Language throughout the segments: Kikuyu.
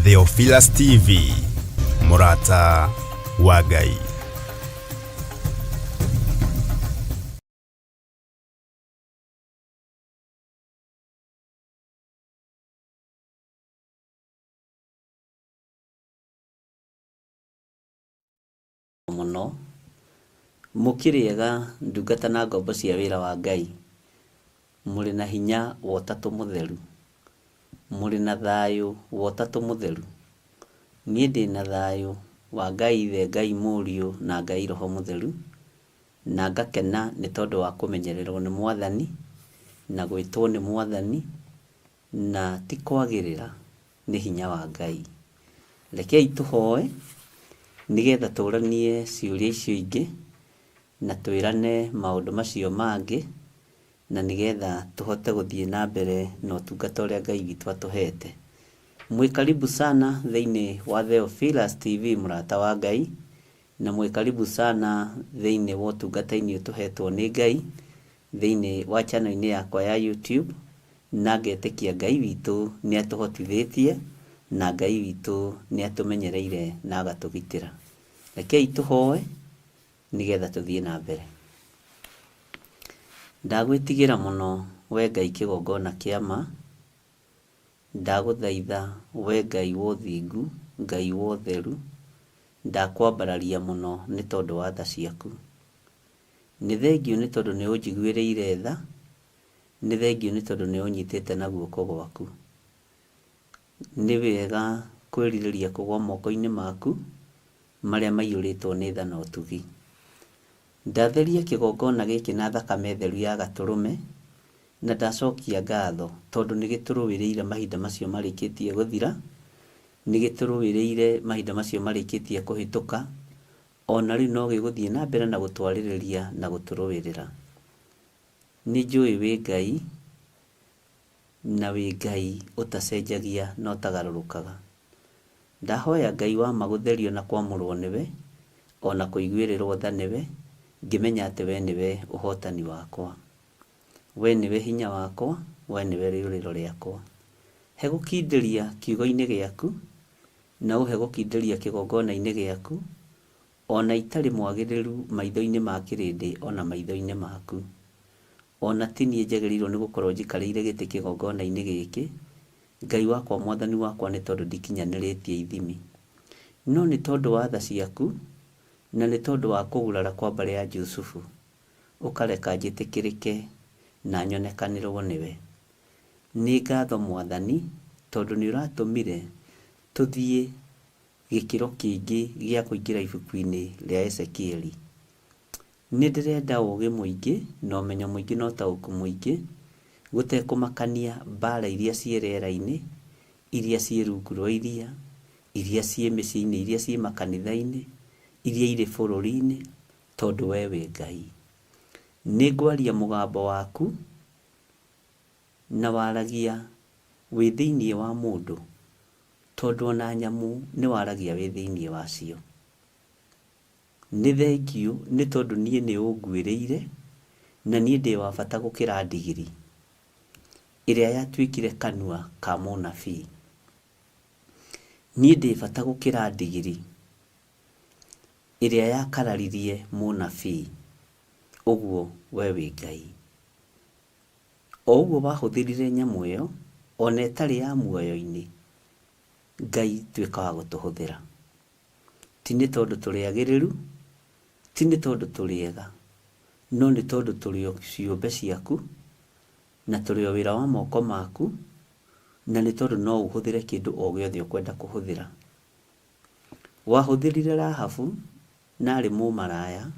Theophilus TV, mũrata wa Ngai. Mũno. Mũkĩrĩ ega ndungata na ngombo cia wĩra wa Ngai? Mũrĩ na hinya wa Ũtatũ Mũtheru? Mũrĩ na thayũ wa Ũtatũ Mũtheru? Niĩ ndĩ na thayũ wa Ngai Ithe, Ngai Mũriũ na Ngai Roho Mũtheru, na ngakena nĩ tondũ wa kũmenyererwo nĩ Mwathani na gwĩtwo nĩ Mwathani, na ti kwagĩrĩra, nĩ hinya wa Ngai. Rekei tũhoe nĩgetha tũranie ciũria icio ingĩ na twĩrane maũndũ macio mangĩ na nĩgetha tũhote gũthiĩ na mbere na ũtungata ũrĩa Ngai witũ atũhete. Mwĩ karibu sana thĩinĩ wa Theophilus TV mũrata wa Ngai, na mwĩ karibu sana thĩinĩ wa ũtungata-inĩ ũtũhetwo nĩ Ngai thĩinĩ wa channel-inĩ yakwa ya YouTube, na ngetĩkia Ngai witũ nĩ atũhotithĩtie na Ngai witũ nĩ atũmenyereire na agatũgitĩra. Rekei tũhoe nĩgetha tũthiĩ na mbere. Ndagwĩtigĩra mũno we Ngai kĩgongona kĩa ma, ndagũthaitha we Ngai wa ũthingu, Ngai wa ũtheru, ndakwambararia mũno nĩ tondũ wa tha ciaku. Nĩ thengiũ nĩ tondũ nĩ ũnjiguĩrĩire tha, nĩ thengiũ nĩ tondũ nĩ ũnyitĩte na guoko gwaku. Nĩ wega kwĩrirĩria kũgwa moko-inĩ maku marĩa maiyũrĩtwo nĩ tha na ũtugi. Ndatheria kĩgongona gĩkĩ na thakame theru ya Gatũrũme, na ndacokia ngatho tondũ nĩ gĩtũrũĩrĩire mahinda macio marĩkĩtie gũthira, nĩ gĩtũrũĩrĩire mahinda macio marĩkĩtie kũhĩtũka, o na rĩu no gĩgũthiĩ na mbere na gũtwarĩrĩria na gũtũrũĩrĩra. Nĩ njũĩ wĩ Ngai, na wĩ Ngai ũtacenjagia na ũtagarũrũkaga. Ndahoya Ngai wa ma gũtherio na kwamũrwo nĩwe, o na kũiguĩrĩrwo tha nĩwe, ngĩmenya atĩ we nĩwe ũhotani wakwa. We nĩwe hinya wakwa, we nĩwe rĩũrĩro rĩakwa. He gũkindĩria kiugo-inĩ gĩaku, na ũhe gũkindĩria kĩgongona-inĩ gĩaku, o na itarĩ mwagĩrĩru maitho-inĩ ma kĩrĩndĩ o na maitho-inĩ maku. O na ti niĩ njagĩrĩirwo nĩ gũkorwo njikarĩire gĩtĩ kĩgongona-inĩ gĩkĩ, Ngai wakwa Mwathani wakwa nĩ tondũ ndikinyanĩrĩtie ithimi. No nĩ tondũ wa tha ciaku, na nĩ tondũ wa kũgurara kwa mbarĩ ya Jusufu, ũkareka njĩtĩkĩrĩke na nyonekanĩrwo nĩwe. Nĩ ngatho Mwathani tondũ nĩ ũratũmire tũthiĩ gĩkĩro kĩngĩ gĩa kũingĩra ibuku-inĩ rĩa Ezekieli. Nĩ ndĩrenda ũũgĩ mũingĩ, na ũmenyo mũingĩ na ũtaũku mũingĩ, gũtekũmakania mbaara iria ciĩ rĩera-inĩ, iria ciĩ rungu rwa iria, iria ciĩ mĩciĩ-inĩ, iria ciĩ makanitha-inĩ, iria irĩ bũrũri-inĩ, tondũ we wĩ Ngai. Nĩ ngwaria mũgambo waku, na waragia wĩ thĩinĩ wa mũndũ, tondũ o na nyamũ nĩ waragia wĩ thĩinĩ wacio. Nĩ thengiũ nĩ tondũ niĩ nĩ ũnguĩrĩire, na niĩ ndĩ wa bata gũkĩra ndigiri ĩrĩa yatuĩkire kanua ka mũnabii. Niĩ ndĩ bata gũkĩra ndigiri ĩrĩa yakararirie mũnabii. Ũguo we wĩ Ngai. O ũguo wahũthĩrire nyamũ ĩyo, o na ĩtarĩ ya muoyo-inĩ, Ngai tuĩka wa gũtũhũthĩra. Ti nĩ tondũ tũrĩ agĩrĩru, ti nĩ tondũ tũrĩ ega, no nĩ tondũ tũrĩ o ciũmbe ciaku, na tũrĩ o wĩra wa moko maku, na nĩ tondũ no ũhũthĩre kĩndũ o gĩothe ũkwenda kũhũthĩra. Wahũthĩrire Rahabu na arĩ mũmaraya,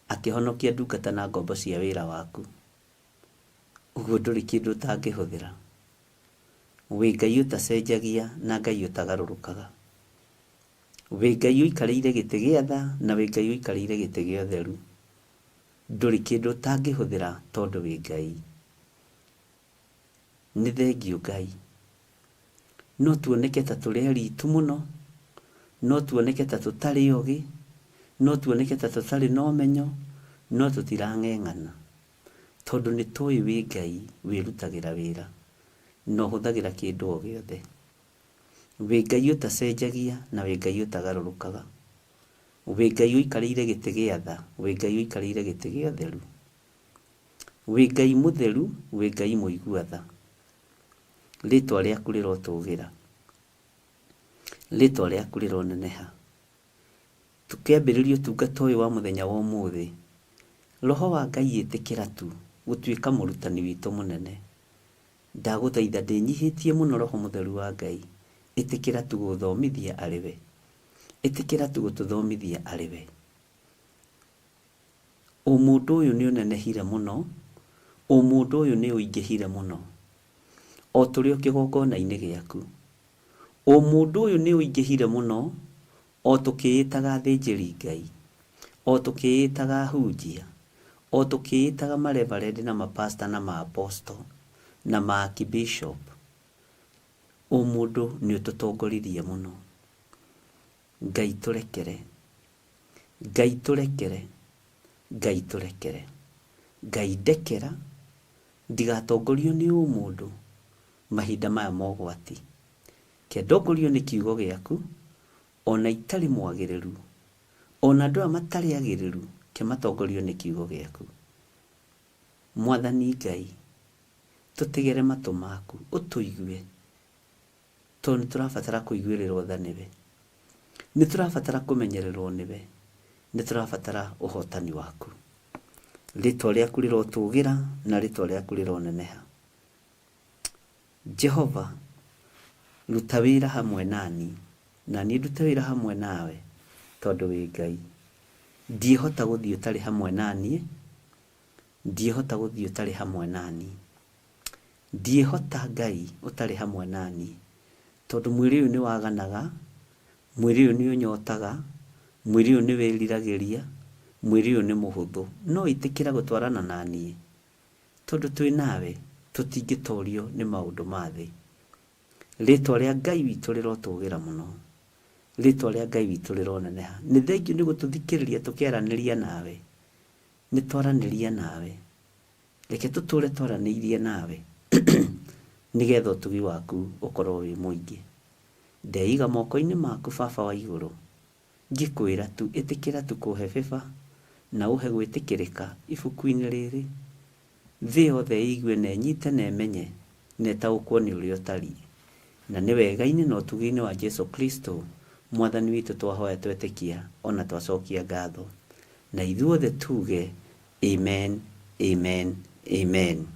akĩhonokia ndungata na ngombo cia wĩra waku. Ũguo ndũrĩ kĩndũ ũtangĩhũthĩra. Wĩ Ngai ũtacenjagia na Ngai ũtagarũrũkaga. Wĩ Ngai ũikarĩire gĩtĩ gĩa tha na wĩ Ngai ũikarĩire gĩtĩ gĩa ũtheru. Ndũrĩ kĩndũ ũtangĩhũthĩra tondũ wĩ Ngai. Nĩ thengiũ Ngai. No tuoneke ta tũrĩ aritu mũno, no tuoneke ta tũtarĩ ogĩ, no tuoneke ta tũtarĩ na ũmenyo, no tũtirang'eng'ana. Tondũ nĩ tũĩ wĩ Ngai wĩrutagĩra wĩra na ũhũthagĩra kĩndũ o gĩothe. Wĩ Ngai ũtacenjagia na wĩ Ngai ũtagarũrũkaga. Wĩ Ngai ũikarĩire gĩtĩ gĩa tha, wĩ Ngai ũikarĩire gĩtĩ gĩa ũtheru. Wĩ Ngai mũtheru, wĩ Ngai mũigua tha. Rĩtwa rĩaku rĩrotũgĩra, rĩtwa rĩaku rĩroneneha. Tũkĩambĩrĩria ũtungata ũyũ wa mũthenya wa ũmũthĩ, Roho wa Ngai ĩtĩkĩra tu gũtuĩka mũrutani witũ mũnene. Ndagũthaitha ndĩnyihĩtie mũno Roho Mũtheru wa Ngai, ĩtĩkĩra tu gũthomithia arĩ we. Ĩtĩkĩra tu gũtũthomithia arĩ we. Ũmũndũ ũyũ nĩ ũnenehire mũno, ũmũndũ ũyũ nĩ ũingĩhire mũno, o tũrĩ o kĩgongona-inĩ gĩaku. Ũmũndũ ũyũ nĩ ũingĩhire mũno, o tũkĩĩtaga athĩnjĩri Ngai, o tũkĩĩtaga ahunjia, o tũkĩĩtaga mareverend na mapastor na ma-apostle na ma-archbishop. Ũmũndũ nĩ ũtũtongoririe mũno. Ngai tũrekere, Ngai tũrekere, Ngai tũrekere. Ngai ndekera, ndigatongorio nĩ ũmũndũ mahinda maya ma ũgwati. Ke ndongorio nĩ kiugo gĩaku, ona itarĩ mwagĩrĩru, ona andũ aya matarĩ agĩrĩru, ke matongorio nĩ kiugo gĩaku. Mwathani Ngai, tũtegere matũ maku, ũtũigue, tondũ nĩ tũrabatara kũiguĩrĩrwo tha nĩwe. Nĩ tũrabatara kũmenyererwo nĩwe. Nĩ tũrabatara ũhotani waku. Rĩtwa rĩaku rĩrotũgĩra na rĩtwa rĩaku rĩroneneha. Jehova, ruta wĩra hamwe nani, na niĩ ndute wĩra hamwe nawe, tondũ wĩ Ngai. Ndiĩhota gũthiĩ ũtarĩ hamwe naniĩ, ndiĩhota gũthiĩ ũtarĩ hamwe naniĩ. Ndiĩhota Ngai ũtarĩ hamwe naniĩ, tondũ mwĩrĩ ũyũ nĩ waganaga, mwĩrĩ ũyũ nĩ ũnyotaga, mwĩrĩ ũyũ nĩ wĩriragĩria, mwĩrĩ ũyũ nĩ mũhũthũ. No ĩtĩkĩra gũtwarana naniĩ, tondũ twĩ nawe tũtingĩtorio nĩ maũndũ ma thĩ. Rĩtwa rĩa Ngai witũ rĩrotũgĩra mũno, rĩtwa rĩa Ngai witũ rĩroneneha. Nĩ thengiũ nĩ gũtũthikĩrĩria tũkĩaranĩria nawe, nĩ twaranĩria nawe. Reke tũtũre twaranĩirie nawe nĩgetha ũtugi waku ũkorwo wĩ mũingĩ. Ndeiga moko-inĩ maku Baba wa igũrũ, ngĩkwĩra tu ĩtĩkĩra tu kũhe favor na ũhe gwĩtĩkĩrĩka ibuku-inĩ rĩrĩ. Thĩ yothe ĩigue na ĩnyite na ĩmenye na ĩtaũkwo nĩ ũrĩa ũtariĩ. Na nĩ wega-inĩ na ũtugi-inĩ wa Jesu Kristo Mwathani witũ twahoya twetĩkia ona twacokia ngatho. Na ithuothe tuge amen, amen, amen.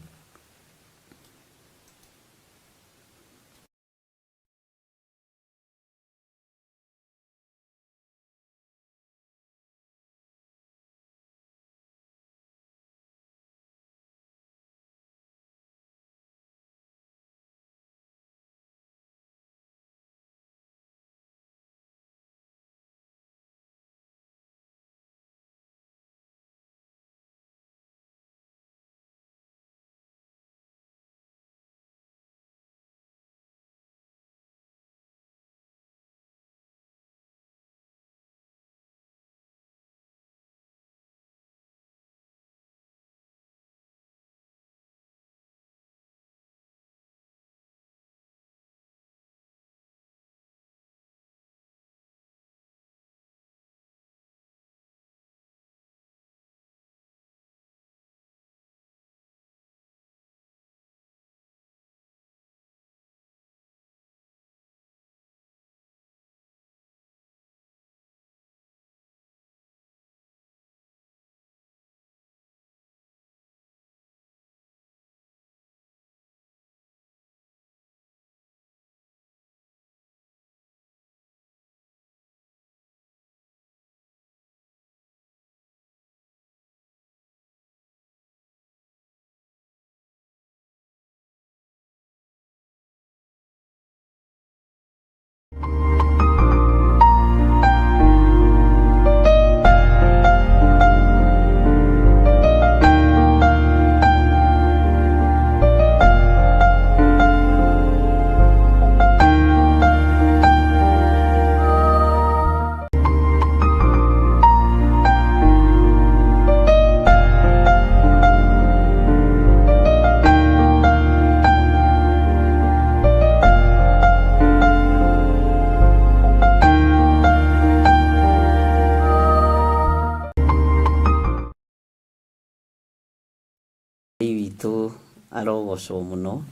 witũ arogocwo mũno,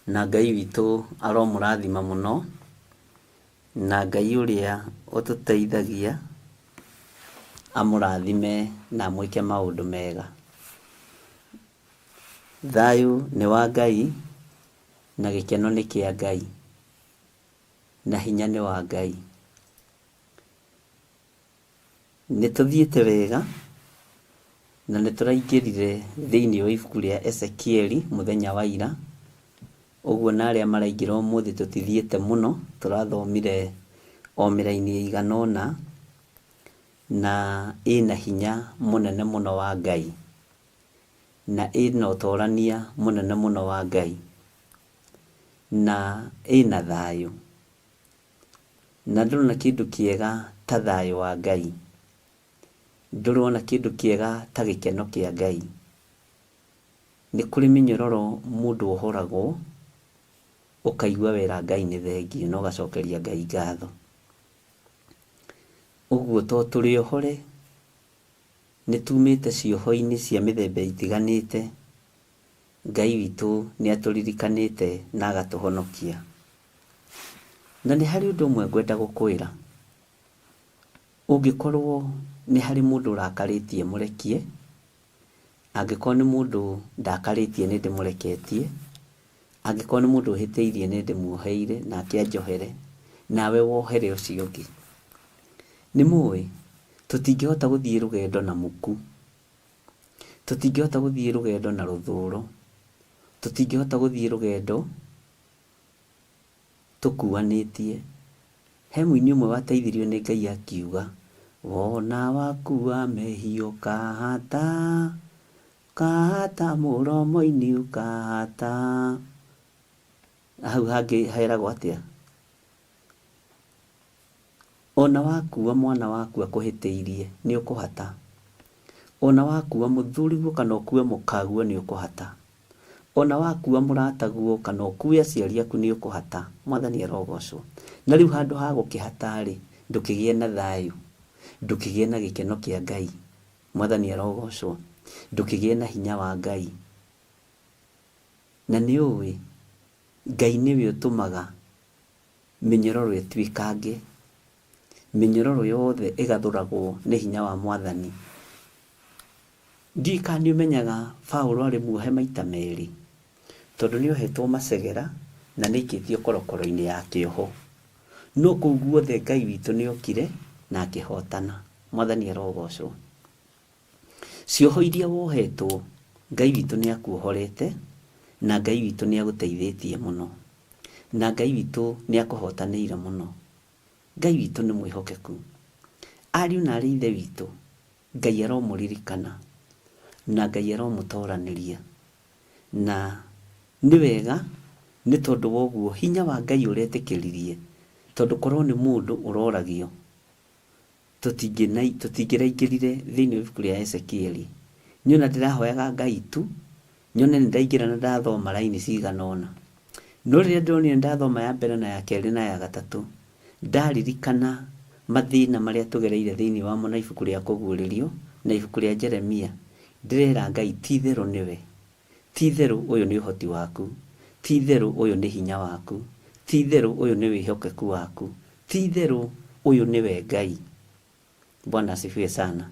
na Ngai witũ aromũrathima mũno, na Ngai ũrĩa ũtũteithagia amũrathime na amwĩke maũndũ mega. Thayũ nĩ wa Ngai, na gĩkeno nĩ kĩa Ngai, na hinya nĩ wa Ngai. Nĩ tũthiĩte wega na nĩ tũraingĩrire thĩinĩ wa ibuku rĩa Ezekieli mũthenya wa ira. Ũguo na arĩa maraingĩra ũmũthĩ tũtithiĩte mũno, tũrathomire o mĩraini ĩigana ũna, na ĩna hinya mũnene mũno wa Ngai, na ĩna ũtorania mũnene mũno wa Ngai, na ĩna thayũ. Na ndũrona kĩndũ kĩega ta thayũ wa Ngai. Ndũrona kĩndũ kĩega ta gĩkeno kĩa Ngai. Nĩ kũrĩ mĩnyororo mũndũ ohoragwo, ũkaigua wera Ngai nĩ thengiũ na ũgacokeria Ngai ngatho. Ũguo to tũrĩ ohore, nĩ tumĩte cioho-inĩ cia mĩthemba itiganĩte, Ngai witũ nĩ atũririkanĩte na agatũhonokia. Na nĩ harĩ ũndũ ũmwe ngwenda gũkwĩra, ũngĩkorwo nĩ harĩ mũndũ ũrakarĩtie mũrekie, angĩkorwo nĩ mũndũ ndakarĩtie nĩ ndĩmũreketie, angĩkorwo nĩ mũndũ ũhĩtĩirie nĩ ndĩmuoheire nake anjohere, nawe wohere ũcio ũngĩ. Nĩ mũĩ tũtingĩhota gũthiĩ rũgendo na muku, tũtingĩhota gũthiĩ rũgendo na rũthũro, tũtingĩhota gũthiĩ rũgendo tũkuanĩtie. He mũini ũmwe wateithirio nĩ Ngai akiuga, wona wakua mehia ũkahata, ũkahata mũromo-inĩ ũkahata. Hau hangĩ heragwo atĩa? Ona wakua mwana waku akũhĩtĩirie nĩ ũkũhata. Ona wakua mũthuriguo kana ũkue mũkaguo nĩ ũkũhata. Ona wakua mũrataguo kana ũkue aciari aku nĩ ũkũhata. Mwathani arogocwo. Na rĩu handũ ha gũkĩhata-rĩ, ndũkĩgĩe na thayũ, ndũkĩgĩe na gĩkeno kĩa Ngai. Mwathani arogocwo. Ndũkĩgĩe na hinya wa Ngai. Na nĩ ũĩ Ngai nĩwe ũtũmaga mĩnyororo ĩtuĩkange, mĩnyororo yothe ĩgathũragwo nĩ hinya wa Mwathani. Ndiũĩ kana nĩ ũmenyaga Paũlũ arĩ muohe maita merĩ, tondũ nĩ ohetwo macegera na nĩ aikĩtio korokoro-inĩ ya kĩoho. No kũu guothe Ngai witũ nĩ okire na akĩhotana. Mwathani arogocwo. Cioho iria wohetwo, Ngai witũ nĩ akuohorete na Ngai witũ nĩ agũteithĩtie mũno. Na Ngai witũ nĩ akũhotanĩire mũno. Ngai witũ nĩ mwĩhokeku. Ariũ na arĩ ithe witũ, Ngai aromũririkana na Ngai aromũtoranĩria. Na nĩ wega nĩ tondũ wa ũguo hinya wa Ngai ũretĩkĩririe, tondũ korwo nĩ mũndũ ũroragio, tũtingĩraingĩrire thĩinĩ wa ibuku rĩa Ezekieli. Niĩ ona ndĩrahoyaga Ngai tu, nyone nĩ ndaingĩra na ndathoma raini cigana ũna. No rĩrĩa ndĩronire ndathoma ya mbere na ya kerĩ na ya gatatũ, ndaririkana mathĩna marĩa tũgereire thĩinĩ wamo na ibuku rĩa Kũguũrĩrio na ibuku rĩa Jeremia, ndĩrera Ngai ti itherũ nĩwe. Ti itherũ ũyũ nĩ ũhoti waku. Ti itherũ ũyũ nĩ hinya waku. Ti itherũ ũyũ nĩ wĩhokeku waku. Ti itherũ ũyũ nĩwe Ngai. Bwana asifiwe sana.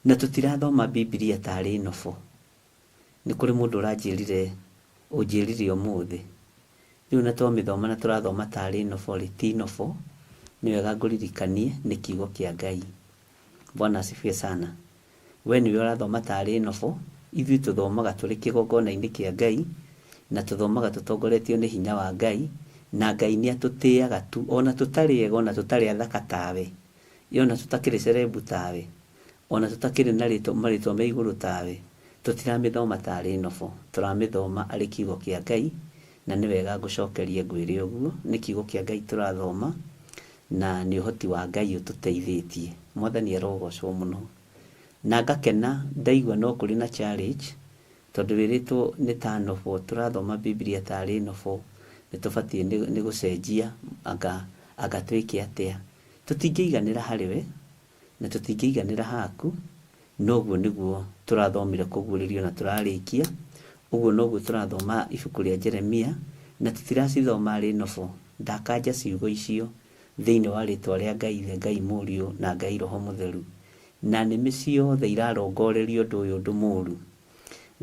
Na tũtirathoma Bibilia tarĩ nobo. Nĩ kũrĩ mũndũ ũranjĩrire, ũnjĩrire ũmũthĩ, rĩu na twamĩthoma na tũrathoma tarĩ nobo rĩ, ti nobo, nĩ wega ngũririkanie nĩ kiugo kĩa Ngai. Bwana asifiwe sana. We nĩwe ũrathoma tarĩ nobo, ithuĩ tũthomaga tũrĩ kĩgongona-inĩ kĩa Ngai, na tũthomaga tũtongoretio nĩ hinya wa Ngai, na Ngai nĩ atũtĩaga tu, ona tũtarĩ ega, ona tũtarĩ athaka tawe, ona tũtakĩrĩ cerebu tawe, ona tũtakĩrĩ na rĩtwa, marĩtwa me igũrũ tawe, tũtiramĩthoma tarĩ nobo, tũramĩthoma arĩ kiugo kĩa Ngai, na nĩ wega ngũcokerie ngwĩre ũguo, nĩ kiugo kĩa Ngai tũrathoma, na nĩ ũhoti wa Ngai ũtũteithĩtie. Mwathani arogocwo mũno. Na ngakena ndaigua no kũrĩ na challenge, tondũ wĩrĩtwo nĩ ta nobo, tũrathoma Bibilia tarĩ nobo, nĩ tũbatiĩ nĩ gũcenjia anga, anga twĩke atĩa. Tũtingĩiganĩra harĩ we, na tũtingĩiganĩra haku, Noguo nĩguo tũrathomire kũguũrĩrio na tũrarĩkia. Ũguo noguo tũrathoma ibuku rĩa Jeremia, na tũtiracithoma arĩ nobo. Ndakanja ciugo icio thĩinĩ wa rĩtwa rĩa Ngai Ithe, Ngai Mũriũ na Ngai Roho Mũtheru. Na nĩmĩ ciothe irarongoreria ũndũ ũyũ ũndũ mũũru.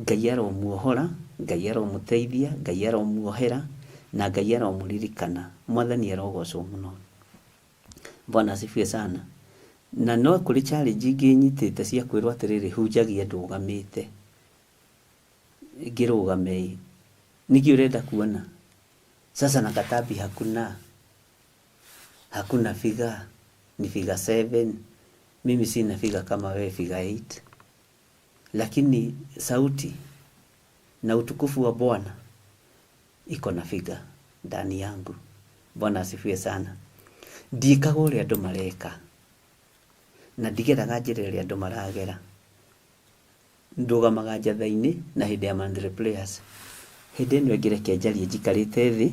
Ngai aromuohora, Ngai aromũteithia, Ngai aromuohera, na Ngai aromũririkana. Mwathani arogocwo mũno. Bwana asifiwe sana. Na no kũrĩ challenge ingĩ nyitĩte cia kwĩrwo atĩrĩrĩ, hunjagia ndũgamĩte. Ngĩrũgame ĩ, nĩkĩ ũrenda kuona? Sasa na Katabi hakuna, hakuna figure, ni figure 7. Mimi sina figure kama wewe figure 8. Lakini sauti na utukufu wa Bwana iko na figure ndani yangu. Bwana asifiwe sana. Ndiĩkaga ũrĩa andũ mareka na ndigeraga njĩra ĩrĩa andũ maragera. Ndũgamaga njatha-inĩ na hĩndĩ ya monthly prayers. Hĩndĩ ĩno ĩngĩ reke njarie njikarĩte thĩ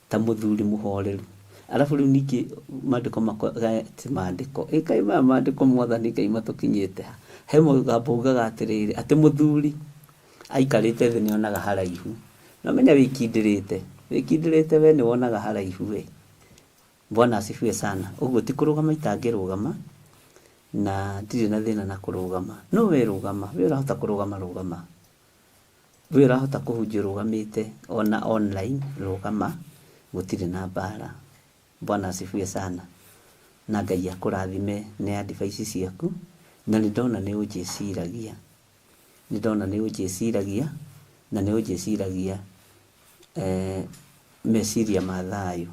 ta mũthuri mũhoreru. Arabu rĩu ningĩ maandĩko makwa ti maandĩko, ĩ kaĩ maya maandĩko Mwathani Ngai matũkinyĩte ha? He mũgambo ugaga atĩrĩrĩ, atĩ mũthuri aikarĩte thĩ nĩonaga haraihu. Na ũmenye wĩkindĩrĩte, wĩkindĩrĩte we nĩwonaga haraihu we. Bwana asifiwe sana. Ũguo ti kũrũgama itangĩrũgama, na ndirĩ na thĩna na kũrũgama. No we rũgama, we ũrahota kũrũgama rũgama. We ũrahota kũhunjia ũrũgamĩte ona online rũgama, gũtirĩ na mbara. Bwana asifiwe sana. Na Ngai akũrathime nĩ advice ciaku, na nĩ ndona nĩ ũnjĩciragia. Nĩ ndona nĩ ũnjĩciragia, na nĩ ũnjĩciragia meciria ma thayũ.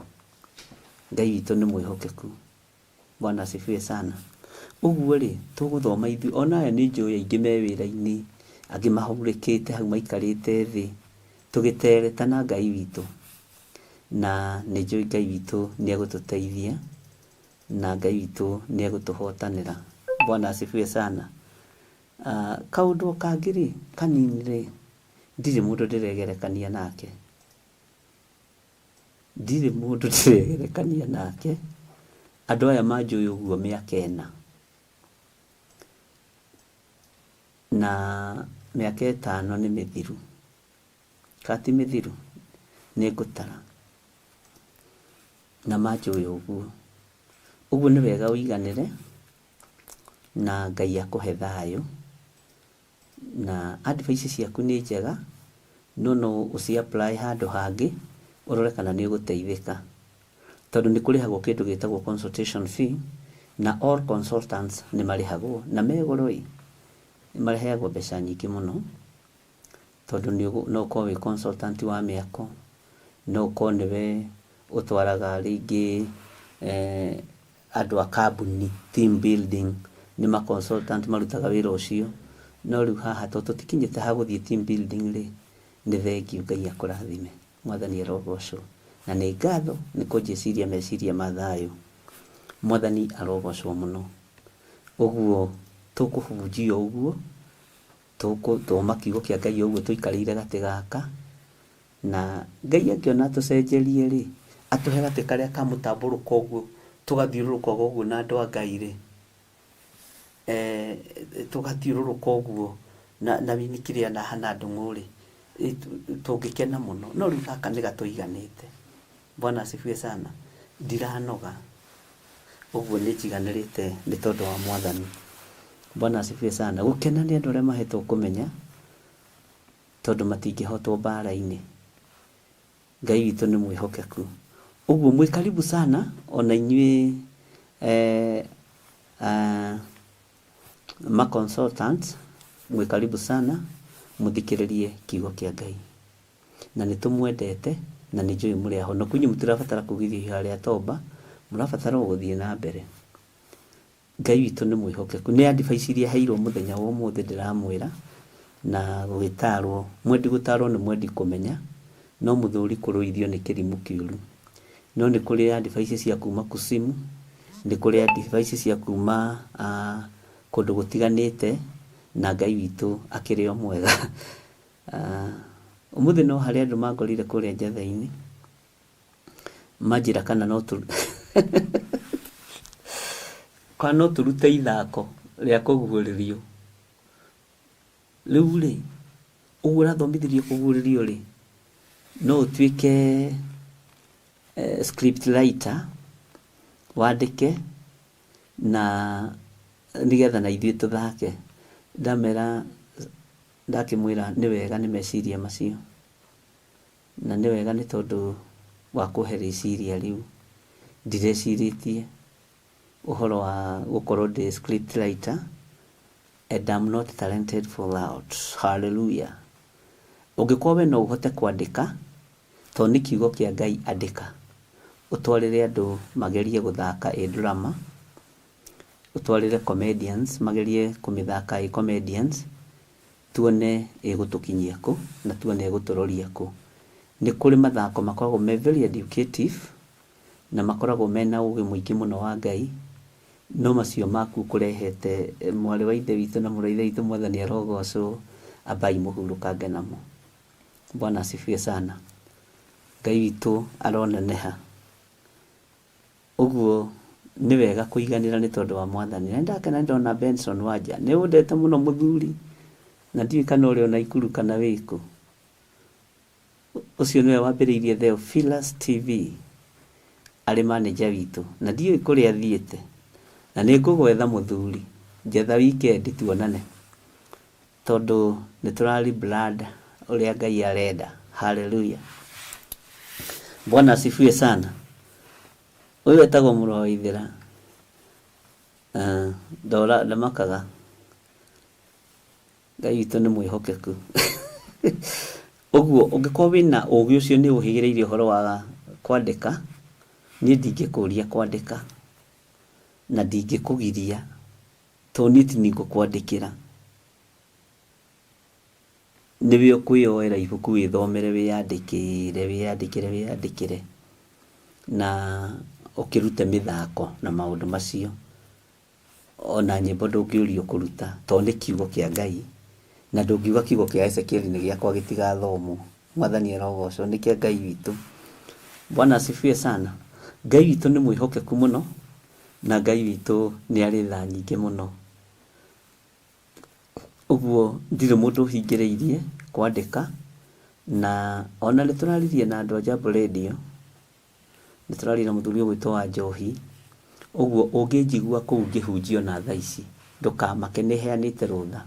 Ngai witũ nĩ mwĩhokeku. Bwana asifiwe sana. Ũguo rĩ, tũgũthoma ithuĩ, ona aya nĩ njũĩ aingĩ me wĩra-inĩ, angĩ mahurũkĩte hau maikarĩte thĩ, tũgĩtereta na Ngai witũ. Na nĩ njũĩ Ngai witũ nĩ egũtũteithia, na Ngai witũ nĩ egũtũhotanĩra. Bwana asifiwe sana. Kaũndũ o kangĩ rĩ, kanini rĩ, ndirĩ mũndũ ndĩregerekania nake. Ndirĩ mũndũ ndĩregerekania nake. Andũ aya manjũĩ ũguo mĩaka ĩna. Na mĩaka ĩtano nĩ mĩthiru. Kana ti mĩthiru? Nĩ ngũtara. Na manjũĩ ũguo. Ũguo nĩ wega ũiganĩre na Ngai akũhe thayũ. Na advice ciaku nĩ njega, no no ũci apply handũ hangĩ, ũrore kana nĩ ũgũteithĩka. Tondũ nĩ kũrĩhagwo kĩndũ gĩtagwo consultation fee, na all consultants nĩ marĩhagwo. Na me goro ĩ, nĩ maheagwo mbeca nyingĩ mũno, tondũ no ũkorwo wĩ consultant wa mĩako, no ũkorwo nĩwe ũtwaraga rĩngĩ andũ a kambuni team building, nĩ ma consultant marutaga wĩra ũcio. No rĩu haha tondũ tũtikinyĩte ha gũthiĩ team building rĩ, nĩ thengiũ Ngai akũrathime. Mwathani arogocwo. Na nĩ ngatho nĩ kũnjĩciria meciria ma thayũ. Mwathani arogocwo mũno. Ũguo tũkũhunjia ũguo, tũgũthoma kiugo kĩa Ngai ũguo tũikarĩire gatĩ gaka, na Ngai angĩona atũcenjerie rĩ, atũhe gatĩ karĩa ka mũtambũrũko ũguo, tũgathiũrũrũka ũguo na andũ a Ngai rĩ, tũgathiũrũrũka ũguo na Winnie Kĩrĩa na Hannah Ndung'u rĩ, tũngĩkena mũno. No rĩu gaka nĩ gatũiganĩte. Bwana asifiwe sana. Ndiranoga. Ũguo nĩ njiganĩrĩte nĩ tondũ wa Mwathani. Bwana asifiwe sana. Gũkena nĩ andũ arĩa mahetwo kũmenya, tondũ matingĩhotwo mbara-inĩ. Ngai witũ nĩ mwĩhokeku. Ũguo mwĩ karibu sana ona inyuĩ ma consultants, mwĩ karibu sana mũthikĩrĩrie kiugo kĩa Ngai. Na nĩ tũmwendete na nĩ njũĩ mũrĩ ahonoku. Inyuĩ mũtirabatara kugithio ihoya rĩa toba, mũrabatara o gũthiĩ na mbere. Ngai witũ nĩ mwĩhokeku. Nĩ advice iria heirwo mũthenya wa ũmũthĩ ndĩramwĩra, na gũgĩtarwo, mwendi gũtarwo nĩ mwendi kũmenya, no mũthũri kũrũithio nĩ kĩrimũ kĩũru. No nĩ kũrĩ advice cia kuma kusimu, nĩ kũrĩ advice cia kuma kũndũ gũtiganĩte, na Ngai witũ akĩrĩ o mwega. Ũmũthĩ no harĩ andũ mangorire kũrĩa njatha-inĩ, manjĩra kana no tũ kana no tũrute ithako rĩa kũguũrĩrio. Rĩu rĩ, ũguo ũrathomithirio kũguũrĩrio rĩ, no ũtuĩke script writer, wandĩke na nĩgetha na ithuĩ tũthake. Ndamera, ndakĩmwĩra nĩ wega nĩ meciria macio, na nĩ wega nĩ tondũ wa kũhe rĩciria rĩu. Ndirecirĩtie ũhoro wa gũkorwo ndĩ script writer and I'm not talented for that. Hallelujah. Ũngĩkorwo we no ũhote kwandĩka, tondũ nĩ kiugo kĩa Ngai andĩka, ũtwarĩre andũ magerie gũthaka ĩ drama, ũtwarĩre comedians magerie kũmĩthaka ĩ comedians, tuone ĩgũtũkinyia kũ na tuone ĩgũtũroria kũ. Nĩ kũrĩ mathako makoragwo me very educative na makoragwo mena ũgĩ mũingĩ mũno wa Ngai, no macio maku ũkũrehete mwarĩ wa ithe witũ na mũrũ wa ithe witũ Mwathani arogocwo, ambai mũhurũkange namo. Bwana asifiwe sana. Ngai witũ aroneneha. Ũguo nĩ wega kũiganĩra nĩ tondũ wa Mwathani. Na nĩndakena nĩ ndona Benson Wanja. Nĩ ũndete mũno mũthuri, na ndiũĩ kana ũrĩ o Naikuru kana wĩkũ. Ũcio nĩwe wambĩrĩirie Theophilus TV arĩ manager witũ, na ndiũĩ kũrĩa athiĩte. Na nĩ ngũgwetha mũthuri, njetha weekend tuonane, tondũ nĩ tũra rebrand ũrĩa Ngai arenda. Hallelujah. Bwana asifiwe sana. Ũyũ etagwo mũrũ wa Waithĩra. Ndora ndamakaga. Ngai witũ nĩ mwĩhokeku. Ũguo ũngĩkorwo wĩna ũgĩ ũcio nĩ ũhĩgĩrĩire ũhoro wa kwandĩka, niĩ ndingĩkũria kwandĩka na ndingĩkũgiria tondũ niĩ ti niĩ ngũkwandĩkĩra. Nĩwe ũkwĩyoera ibuku wĩthomere wĩyandĩkĩre wĩyandĩkĩre wĩyandĩkĩre na ũkĩrute mĩthako na maũndũ macio. Ona nyĩmbo ndũngĩũrio kũruta tondũ nĩ kiugo kĩa Ngai, na ndũngiuga kiugo kĩa Ezekieli nĩ gĩakwa gĩtigathomwo. Mwathani arogocwo, nĩ kĩa Ngai witũ. Bwana asifiwe sana. Ngai witũ nĩ mwĩhokeku mũno, na Ngai witũ nĩ arĩ tha nyingĩ mũno. Ũguo ndirĩ mũndũ ũhingĩrĩirie kwandĩka, na ona nĩ tũraririe na andũ a Jambo Radio, nĩ tũraririe na mũthuri ũgwĩtwo wa Njohi, ũguo ũngĩnjigua kũu ngĩhunjia ona thaa ici, ndũkamake nĩ heanĩte rũtha,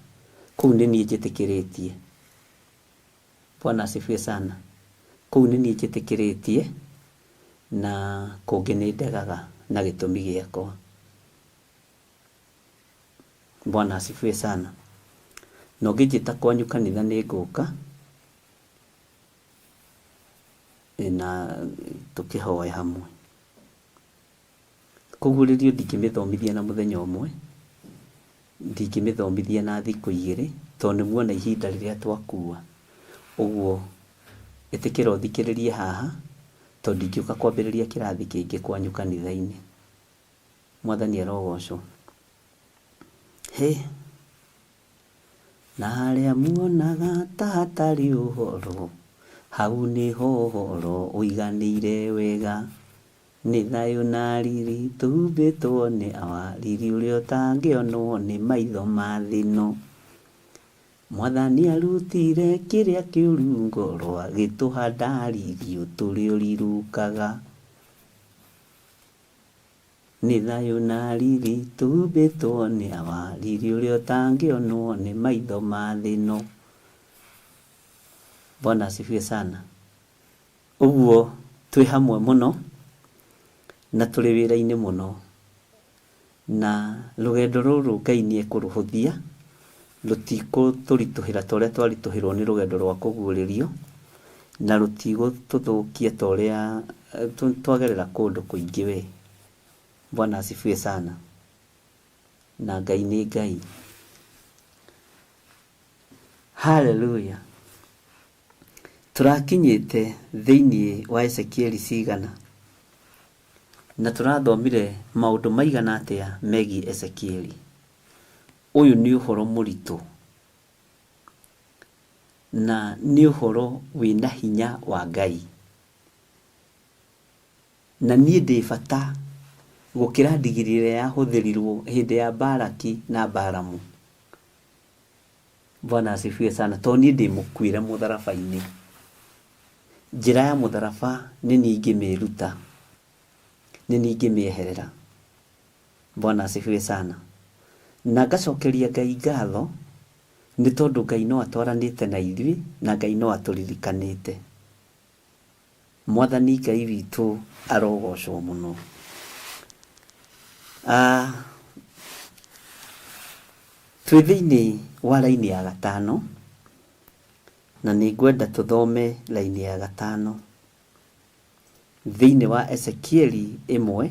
kũu nĩ niĩ njĩtĩkĩrĩtie. Bwana asifiwe sana. Kũu nĩ niĩ njĩtĩkĩrĩtie, na kũngĩ nĩ ndegaga na gĩtũmi gĩakwa. Bwana asifiwe sana. Na ũngĩnjĩta kwanyu kanitha nĩ ngũka, na tũkĩhoe hamwe. Kũguũrĩrio ndingĩmĩthomithia na mũthenya ũmwe, ndingĩmĩthomithia na thikũ igĩrĩ, tondũ nĩ muona ihinda rĩrĩa twakua. Ũguo ĩtĩkĩra ũthikĩrĩrie haha, tondũ ndingĩũka kwambĩrĩria kĩrathi kĩngĩ kwanyu kanitha-inĩ. Mwathani arogocwo. Hĩ! Na harĩa muonaga ta hatarĩ ũhoro, hau nĩho ũhoro ũiganĩire wega. Nĩ thayũ na riri tũhumbĩtwo nĩ Awa, riri ũrĩa ũtangĩonwo nĩ maitho ma thĩ ĩno. Mwathani arutire kĩrĩa kĩũru ngoro, agĩtũhanda riri ũtũre ũrirũkaga. Nĩ thayũ na riri tũhumbĩtwo nĩ Awa, riri ũrĩa ũtangĩonwo nĩ maitho ma thĩ ĩno. Bwana asifiwe sana. Ũguo twĩ hamwe mũno na tũrĩ wĩra-inĩ mũno, na rũgendo rũrũ Ngai nĩ ekũrũhũthia, rũtigũtũritũhĩra ta ũrĩa twaritũhĩrwo nĩ rũgendo rwa kũguũrĩrio, na rũtigũtũthũkia ta ũrĩa twagerera kũndũ kũingĩ we. Bwana asifiwe sana. Na Ngai nĩ Ngai. Hallelujah. Tũrakinyĩte thĩinĩ wa Ezekieli cigana? Na tũrathomire maũndũ maigana atĩa megiĩ Ezekieli? Ũyũ nĩ ũhoro mũritũ na nĩ ũhoro wĩna hinya wa Ngai. Na niĩ ndĩ bata gũkĩra ndigiri ĩrĩa yahũthĩrirwo hĩndĩ ya Balaki na Balamu. Bwana asifiwe sana. Tondũ niĩ ndĩ mũkuĩre mũtharaba-inĩ. Njĩra ya mũtharaba nĩ niĩ ingĩmĩruta, nĩ niĩ ingĩmĩeherera. Bwana asifiwe sana. Na ngacokeria Ngai ngatho nĩ tondũ Ngai no atwaranĩte na ithuĩ na Ngai no atũririkanĩte. Mwathani Ngai witũ arogocwo mũno. Ah, twĩ thĩinĩ wa raini ya gatano na nĩ ngwenda tũthome raini ya gatano thĩinĩ wa Ezekieli ĩmwe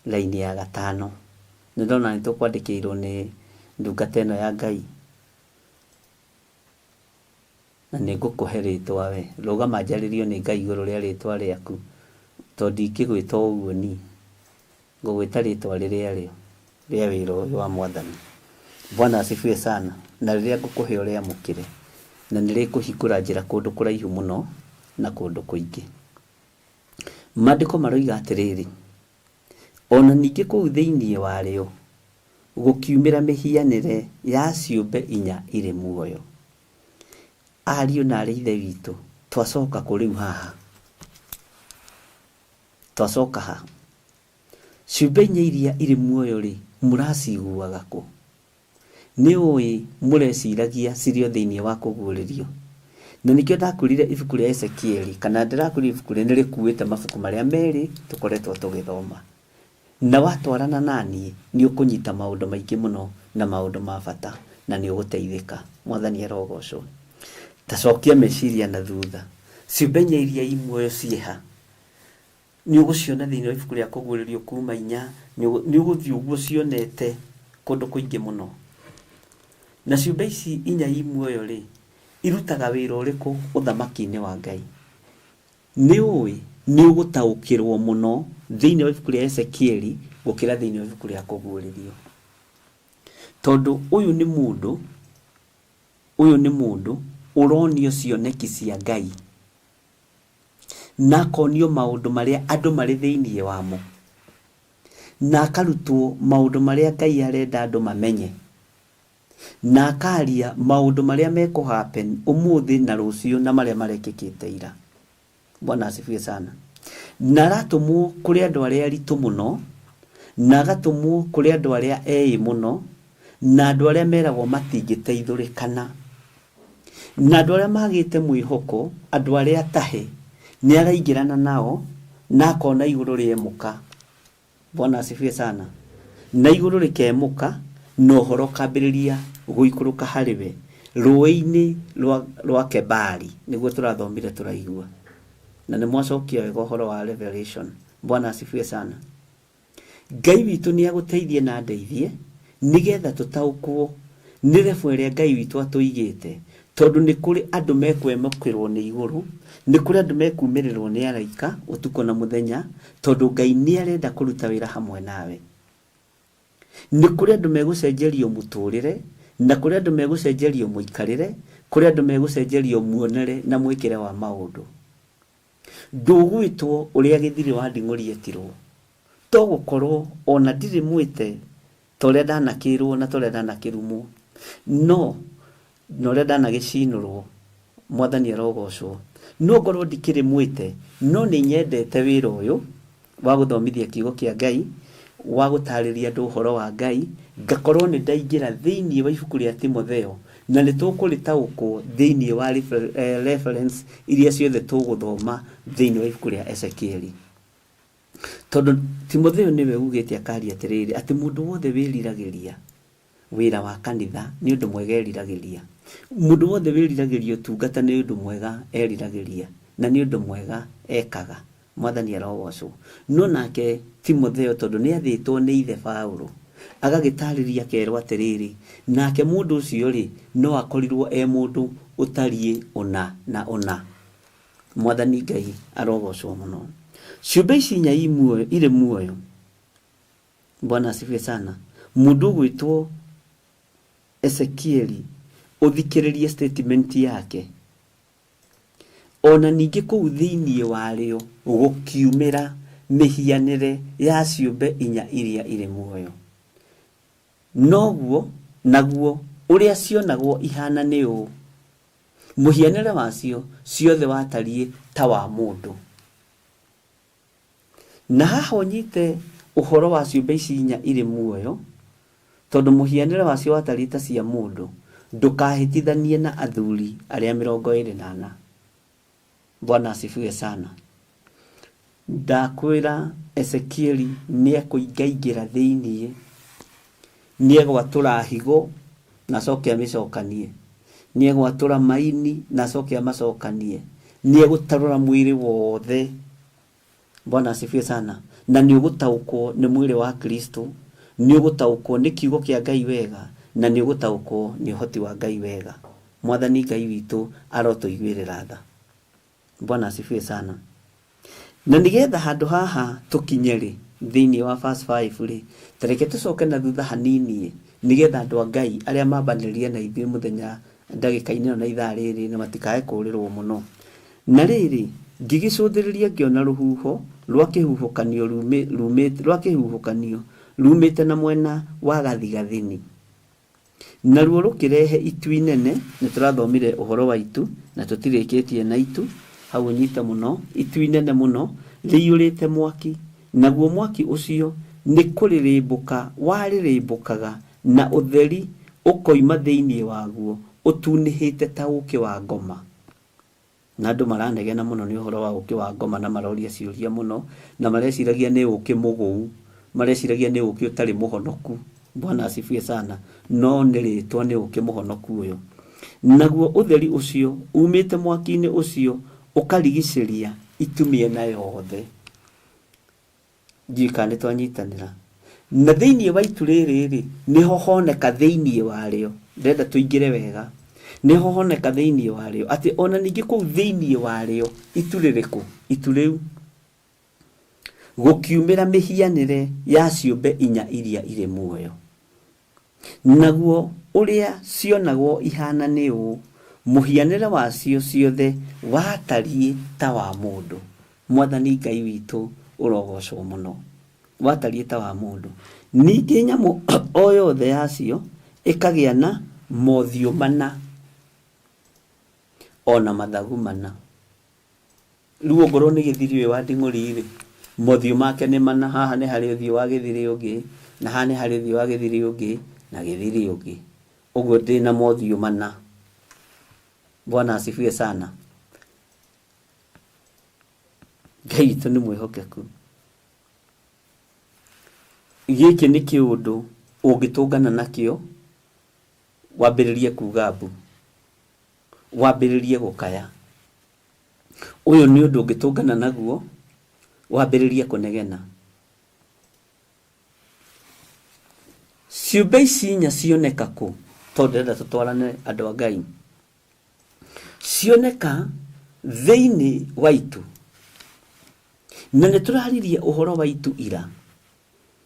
raini ya gatano. Nĩ ndona nĩ tũkwandĩkĩirwo nĩ ndungata ĩno ya Ngai. Na nĩ ngũkũhe rĩtwa we. Rũgama njarĩrio nĩ Ngai igũrũ rĩa rĩtwa rĩaku. Tondũ ndingĩgwĩta o ũguo niĩ. Ngũgwĩta rĩtwa rĩrĩa rĩo rĩa wĩra ũyũ wa Mwathani. Bwana asifiwe sana. Na rĩrĩa ngũkũhe ũrĩamũkĩre. Na nĩ rĩkũhingũra njĩra kũndũ kũraihu mũno na kũndũ kũingĩ. Maandĩko maroiga atĩrĩrĩ, o na ningĩ kũu thĩinĩ warĩo gũkiumĩra mĩhianĩre ya ciũmbe inya irĩ muoyo. Ariũ na aarĩ a Ithe witũ, twacoka kũ rĩu haha? Twacoka ha? Ciũmbe inya iria irĩ muoyo-rĩ, mũraciguaga kũ? Nĩ ũĩ mũreciragia cirĩ o thĩinĩ wa kũguũrĩrio? Na nĩkĩo ndakwĩrire ibuku rĩa Ezekieli, kana ndĩrakwĩrire ibuku rĩrĩ nĩ rĩkuĩte mabuku marĩa merĩ tũkoretwo tũgĩthoma. Na watwarana na niĩ, nĩ ũkũnyita maũndũ maingĩ mũno na maũndũ ma bata, na nĩ ũgũteithĩka. Mwathani arogocwo. Ta cokia meciria na thutha. Ciũmbe inya iria i muoyo ciĩ ha? Nĩ ũgũciona thĩinĩ wa ibuku rĩa Kũguũrĩrio kuuma inya, nĩ ũgũthiĩ ũguo ũcionete kũndũ kũingĩ mũno. Na ciũmbe ici inya i muoyo-rĩ, irutaga wĩra ũrĩkũ ũthamaki-inĩ wa Ngai? Nĩ ũĩ nĩ ũgũtaũkĩrũo mũno thĩinĩ wa ibuku rĩa Ezekieli gũkĩra thĩinĩ wa ibuku rĩa Kũguũrĩrio. Tondũ ũyũ nĩ mũndũ, ũyũ nĩ mũndũ ũronio cioneki cia Ngai na akonio maũndũ marĩa andũ marĩ thĩinĩ wamo, na akarutwo maũndũ marĩa Ngai arenda andũ mamenye, na akaria maũndũ marĩa mekũ happen ũmũthĩ na rũciũ na marĩa marekĩkĩte ira. Bwana asifiwe sana. Na aratũmwo kũrĩ andũ arĩa aritũ mũno, na agatũmwo kũrĩ andũ arĩa eĩ mũno, na andũ arĩa meragwo matingĩteithũrĩkana. Na andũ arĩa magĩte mwĩhoko, andũ arĩa atahe, nĩ araingĩrana nao na akona igũrũ rĩemũka. Bwana asifiwe sana. Na igũrũ rĩkemũka na ũhoro ũkambĩrĩria gũikũrũka harĩ we rũĩ-inĩ rwa, rwa Kebari, nĩguo tũrathomire tũraigua. Na nĩ mwacokia wega ũhoro wa Revelation. Bwana asifiwe sana. Ngai witũ nĩ agũteithie na andeithie nĩgetha tũtaũkwo nĩ level ĩrĩa Ngai witũ atũigĩte, tondũ nĩ kũrĩ andũ mekwemũkĩrwo nĩ igũrũ, nĩ kũrĩ andũ mekumĩrĩrwo nĩ araika ũtukũ na mũthenya, tondũ Ngai nĩ arenda kũruta wĩra hamwe nawe. Nĩ kũrĩ andũ megũcenjerio mũtũrĩre, na kũrĩ andũ megũcenjerio mũikarĩre, kũrĩ andũ megũcenjerio muonere na mwĩkĩre wa maũndũ. Ndũgwĩtwo ũrĩa Gĩthirĩ wa Nding'ũri etirwo. To gũkorwo o na ndirĩ mwĩte ta ũrĩa ndanakĩrwo na ta ũrĩa ndanakĩrumwo, no na ũrĩa ndanagĩcinũrwo, Mwathani arogocwo. No ngorwo ndikĩrĩ mwĩte, no nĩ nyendete wĩra ũyũ wa gũthomithia kiugo kĩa Ngai, wa gũtarĩria andũ ũhoro wa Ngai, ngakorwo nĩ ndaingĩra thĩinĩ wa ibuku rĩa Timotheo, na nĩ tũkũrĩtaũkwo thĩinĩ wa reference iria ciothe tũgũthoma thĩinĩ wa ibuku rĩa Ezekieli. Tondũ Timotheo nĩwe ugĩte akaria atĩrĩrĩ, atĩ mũndũ wothe wĩriragĩria wĩra wa kanitha nĩ ũndũ mwega eriragĩria. Mũndũ wothe wĩriragĩria ũtungata nĩ ũndũ mwega eriragĩria, na nĩ ũndũ mwega ekaga. Mwathani arogocwo. No nake Timotheo tondũ nĩ athĩtwo nĩ ithe Paulo, agagĩtarĩria akerwo atĩrĩrĩ, nake mũndũ ũcio-rĩ, no akorirwo e mũndũ ũtariĩ ũna na ũna. Mwathani Ngai arogocwo mũno. Ciũmbe ici inya irĩ muoyo, Bwana asifiwe sana, mũndũ ũgwĩtwo Ezekieli, ũthikĩrĩrie statement yake, ona ningĩ kũu thĩinĩ warĩo gũkiumĩra mĩhianĩre ya ciũmbe inya iria irĩ muoyo. Noguo, naguo Ũrĩa cionagwo ihana nĩ ũũ, mũhianĩre wacio ciothe watariĩ ta wa mũndũ. Na haha ũnyite ũhoro wa ciũmbe ici inya irĩ muoyo, tondũ mũhianĩre wacio watariĩ ta cia mũndũ, ndũkahĩtithanie na athuri arĩa 24. Bwana asifiwe sana. Ndakwĩra Ezekieli nĩekũingaingĩra thĩiniĩ, nĩegwatũra higo na acoke amĩcokanie, nĩegwatũra maini na acoke amacokanie, nĩegũtarũra mwĩrĩ wothe. Bwana asifiwe sana. Na nĩũgũtaũkwo nĩ mwĩrĩ wa Kristo, nĩũgũtaũkwo nĩ kiugo kĩa Ngai wega, na nĩũgũtaũkwo nĩ ũhoti wa Ngai wega. Mwathani Ngai witũ arotũiguĩrĩra tha. Bwana asifiwe sana. Na nĩgetha handũ haha tũkinye rĩ, thĩinĩ wa verse 5 rĩ, ta reke tũcoke na thutha hanini nĩgetha andũ a Ngai arĩa mambanĩrĩria na ithuĩ mũthenya ndagĩka-inĩ ĩno na ithaa rĩrĩ na matikae kũrĩrwo mũno. Na rĩrĩ, ngĩgĩcũthĩrĩria ngĩona rũhuho rwa kĩhuhũkanio rwa kĩhuhũkanio rumĩte na mwena wa gathigathini. Naruo rũkĩrehe itu inene, nĩ tũrathomire ũhoro wa itu na tũtirĩkĩtie na itu, hau ũnyite mũno, itu inene mũno rĩiyũrĩte mwaki, naguo mwaki ũcio nĩ kũrĩrĩmbũka warĩrĩmbũkaga na ũtheri ũkoima thĩinĩ waguo ũtunĩhĩte ta ũũkĩ wa ngoma. Na andũ maranegena mũno nĩ ũhoro wa ũkĩ wa ngoma na maroria ciũria mũno, na mareciragia nĩ ũkĩ mũgũu, mareciragia nĩ ũkĩ ũtarĩ mũhonoku. Bwana asifiwe sana. No nĩ rĩtwa nĩ ũkĩ mũhonoku ũyũ. Naguo ũtheri ũcio umĩte mwaki-inĩ ũcio ũkarigicĩria itu mĩena yothe. Ndiũĩ kana nĩ twanyitanĩra. Na thĩinĩ wa itu rĩrĩ-rĩ, nĩho honeka thĩinĩ warĩo. Ndĩrenda tũingĩre wega. Nĩho honeka thĩinĩ warĩo. Atĩ ona ningĩ kũu thĩinĩ warĩo, itu rĩrĩkũ? Itu rĩu. Gũkiumĩra mĩhianĩre ya ciũmbe inya iria irĩ muoyo. Naguo ũrĩa cionagwo ihana nĩ ũũ, mũhianĩre wacio ciothe watariĩ ta wa mũndũ. Mwathani Ngai witũ ũrogocwo mũno. Watariĩ ta wa mũndũ. Ningĩ nyamũ o yothe yacio ĩkagĩa na mothiũ mana, o na mathagu mana. Rĩu ongorwo nĩ gĩthiri ũyũ wa nding'ũri-rĩ, mothiũ make nĩ mana, haha nĩ harĩ ũthiũ wa gĩthiri ũngĩ, na haha nĩ harĩ ũthiũ wa gĩthiri ũngĩ, na gĩthiri ũngĩ. Ũguo ndĩna mothiũ mana. Bwana asifiwe sana. Ngai witũ nĩ mwĩhokeku. Gĩkĩ nĩ kĩũndũ ũngĩtũngana nakĩo wambĩrĩrie kuga mbu, wambĩrĩrie gũkaya. Ũyũ nĩ ũndũ ũngĩtũngana naguo wambĩrĩrie kũnegena. Ciũmbe ici inya cioneka kũ? Tondũ ndĩrenda tũtwarane andũ a Ngai. Cioneka thĩinĩ wa itu. Na nĩ tũraririe ũhoro wa itu ira.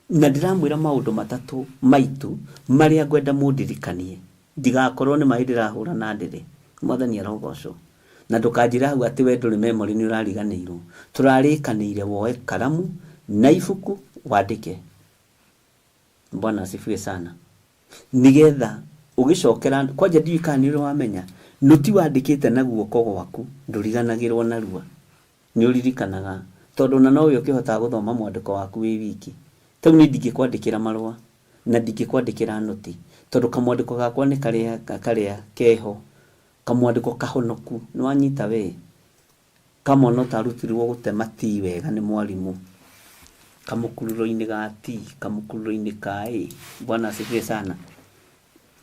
Na ndĩramwĩra maũndũ matatũ maitu marĩa ngwenda mũndirikanie. Ndigakorwo nĩ maĩ ndĩrahũra na ndĩrĩ. Mwathani arogocwo. Na ndũkanjĩre hau atĩ we ndũrĩ memory nĩ ũrariganĩirwo. Tũrarĩkanĩire woe karamu na ibuku wandĩke. Bwana asifiwe sana. Nĩgetha ũgĩcokera, kwanja ndiũĩ kana nĩ ũrĩ wamenya, nũti wandĩkĩte na guoko gwaku ndũriganagĩrwo narua. Nĩ ũririkanaga, tondũ ona nowe ũkĩhotaga gũthoma mwandĩko waku wĩ wiki. Ta rĩu niĩ ndingĩkwandĩkĩra marũa, na ndingĩkwandĩkĩra nũti, tondũ kamwandĩko gakwa nĩ karĩa karĩa keho, kamwandĩko kahonoku, nĩ wanyita we? Ka mwana ũtarutirwo gũtema T wega nĩ mwarimũ, kamũkururo-inĩ ga T, kamũkururo-inĩ ka A. Bwana asifiwe sana.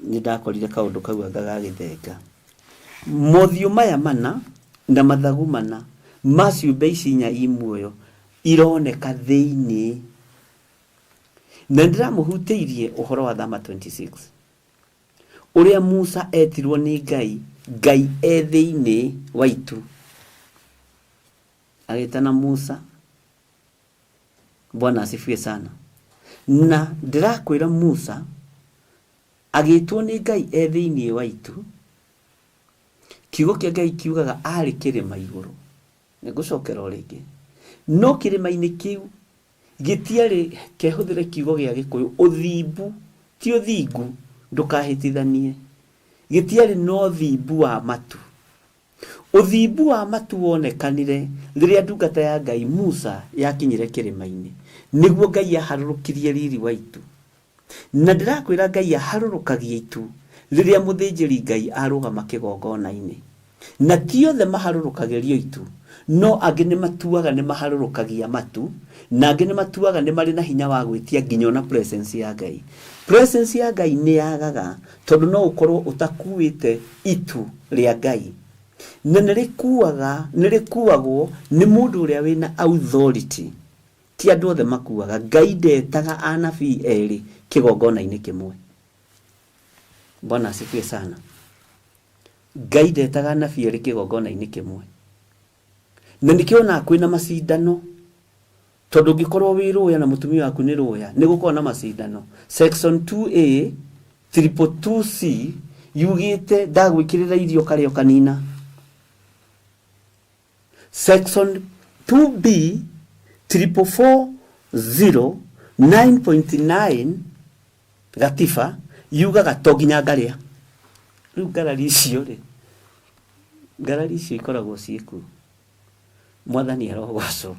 Nĩ ndakorire kaũndũ kau anga ga gĩthenga. Mothiũ maya mana na mathagu mana ma ciũmbe ici inya i muoyo ironeka thĩinĩ. Na nĩndĩramũhutĩirie ũhoro wa Thama 26. Ũrĩa Musa etirwo nĩ Ngai, Ngai e thĩinĩ wa itu. Agĩtana Musa. Bwana asifiwe sana. Na ndĩrakwĩra Musa agĩtwo nĩ Ngai e thĩinĩ wa itu. Kiugo kĩa Ngai kiugaga arĩ kĩrĩma igũrũ. Nĩngũcokera o rĩngĩ. No kĩrĩma-inĩ kĩu gĩtiarĩ, kehũthĩre kiugo gĩa Gĩkũyũ, ũthimbu, ti ũthingu, ndũkahĩtithanie. Gĩtiarĩ na ũthimbu wa matu. Ũthimbu wa matu wonekanire rĩrĩa ndungata ya Ngai Musa yakinyire kĩrĩma-inĩ. Nĩguo Ngai aharũrũkirie riri wa itu. Na ndĩrakwĩra Ngai aharũrũkagia itu rĩrĩa mũthĩnjĩri Ngai arũgama kĩgongona-inĩ. Na ti othe maharũrũkagĩrio itu, no angĩ nĩ matuaga nĩ maharũrũkagia matu, na angĩ nĩ matuaga nĩ marĩ na hinya wa gwĩtia nginya ona presence ya Ngai. Presence ya Ngai nĩ yagaga tondũ no ũkorwo ũtakuĩte itu rĩa Ngai. Na nĩ rĩkuaga, nĩ rĩkuagwo nĩ mũndũ ũrĩa wĩna authority. Ti andũ othe makuaga. Ngai ndetaga anabii erĩ kĩgongona-inĩ kĩmwe. Bwana asifiwe sana. Ngai ndetaga anabii erĩ kĩgongona-inĩ kĩmwe. Na nĩkĩo onaga kwĩna macindano tondũ ũngĩkorwo wĩ rũya na mũtumia waku nĩ rũya nĩ gũkoragwo na macindano. Section 2A triple 2C yugĩte ndagwĩkĩrĩra irio ũkarĩa ũkanina. Section 2B triple 4 0 9.9 gatiba yugaga to nginya ngarĩa. Rĩu ngarari icio rĩ, ngarari icio ikoragwo ciĩkuo. Mwathani arogocwo.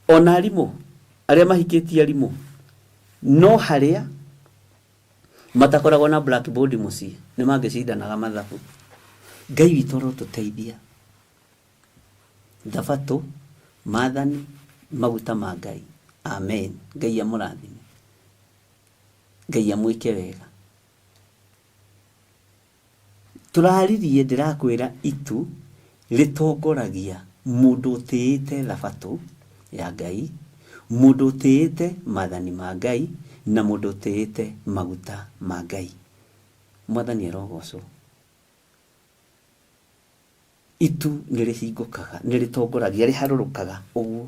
Ona arimũ arĩa mahikĩtie arimũ no harĩa matakoragwo na blackboard mũciĩ nĩ mangĩcindanaga mathabu. Ngai witũ arotũteithia. Thabatũ, maathani, maguta ma Ngai. Amen. Ngai amũrathime. Ngai amwĩke wega. Tũraririe ndĩrakwĩra itu rĩtongoragia mũndũ ũtĩĩte thabatũ ya Ngai, mũndũ ũtĩĩte maathani ma Ngai, na mũndũ ũtĩĩte maguta ma Ngai. Mwathani arogocwo. Itu nĩ rĩhingũkaga, nĩ rĩtongoragia, rĩharũrũkaga ũguo.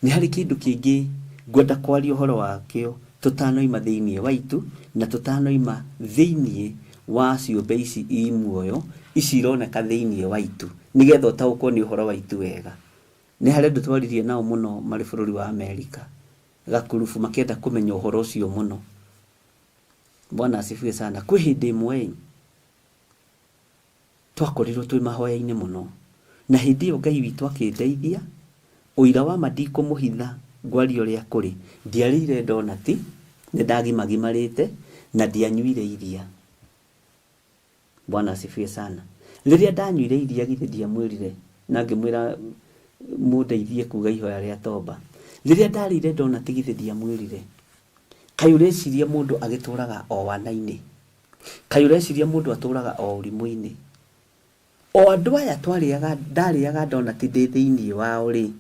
Nĩ harĩ kĩndũ kĩngĩ ngwenda kwaria ũhoro wakĩo tũtanoima thĩinĩ wa itu na tũtanoima thĩinĩ wa ciũmbe ici i muoyo, ici ironeka thĩinĩ wa itu, nĩgetha ũtaũkwo nĩ ũhoro wa itu wega. Nĩ harĩ andũ twaririe nao mũno marĩ bũrũri wa Amerika, gakurubu makĩenda kũmenya ũhoro ũcio mũno. Bwana asifiwe sana. Kwĩ hĩndĩ ĩmwe ĩ, Twakorirwo twĩ mahoya-inĩ mũno. Na hĩndĩ ĩyo Ngai witũ akĩndeithia, ũira wa ma ndikũmũhitha ngwaria ũrĩa kũrĩ, ndiarĩire ndonati, nĩ ndagimagimarĩte, na ndianyuire iria. Bwana asifiwe sana. Rĩrĩa ndanyuire iria githĩ ndiamwĩrire na ngĩmwĩra mũndeithie kuga ihoya rĩa tomba. Rĩrĩa ndarĩire ndonati githĩ ndiamwĩrire, kaĩ ũreciria mũndũ agĩtũraga o wana-inĩ? Kaĩ ũreciria mũndũ atũraga o ũrimũ-inĩ? O andũ aya twarĩaga, ndarĩaga ndonati ndĩ thĩinĩ wao-rĩ,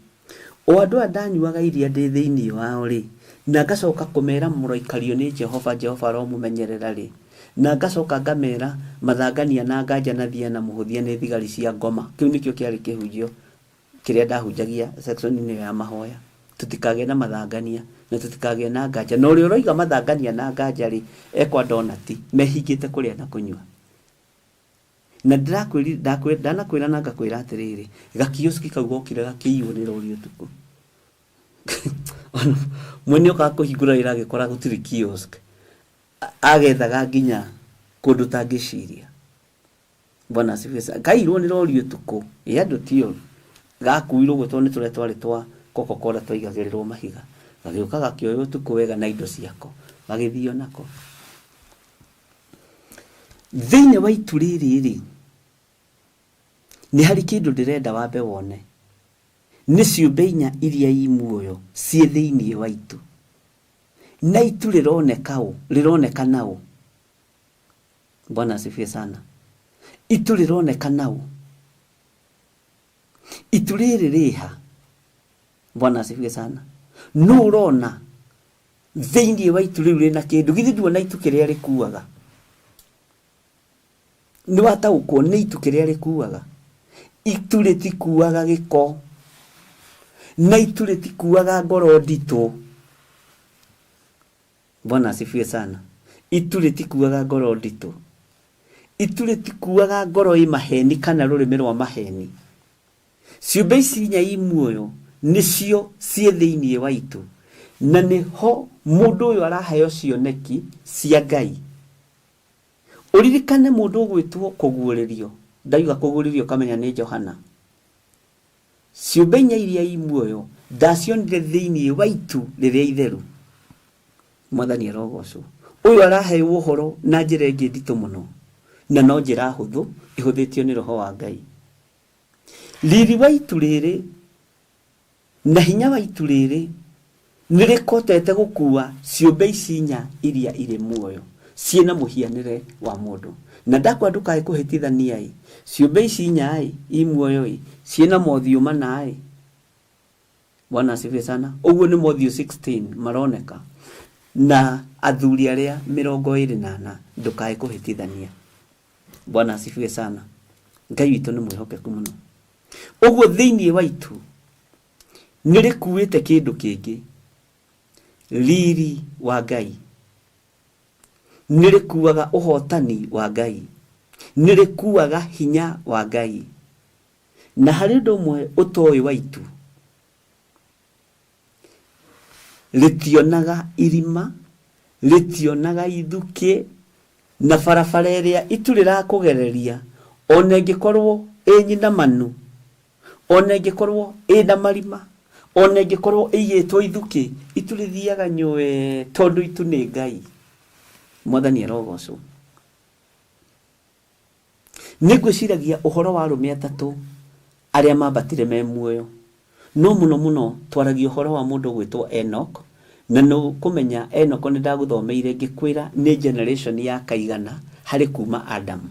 o andũ aya ndanyuaga iria ndĩ thĩinĩ wao-rĩ, na ngacoka kũmera mũroikario nĩ Jehova, Jehova aromũmenyerera-rĩ, na ngacoka ngamera mathangania na nganja na thia na mũhũthia nĩ thigari cia ngoma. Kĩu nĩkĩo kĩarĩ kĩhunjio kĩrĩa ndahunjagia section-inĩ ĩyo ya mahoya. Tũtikagĩe na mathangania na tũtikagĩe na nganja. Na ũrĩa ũroiga mathangania na nganja rĩ, ekwa ndonati, mehingĩte kũrĩa na kũnyua. Na ndĩrakwĩrire, ndanakwĩra na ngakwĩra atĩrĩrĩ, gakioski kau gokire gakĩiywo nĩ rori ũtukũ. Mwene okaga kũhingũra wĩra agĩkora gũtirĩ kiosk. Agethaga nginya kũndũ ũtangĩciria. Bwana asifiwe sana. Kairwo nĩ rori ũtukũ. Ĩ andũ ti oru. Gakuirwo ũguo tondũ nĩ tũrĩa twarĩ twa Coca-Cola twaigagĩrĩrwo mahiga. Gagĩũka gakĩoywo ũtukũ wega na indo ciako. Gagĩthio nako. Thĩinĩ wa itu rĩrĩ rĩ, nĩ harĩ kĩndũ ndĩrenda wambe wone. Nĩ ciũmbe inya iria i muoyo ciĩ thĩinĩ wa itu. Na itu rĩroneka ũ? Rĩroneka na ũ? Bwana asifiwe sana. Itu rĩroneka na ũ? Itu rĩrĩ rĩha? Bwana asifiwe sana. Nũ ũrona thĩinĩ wa itu rĩu rĩna kĩndũ? Githĩ nduona itu kĩrĩa rĩkuaga? Nĩ wataũkwo nĩ itu kĩrĩa rĩkuaga? Itu rĩtikuaga gĩko, na itu rĩtikuaga ngoro nditũ. Bwana asifiwe sana. Itu rĩtikuaga ngoro nditũ. Itu rĩtikuaga ngoro ĩ maheni kana rũrĩmĩ rwa maheni. Ciũmbe ici inya i muoyo nĩcio ciĩ thĩinĩ wa itu. Na nĩho mũndũ ũyũ araheo cioneki cia Ngai. Ũririkane mũndũ ũgwĩtwo kũguũrĩrio, ndauga kũguũrĩrio ũkamenya nĩ Johana. Ciũmbe inya iria i muoyo ndacionire thĩinĩ wa itu rĩrĩa itheru. Mwathani arogocwo. Ũyũ araheo ũhoro na njĩra ĩngĩ nditũ mũno, na no njĩra hũthũ ĩhũthĩtio nĩ Roho wa Ngai. Riri wa itu rĩrĩ na hinya wa itu rĩrĩ nĩ rĩkotete gũkua ciũmbe ici inya iria irĩ muoyo ciĩna mũhianĩre wa mũndũ. Na ndakwa ndũkae kũhĩtithania ĩ, ciũmbe ici inya ĩ, i muoyo ĩ, ciĩna mothiũ mana ĩ. Bwana asifiwe sana. Ũguo nĩ mothiũ 16 maroneka na athuri arĩa 24, ndũkae kũhĩtithania. Bwana asifiwe sana. Ngai witũ nĩ mwĩhokeku mũno. Ũguo thĩinĩ wa itu nĩ rĩkuĩte kĩndũ kĩngĩ, riri wa Ngai. Nĩ rĩkuaga ũhotani wa Ngai. Nĩ rĩkuaga hinya wa Ngai. Na harĩ ũndũ ũmwe ũtoĩ wa itu, rĩtionaga irima, rĩtionaga ithukĩ, na barabara ĩrĩa itu rĩrakũgereria, ona ĩngĩkorwo ĩ nyinamanu, ona ĩngĩkorwo ĩna marima, ona ĩngĩkorwo ĩigĩtwo ithukĩ, itu rĩthiaga nyũe tondũ itu nĩ Ngai. Mwathani arogocwo. Nĩ ngwĩciragia ũhoro wa arũme atatũ arĩa mambatire me muoyo. No mũno mũno twaragia ũhoro wa mũndũ ũgwĩtwo Enoch, na nĩ ũkũmenya Enoch nĩ ndagũthomeire ngĩkwĩra nĩ generation ya kaigana harĩ kuma Adam.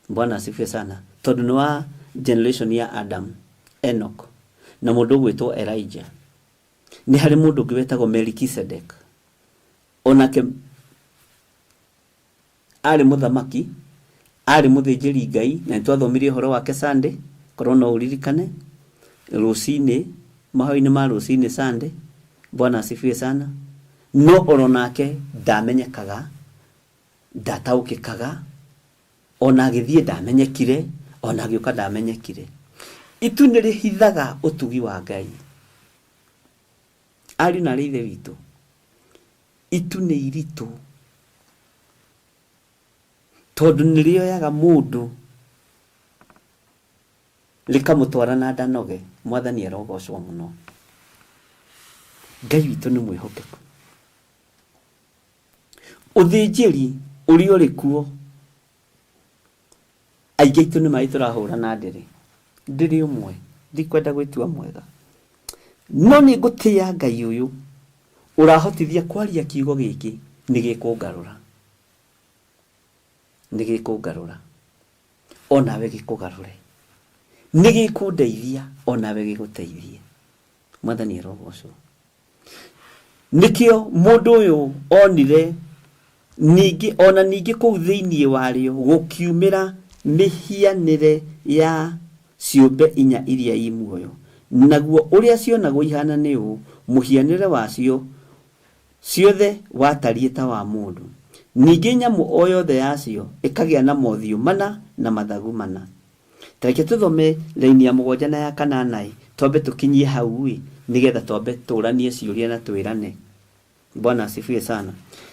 Bwana asifiwe sana. Tondũ nĩ wa generation ya Adam, Enoch, na mũndũ ũgwĩtwo Elijah. Nĩ harĩ mũndũ ũngĩ wetagwo Melchizedek. Onake Aarĩ mũthamaki, aarĩ mũthĩnjĩri Ngai, na nĩ twathomire ũhoro wake Sunday, korwo no ũririkane, rũcinĩ, mahoya-inĩ ma rũcinĩ Sunday, Bwana asifiwe sana. No oro nake ndamenyekaga, ndataũkĩkaga, ona agĩthiĩ ndamenyekire, ona agĩũka ndamenyekire. Itu nĩ rĩhithaga ũtugi wa Ngai. Ariũ na aarĩ a Ithe witũ, itu nĩ iritũ tondũ nĩ rĩoyaga mũndũ rĩkamũtwara na ndanoge. Mwathani arogocwo mũno. Ngai witũ nĩ mwĩhokeku. Ũthĩnjĩri ũrĩa ũrĩ kuo, aingĩ aitũ nĩ maĩ tũrahũra na ndĩrĩ. Ndĩrĩ ũmwe, ndikwenda gwĩtua mwega. No nĩ ngũtĩĩa Ngai ũyũ ũrahotithia kwaria kiugo gĩkĩ nĩ gĩkũngarũra. Nĩ gĩkũngarũra. O nawe gĩkũgarũre. Nĩ gĩkũndeithia o nawe gĩgũteithie. Mwathani arogocwo. Nĩkĩo mũndũ ũyũ onire ningĩ ona ningĩ kũu thĩinĩ warĩo gũkiumĩra mĩhianĩre ya ciũmbe inya iria i muoyo, naguo ũrĩa cionagwo ihaana nĩ ũũ, mũhianĩre wacio ciothe watariĩ ta wa mũndũ, ningĩ nyamũ o yothe yacio ĩkagĩa na mothiũ mana na mathagu mana. Ta reke tũthome raini ya mũgwanja na ya kanana-ĩ, twambe tũkinyie hau-ĩ, nĩgetha twambe tũranie ciũria na twĩrane. Bwana asifiwe sana.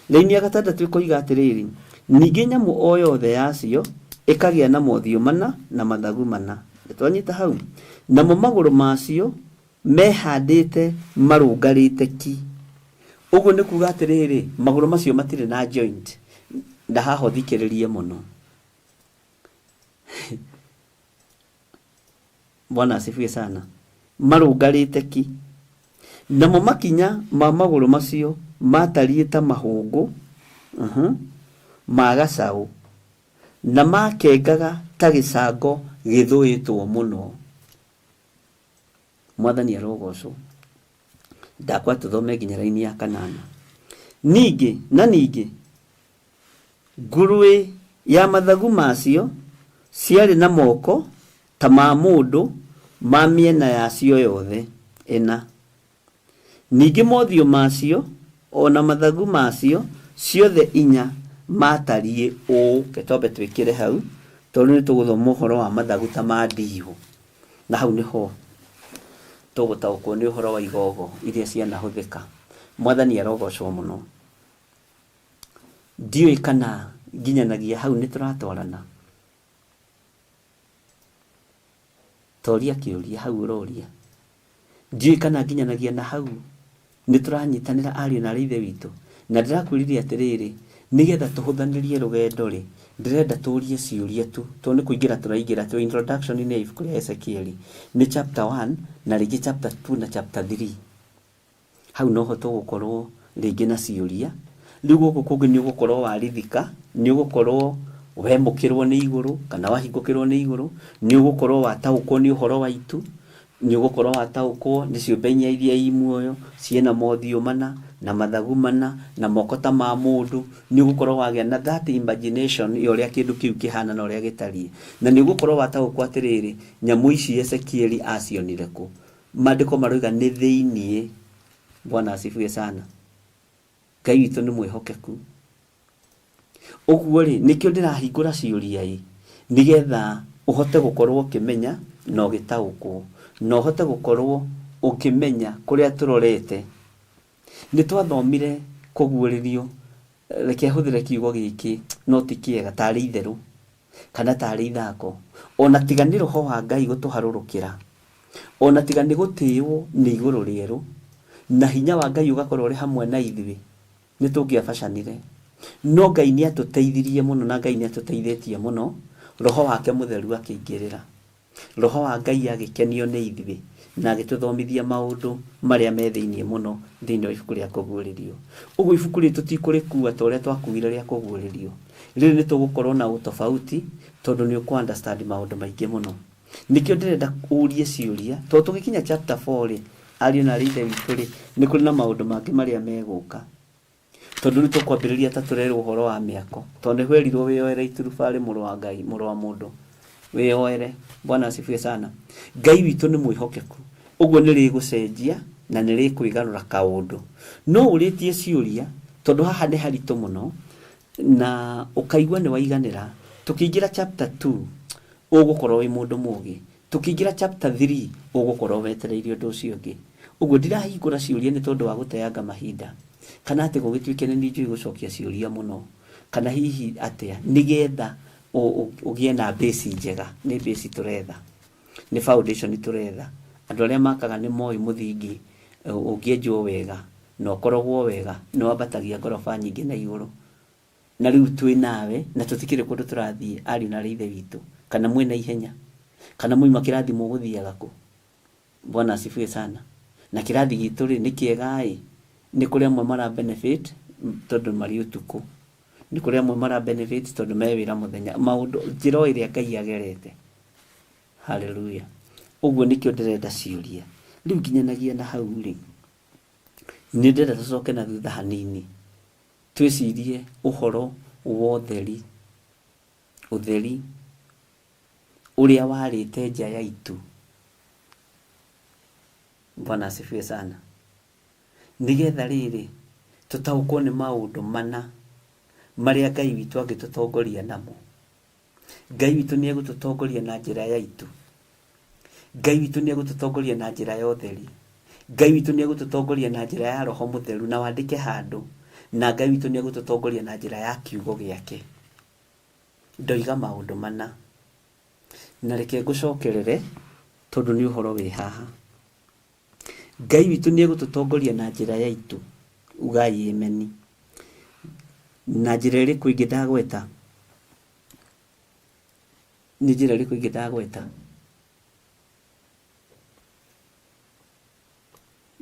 Raini ya gatandatũ ĩkoiga atĩrĩrĩ, ningĩ nyamũ o yothe yacio ĩkagĩa na mothiũ mana na mathagu mana. Nĩtwanyita hau? Namo magũrũ macio mehandĩte marũngarĩte ki. Ũguo nĩ kuga atĩrĩrĩ, magũrũ macio matirĩ na joint. Na haha ũthikĩrĩrie mũno. Bwana asifiwe sana. Marũngarĩte ki. Namo makinya ma magũrũ macio maatariĩ ta mahũngũ ma gacaũ, na maakengaga ta gĩcango gĩthũĩtwo mũno. Mwathani arogocwo. Ndakwa tũthome nginya raini ya kanana. Ningĩ na ningĩ Ngũrũe ya mathagu macio ciarĩ na moko ta ma mũndũ ma mĩena yacio yothe ĩna. Ningĩ mothiũ macio o na mathagu macio ciothe inya maatariĩ ũũ, reke twambe twĩkĩre hau tondũ nĩ tũgũthoma ũhoro wa mathagu ta ma ndiihũ, na hau nĩho Tũgũtaũkwo nĩ ũhoro wa igogo iria cianahũthĩka. Mwathani arogocwo mũno. Ndiũĩ kana nginyanagia hau nĩ tũratwarana. Toria kĩũria hau ũroria. Ndiũĩ kana nginyanagia na hau nĩ tũranyitanĩra ariũ na aarĩ a Ithe witũ. Na ndĩrakwĩrire atĩrĩrĩ, nĩgetha tũhũthanĩrie rũgendo rĩ, ndĩrenda tũrie ciũria tu, tondũ nĩ kũingĩra tũraingĩra, twĩ introduction-inĩ ya ibuku rĩa Ezekieli. Nĩ chapter 1 na rĩngĩ chapter 2 na chapter 3. Hau noho tũgũkorwo rĩngĩ na ciũria. Rĩu gũkũ kũngĩ nĩ ũgũkorwo warithika, nĩ ũgũkorwo wemũkĩrwo nĩ igũrũ kana wahingũkĩrwo nĩ igũrũ, nĩ ũgũkorwo wataũkwo nĩ ũhoro wa itu, nĩ ũgũkorwo wataũkwo nĩ ciũmbe inya iria i muoyo, ciĩna mothiũ mana, na mathagu mana, na moko ta ma mũndũ, nĩ ũgũkorwo wagĩa na that imagination ya ũrĩa kĩndũ kĩu kĩhana na ũrĩa gĩtariĩ. Na nĩ ũgũkorwo wataũkwo atĩrĩrĩ, nyamũ ici Ezekieli acionire kũ? Maandĩko maroiga nĩ thĩinĩ. Bwana asifiwe sana. Ngai witũ nĩ mwĩhokeku. Ũguo rĩ, nĩkĩo ndĩrahingũra ciũria ĩ, nĩgetha ũhote gũkorwo ũkĩmenya na ũgĩtaũkwo, na ũhote gũkorwo ũkĩmenya kũrĩa tũrorete. Nĩ twathomire kũguũrĩrio, reke hũthĩre kiugo gĩkĩ no ti kĩega, tarĩ itherũ kana tarĩ ithako. Ona tiga nĩ Roho wa Ngai gũtũharũrũkĩra, ona tiga nĩ gũtĩĩwo nĩ igũrũ rĩerũ, na hinya wa Ngai ũgakorwo ũrĩ hamwe na ithuĩ, nĩ tũngĩabacanire. No Ngai nĩ atũteithirie mũno na Ngai nĩ atũteithĩtie mũno, Roho wake mũtheru akĩingĩrĩra. Roho wa Ngai agĩkenio nĩ ithuĩ na agĩtũthomithia maũndũ marĩa me thĩinĩ mũno thĩinĩ wa ibuku rĩa Kũguũrĩrio. Ũguo ibuku rĩrĩ tũtikũrĩkua ta ũrĩa twakuire rĩa Kũguũrĩrio. Rĩrĩ nĩ tũgũkorwo na ũtofauti tondũ nĩ ũkũ understand maũndũ maingĩ mũno. Nĩkĩo ndĩrenda ũrie ciũria tondũ tũgĩkinya chapter 4 rĩ, ariũ na aarĩ a Ithe witũ rĩ, nĩ kũrĩ na maũndũ mangĩ marĩa megũka. Tondũ rĩu tũkwambĩrĩria ta tũrerwo ũhoro wa mĩako. Tondũ nĩ werirwo wĩyoere iturubarĩ mũrũ wa Ngai, mũrũ wa mũndũ. Wĩyoere. Bwana asifiwe sana. Ngai witũ nĩ mwĩhokeku. Ũguo nĩ rĩgũcenjia na nĩ rĩkwĩgarũra kaũndũ. No ũrĩtie ciũria tondũ haha nĩ haritũ mũno na ũkaigua nĩ waiganĩra. Tũkĩingĩra chapter 2 ũgũkorwo wĩ mũndũ mũgĩ. Tũkĩingĩra chapter 3 ũgũkorwo wetereire ũndũ ũcio ũngĩ. Ũguo ndirahingũra ciũria nĩ tondũ wa gũteanga mahinda, kana atĩ gũgĩtuĩke nĩ niĩ njũĩ gũcokia ciũria mũno, kana hihi atĩa, nĩgetha ũgĩe na base njega. Nĩ base tũretha, nĩ foundation tũretha. Andũ arĩa makaga nĩ moĩ mũthingi ũngĩenjwo wega na ũkorogwo wega, nĩ wambatagia ngoroba nyingĩ na igũrũ. Na rĩu twĩ nawe, na tũtikĩrĩ kũndũ tũrathiĩ, ariũ na aarĩ a Ithe witũ. Kana mwĩ na ihenya? Kana mwauma kĩrathi mũgũthiaga kũ? Bwana asifiwe sana. Na kĩrathi gitũ rĩ, nĩ kĩega ĩ, nĩ kũrĩ amwe mara benefit tondũ marĩ ũtukũ. Nĩ kũrĩ amwe mara benefit tondũ me wĩra mũthenya. Maũndũ, njĩra o ĩrĩa Ngai agerete. Hallelujah. Ũguo nĩkĩo ndĩrenda ciũria. Rĩu nginyanagia na hau rĩ, nĩ ndĩrenda tũcoke na thutha hanini. Twĩcirie ũhoro wa ũtheri, ũtheri ũrĩa warĩte nja ya itu. Bwana asifiwe sana. Nĩgetha rĩrĩ, tũtaũkwo nĩ maũndũ mana marĩa Ngai witũ angĩtũtongoria namo. Ngai witũ nĩ egũtũtongoria na njĩra ya itu. Ngai witũ nĩ egũtũtongoria na njĩra ya ũtheri. Ngai witũ nĩ egũtũtongoria na njĩra ya Roho Mũtheru, na wandĩke handũ, na Ngai witũ nĩ egũtũtongoria na njĩra ya kiugo gĩake. Ndoiga maũndũ mana. Na reke ngũcokerere tondũ nĩ ũhoro wĩ haha. Ngai witũ nĩ egũtũtongoria na njĩra ya itu. Ugai ameni. Na njĩra ĩrĩkũ ĩngĩ ndagweta? Nĩ njĩra ĩrĩkũ ĩngĩ ndagweta?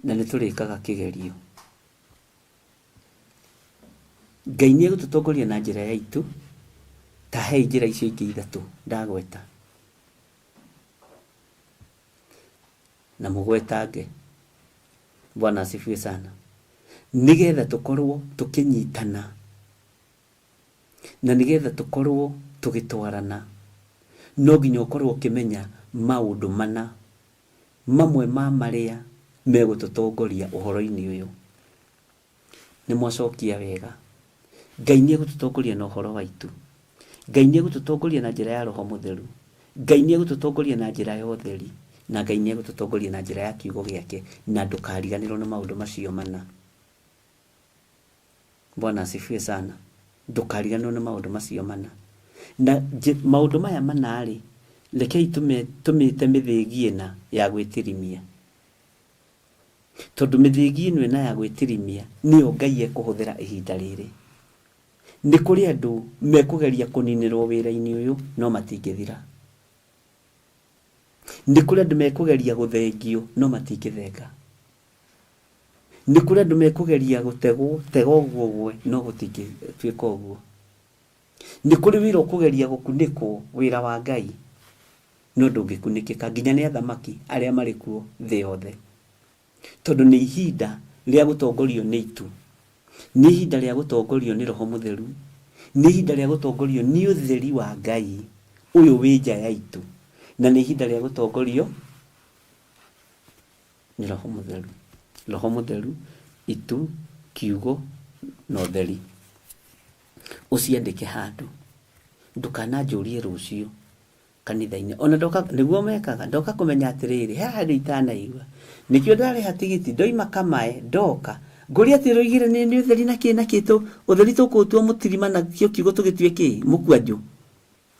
Na nĩ tũrĩkaga kĩgerio. Ngai nĩ egũtũtongoria na njĩra ya itu. Ta hei njĩra icio ingĩ ithatũ ndagweta. Na mũgwetange. Bwana asifiwe sana. Nĩgetha tũkorwo tũkĩnyitana na nĩgetha tũkorwo tũgĩtwarana, no nginya ũkorwo ũkĩmenya maũndũ mana, mamwe ma marĩa megũtũtongoria ũhoro-inĩ ũyũ. Nĩ mwacokia wega. Ngai nĩ egũtũtongoria na ũhoro wa itu. Ngai nĩ egũtũtongoria na njĩra ya Roho Mũtheru. Ngai nĩ egũtũtongoria na njĩra ya ũtheri. Na Ngai nĩ egũtũtongoria na njĩra ya kiugo gĩake, na ndũkariganĩrwo nĩ maũndũ macio mana. Bwana asifiwe sana. Ndũkariganĩrwo nĩ maũndũ macio mana. Na maũndũ maya mana rĩ, rekei tũmĩte mĩthĩgi ĩna ya gwĩtirimia. Tondũ mĩthĩgi ĩno ĩna ya gwĩtirimia nĩyo Ngai ekũhũthĩra ihinda rĩrĩ. Nĩ kũrĩ andũ mekũgeria kũninĩrwo wĩra-inĩ ũyũ no matingĩthira. Nĩ kũrĩ andũ mekũgeria gũthengio no matingĩthenga. Nĩ kũrĩ andũ mekũgeria gũtegwo, tega ũguo ũgwe no gũtingĩtuĩka ũguo. Nĩ kũrĩ wĩra ũkũgeria gũkunĩkwo, wĩra wa Ngai, no ndũngĩkunĩkĩka nginya nĩ athamaki arĩa marĩ kuo thĩ yothe. Tondũ nĩ ihinda rĩa gũtongorio nĩ itu, nĩ ihinda rĩa gũtongorio nĩ Roho Mũtheru, nĩ ihinda rĩa gũtongorio nĩ ũtheri wa Ngai ũyũ wĩ nja ya itu, na nĩ ihinda rĩa gũtongorio nĩ Roho Mũtheru. Roho Mũtheru, itu, kiugo na ũtheri. Ũciandĩke handũ, ndũkananjũrie rũciũ kanitha-inĩ. Ona ndoka, nĩguo mekaga, ndoka kũmenya atĩrĩrĩ, he handũ itanaigua. Nĩkĩo ndarĩha tigiti, ndoima Kamae, ndoka, ngũria atĩ ũroigire nĩ ũtheri na kĩ na kĩ tũ, ũtheri tũkũũtua mũtirima na kĩo kiugo tũgĩtue kĩ, mũkwanjũ.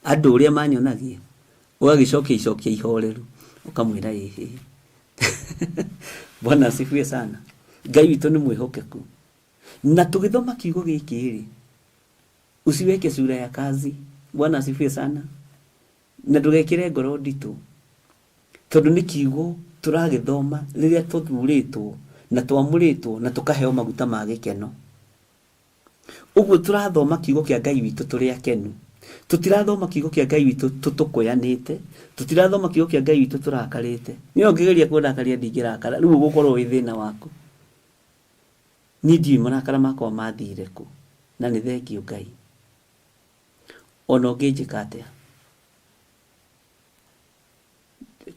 Andũ ũrĩa manyonagia, ũgagĩcokia icokia ihoreru, ũkamwĩra ĩhĩ. Bwana asifiwe sana. Ngai witũ nĩ mwĩhokeku. Na tũgĩthoma kiugo gĩkĩ rĩ, usiweke sura ya kazi. Bwana asifiwe sana. Na ndũgekĩre ngoro nditũ, tondũ nĩ kiugo tũragĩthoma rĩrĩa tũthurĩtwo na twamũrĩtwo na tũkaheo maguta ma gĩkeno. Ũguo tũrathoma kiugo kĩa Ngai witũ tũrĩ akenu. Tũtirathoma kiugo kĩa Ngai witũ tũtũkũyanĩte, tũtirathoma kiugo kĩa Ngai witũ tũrakarĩte. Niĩ ũngĩgeria kũndakaria ndingĩrakara, rĩu ũgũkorwo wĩ thĩna waku. Niĩ ndiũĩ marakara makwa mathire kũ, na nĩ thengiũ Ngai. Ona ũngĩnjĩka atĩa,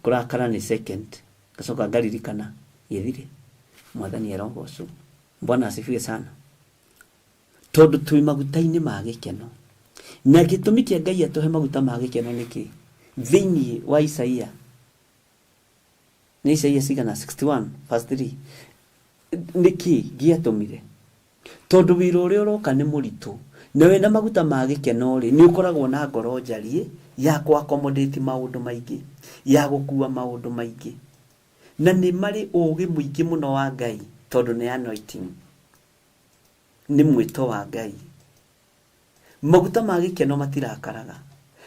kũrakara nĩ second, ngacoka ngaririkana gĩthire, Mwathani arogocwo. Bwana asifiwe sana. Tondũ twĩ maguta-inĩ ma gĩkeno. Na gĩtũmi kĩa Ngai atũhe maguta ma gĩkeno nĩ kĩ? Thĩinĩ wa Isaia, nĩ Isaia cigana? 61 verse 3. Nĩ kĩ gĩatũmire? Tondũ wĩra ũrĩa ũroka nĩ mũritũ, na wĩna maguta ma gĩkeno rĩ, nĩ ũkoragwo na ngoro njariĩ ya kũ accommodate maũndũ maingĩ, ya gũkua maũndũ maingĩ. Na nĩ marĩ ũgĩ mũingĩ mũno wa Ngai, tondũ nĩ anointing, nĩ mwĩto wa Ngai. Maguta ma gĩkeno matirakaraga,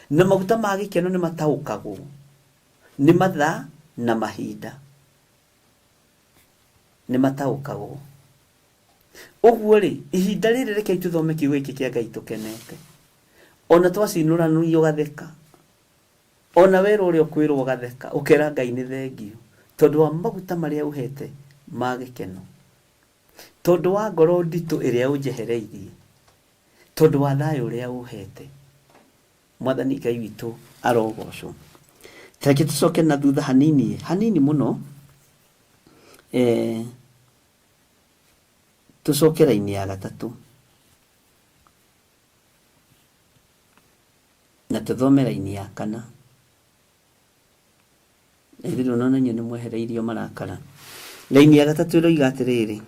na maguta ma gĩkeno nĩ mataũkagwo nĩ mathaa na mahinda, nĩ mataũkagwo. Ũguo rĩ, ihinda rĩrĩ rekei tũthome kiugo gĩkĩ kĩa Ngai tũkenete. Ona twacinũranio ũgatheka, ona werwo ũrĩa ũkwĩrwo ũgatheka, ũkera Ngai nĩ thengiũ, tondũ wa maguta marĩa ũhete ma gĩkeno, tondũ wa ngoro nditũ ĩrĩa ũnjehereirie, tondũ wa thayũ ũrĩa ũhete. Mwathani Ngai witũ arogocwo. Reke tũcoke na thutha hanini, hanini mũno, tũcoke raini ya gatatũ na tũthome raini ya kana. Ethĩrwo no na inyuĩ nĩ mwehereirio marakara. Raini ya gatatũ ĩroiga atĩrĩrĩ,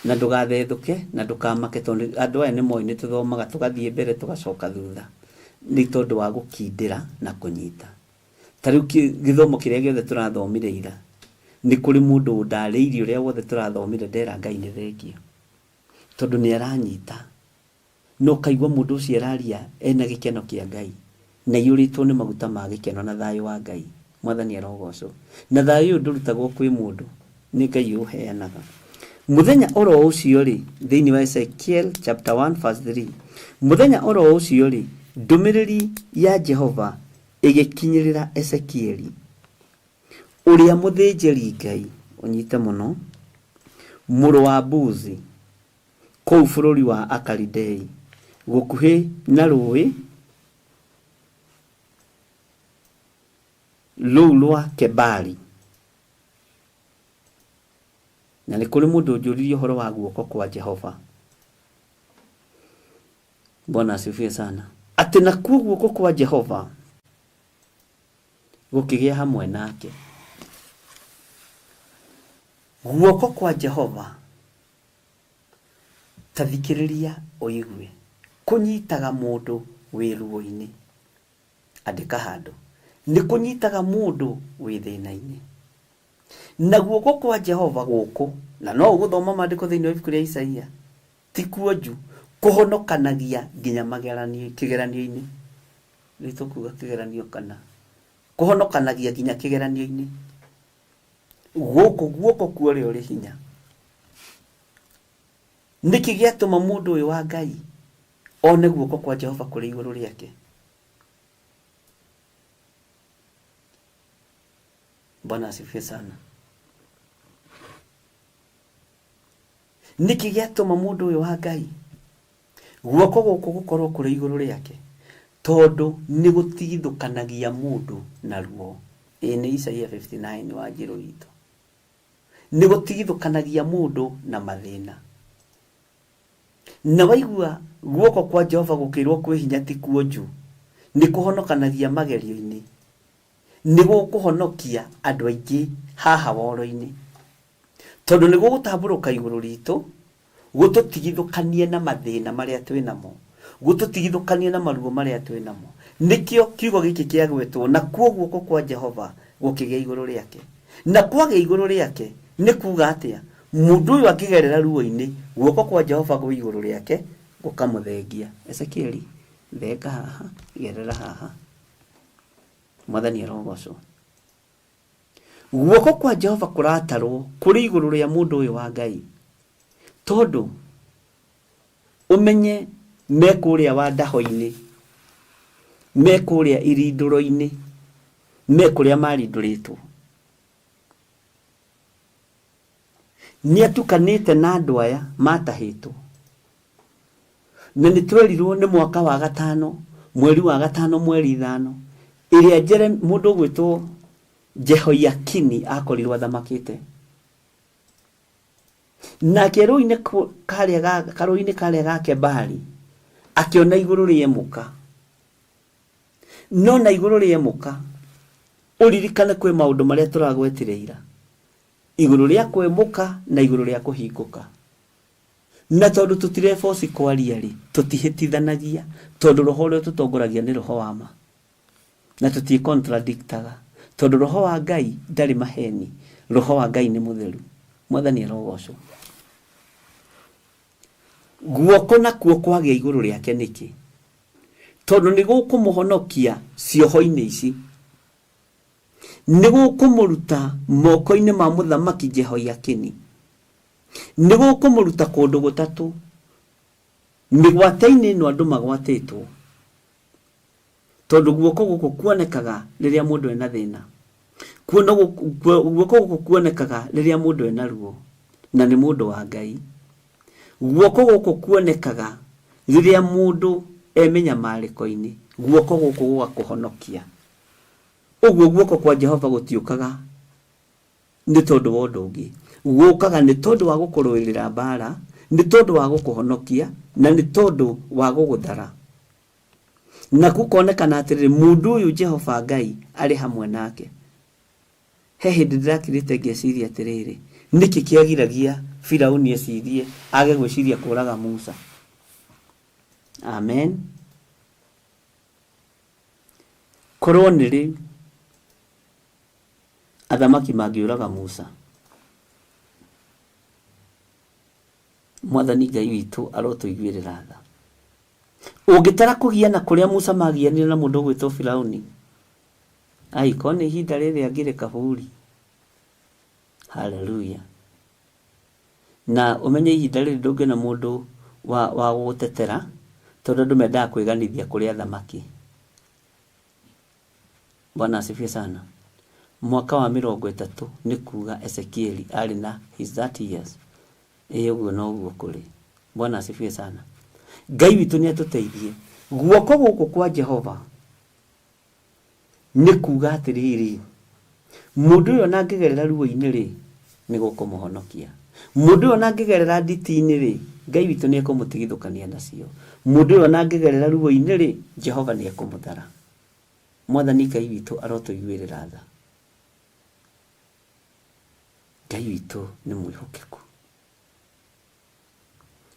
na ndũgathethũke na ndũkamake, tondũ andũ aya nĩ moĩ nĩ tũthomaga tũgathiĩ mbere tũgacoka thutha, nĩ tondũ wa gũkindĩra na kũnyita. Ta rĩu gĩthomo kĩrĩa gĩothe tũrathomire ira, nĩ kũrĩ mũndũ ũndarĩirie ũrĩa wothe tũrathomire ndera Ngai nĩ thengiũ, tondũ nĩ aranyita. No kaigua mũndũ ũcio araria ena gĩkeno kĩa Ngai, na aiyũrĩtwo nĩ maguta ma gĩkeno na thayũ wa Ngai. Mwathani arogocwo. Na thayũ ũyũ ndũrutagwo kwĩ mũndũ, nĩ Ngai ũheanaga. Mũthenya oro ũcio rĩ, thĩinĩ wa Ezekiel chapter 1 verse 3, mũthenya oro ũcio rĩ, ndũmĩrĩri ya Jehova ĩgĩkinyĩrĩra Ezekieli ũrĩa mũthĩnjĩri Ngai, ũnyite mũno, mũrũ wa Buzi, kũu bũrũri wa Akalidei, gũkuhĩ na rũũĩ rũu rwa Kebari. Na nĩ kũrĩ mũndũ ũnjũririe ũhoro wa guoko kwa Jehova. Bwana asifiwe sana. Atĩ nakuo guoko kwa Jehova Gũkĩgĩa hamwe nake. Guoko kwa Jehova, ta thikĩrĩria ũigue, kũnyitaga mũndũ wĩ ruo-inĩ. Andĩka handũ. Nĩ kũnyitaga mũndũ wĩ thĩna-inĩ. Na guoko kwa Jehova gũkũ, na no ũgũthoma maandĩko thĩinĩ wa ibuku rĩa Isaia, ti kuonju, kũhonokanagia nginya mageranio, kĩgeranio-inĩ. Rĩu tũkuga kĩgeranio kana kũhonokanagia nginya kĩgeranio-inĩ. Gũkũ guoko kwa ũrĩa ũrĩ hinya. Nĩkĩ gĩatũma mũndũ ũyũ wa Ngai one guoko kwa Jehova kũrĩ igũrũ rĩake? Bwana asifiwe sana. Nĩkĩ gĩatũma mũndũ ũyũ wa Ngai guoko gũkũ gũkorwo kũrĩ igũrũ rĩake? Tondũ nĩ gũtigithũkanagia mũndũ na ruo. Ĩĩ nĩ Isaia 59 wa Njĩrũ witũ. Nĩ gũtigithũkanagia mũndũ na mathĩna. Na waigua guoko kwa Jehova gũkĩrwo kwĩ hinya ti kuonju, nĩ kũhonokanagia magerio-inĩ. Nĩ gũkũhonokia andũ aingĩ haha woro-inĩ. Tondũ nĩ gũgũtambũrũka igũrũ ritũ, gũtũtigithũkanie na mathĩna marĩa twĩ namo, gũtũtigithũkanie na maruo marĩa twĩ namo. Nĩkĩo kiugo gĩkĩ kĩagwetwo, nakuo guoko kwa Jehova gũkĩgĩa igũrũ rĩake. Na kwagĩa igũrũ rĩake nĩ kuuga atĩa? Mũndũ ũyũ angĩgerera ruo-inĩ, guoko kwa Jehova gwĩ igũrũ rĩake gũkamũthengia. Ezekieli, thenga haha, gerera haha. Mwathani arogocwo. Guoko kwa Jehova kũratarwo kũrĩ igũrũ rĩa mũndũ ũyũ wa Ngai, tondũ ũmenye me kũrĩa wandaho-inĩ, me kũrĩa irindũro-inĩ, me kũrĩa marindũrĩtwo. Nĩ atukanĩte na andũ aya matahĩtwo. Na nĩ twerirwo nĩ mwaka wa gatano, mweri wa gatano mweri ithano, ĩrĩa Jere, mũndũ ũgwĩtwo Jehoiakini akorirwo athamakĩte. Nake rũĩ-inĩ karĩa ga, karũĩ-inĩ karĩa ga Kebari, akĩona igũrũ rĩemũka. No na igũrũ rĩemũka, ũririkane kwĩ maũndũ marĩa tũragwetire ira. Igũrũ rĩa kwemũka na igũrũ rĩa kũhingũka. Na tondũ tũtireboci kwaria-rĩ, tũtihĩtithanagia, tondũ roho ũrĩa ũtũtongoragia nĩ roho wa ma. Na tũtiĩ-contradictaga, tondũ roho wa Ngai ndarĩ maheni, roho wa Ngai nĩ mũtheru. Mwathani arogocwo. Guoko nakuo kwagĩa igũrũ rĩake nĩkĩ? Tondũ nĩ gũkũmũhonokia cioho-inĩ ici. Nĩ gũkũmũruta moko-inĩ ma mũthamaki Jehoiakini. Nĩ gũkũmũruta kũndũ gũtatũ, mĩgwate-inĩ ĩno andũ magwatĩtwo, tondũ guoko gũkũ kuonekaga rĩrĩa mũndũ ena thĩna. Guoko gũkũ kuonekaga rĩrĩa mũndũ ena ruo, na nĩ mũndũ wa Ngai. Guoko gũkũ kuonekaga rĩrĩa mũndũ e mĩnyamarĩko-inĩ, guoko gũkũ gũgakũhonokia. Ũguo guoko kwa Jehova gũtiũkaga nĩ tondũ wa ũndũ ũngĩ. Gũkaga nĩ tondũ wa gũkũrũĩrĩra mbaara, nĩ tondũ wa gũkũhonokia, na nĩ tondũ wa gũgũthara. Na gũkonekana atĩrĩrĩ, mũndũ ũyũ Jehova Ngai arĩ hamwe nake. He hĩndĩ ndĩrakirĩte ngeciria atĩrĩrĩ, nĩkĩ kĩagiragia Firauni ecirie age gwĩciria kũraga Musa? Amen. Korwo nĩ rĩu athamaki mangĩũraga Musa, Mwathani Ngai witũ arotũiguĩrĩra tha. Ũngĩtara kũgiana kũrĩa Musa magianire na mũndũ ũgwĩtwo Firauni, ai korwo nĩ ihinda rĩrĩ angĩrĩ kaburi. Haleluya. Na ũmenye ihinda rĩrĩ ndũngĩona mũndũ wa, wa gũgũtetera tondũ andũ mendaga kwĩganithia kũrĩ athamaki. Bwana asifiwe sana. Mwaka wa mĩrongo ĩtatũ nĩ kuga Ezekieli arĩ na his 30 years. Ĩĩ ũguo noguo kũrĩ. Bwana asifiwe sana. Ngai witũ nĩ atũteithie. Guoko gũkũ kwa Jehova nĩ kuga atĩrĩrĩ, mũndũ ũyũ ona angĩgerera ruo-inĩ rĩ, nĩ gũkũmũhonokia. Mũndũ ũyũ ona angĩgerera nditi-inĩ rĩ, Ngai witũ nĩ ekũmũtigithũkania nacio. Mũndũ ũyũ ona angĩgerera ruo-inĩ rĩ, Jehova nĩ ekũmũthara. Mwathani Ngai witũ arotũiguĩrĩra tha. Ngai witũ nĩ mwĩhokeku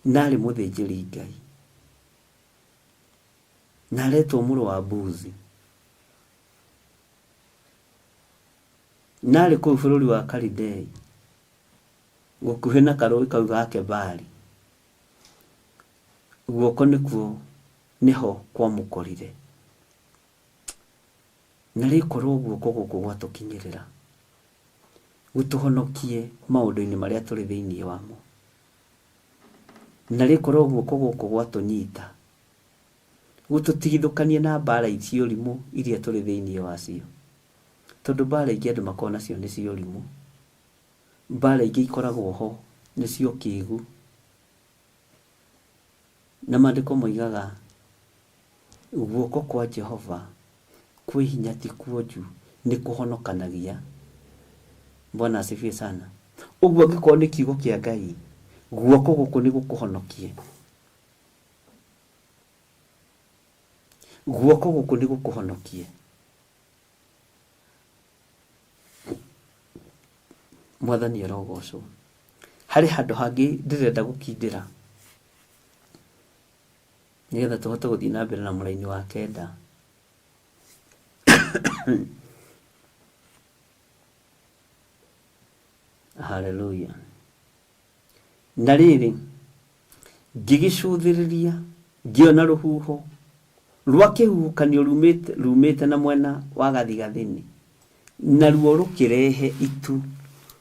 na arĩ mũthĩnjĩri Ngai na aretwo mũrũ wa Buzi na arĩ kũu bũrũri wa Kalidei gũkuhĩ na karũĩ kau ga Kebari, guoko nĩkuo nĩho kwamũkorire. Na rĩkorwo guoko gũkũ gwatũkinyĩrĩra, gũtũhonokie maũndũ-inĩ marĩa tũrĩ thĩinĩ wamo. Na rĩkorwo guoko gũkũ gwatũnyita, gũtũtigithũkanie na mbara cia ũrimũ iria tũrĩ thĩinĩ wacio. Tondũ mbara ingĩ andũ makoragwo nacio nĩ cia ũrimũ. Mbara ingĩ ikoragwo ho nĩ cia ũkĩgu. Na maandĩko moigaga, guoko kwa Jehova kwĩ hinya ti kuonju, nĩ kũhonokanagia. Bwana asifiwe sana. Ũguo angĩkorwo nĩ kiugo kĩa Ngai, guoko gũkũ nĩ gũkũhonokie. Guoko gũkũ nĩ gũkũhonokie. Mwathani arogocwo. Harĩ handũ hangĩ ndĩrenda gũkindĩra nĩgetha tũhote gũthiĩ na mbere na mũraini wa kenda. Haleluya. Na rĩrĩ, ngĩgĩcũthĩrĩria, ngĩona rũhuho rwa kĩhuhũkanio rumĩte, rumĩte na mwena wa gathigathini, naruo rũkĩrehe itu.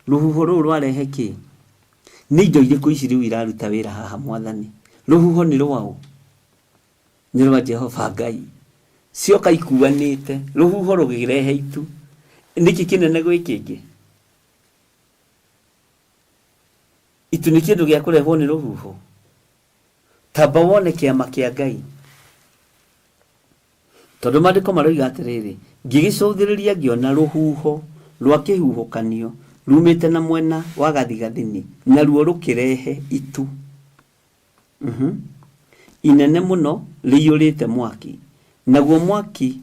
Rũhuho rũu rwarehe kĩ? Nĩ indo irĩkũ ici rĩu iraruta wĩra haha, Mwathani? Rũhuho nĩ rwaũ? Nĩ rwa Jehova Ngai. Cioka ikuanĩte, rũhuho rũgĩrehe itu. Nĩkĩ kĩnene gwĩ kĩngĩ? Itu nĩ kĩndũ gĩa kũrehwo nĩ rũhuho. Tamba wone kĩama kĩa Ngai. Tondũ maandĩko maroiga atĩrĩrĩ, ngĩgĩcũthĩrĩria ngĩona rũhuho rwa kĩhuhũkanio rumĩte na mwena wa gathigathini, naruo rũkĩrehe itu inene mũno rĩiyũrĩte mwaki, naguo mwaki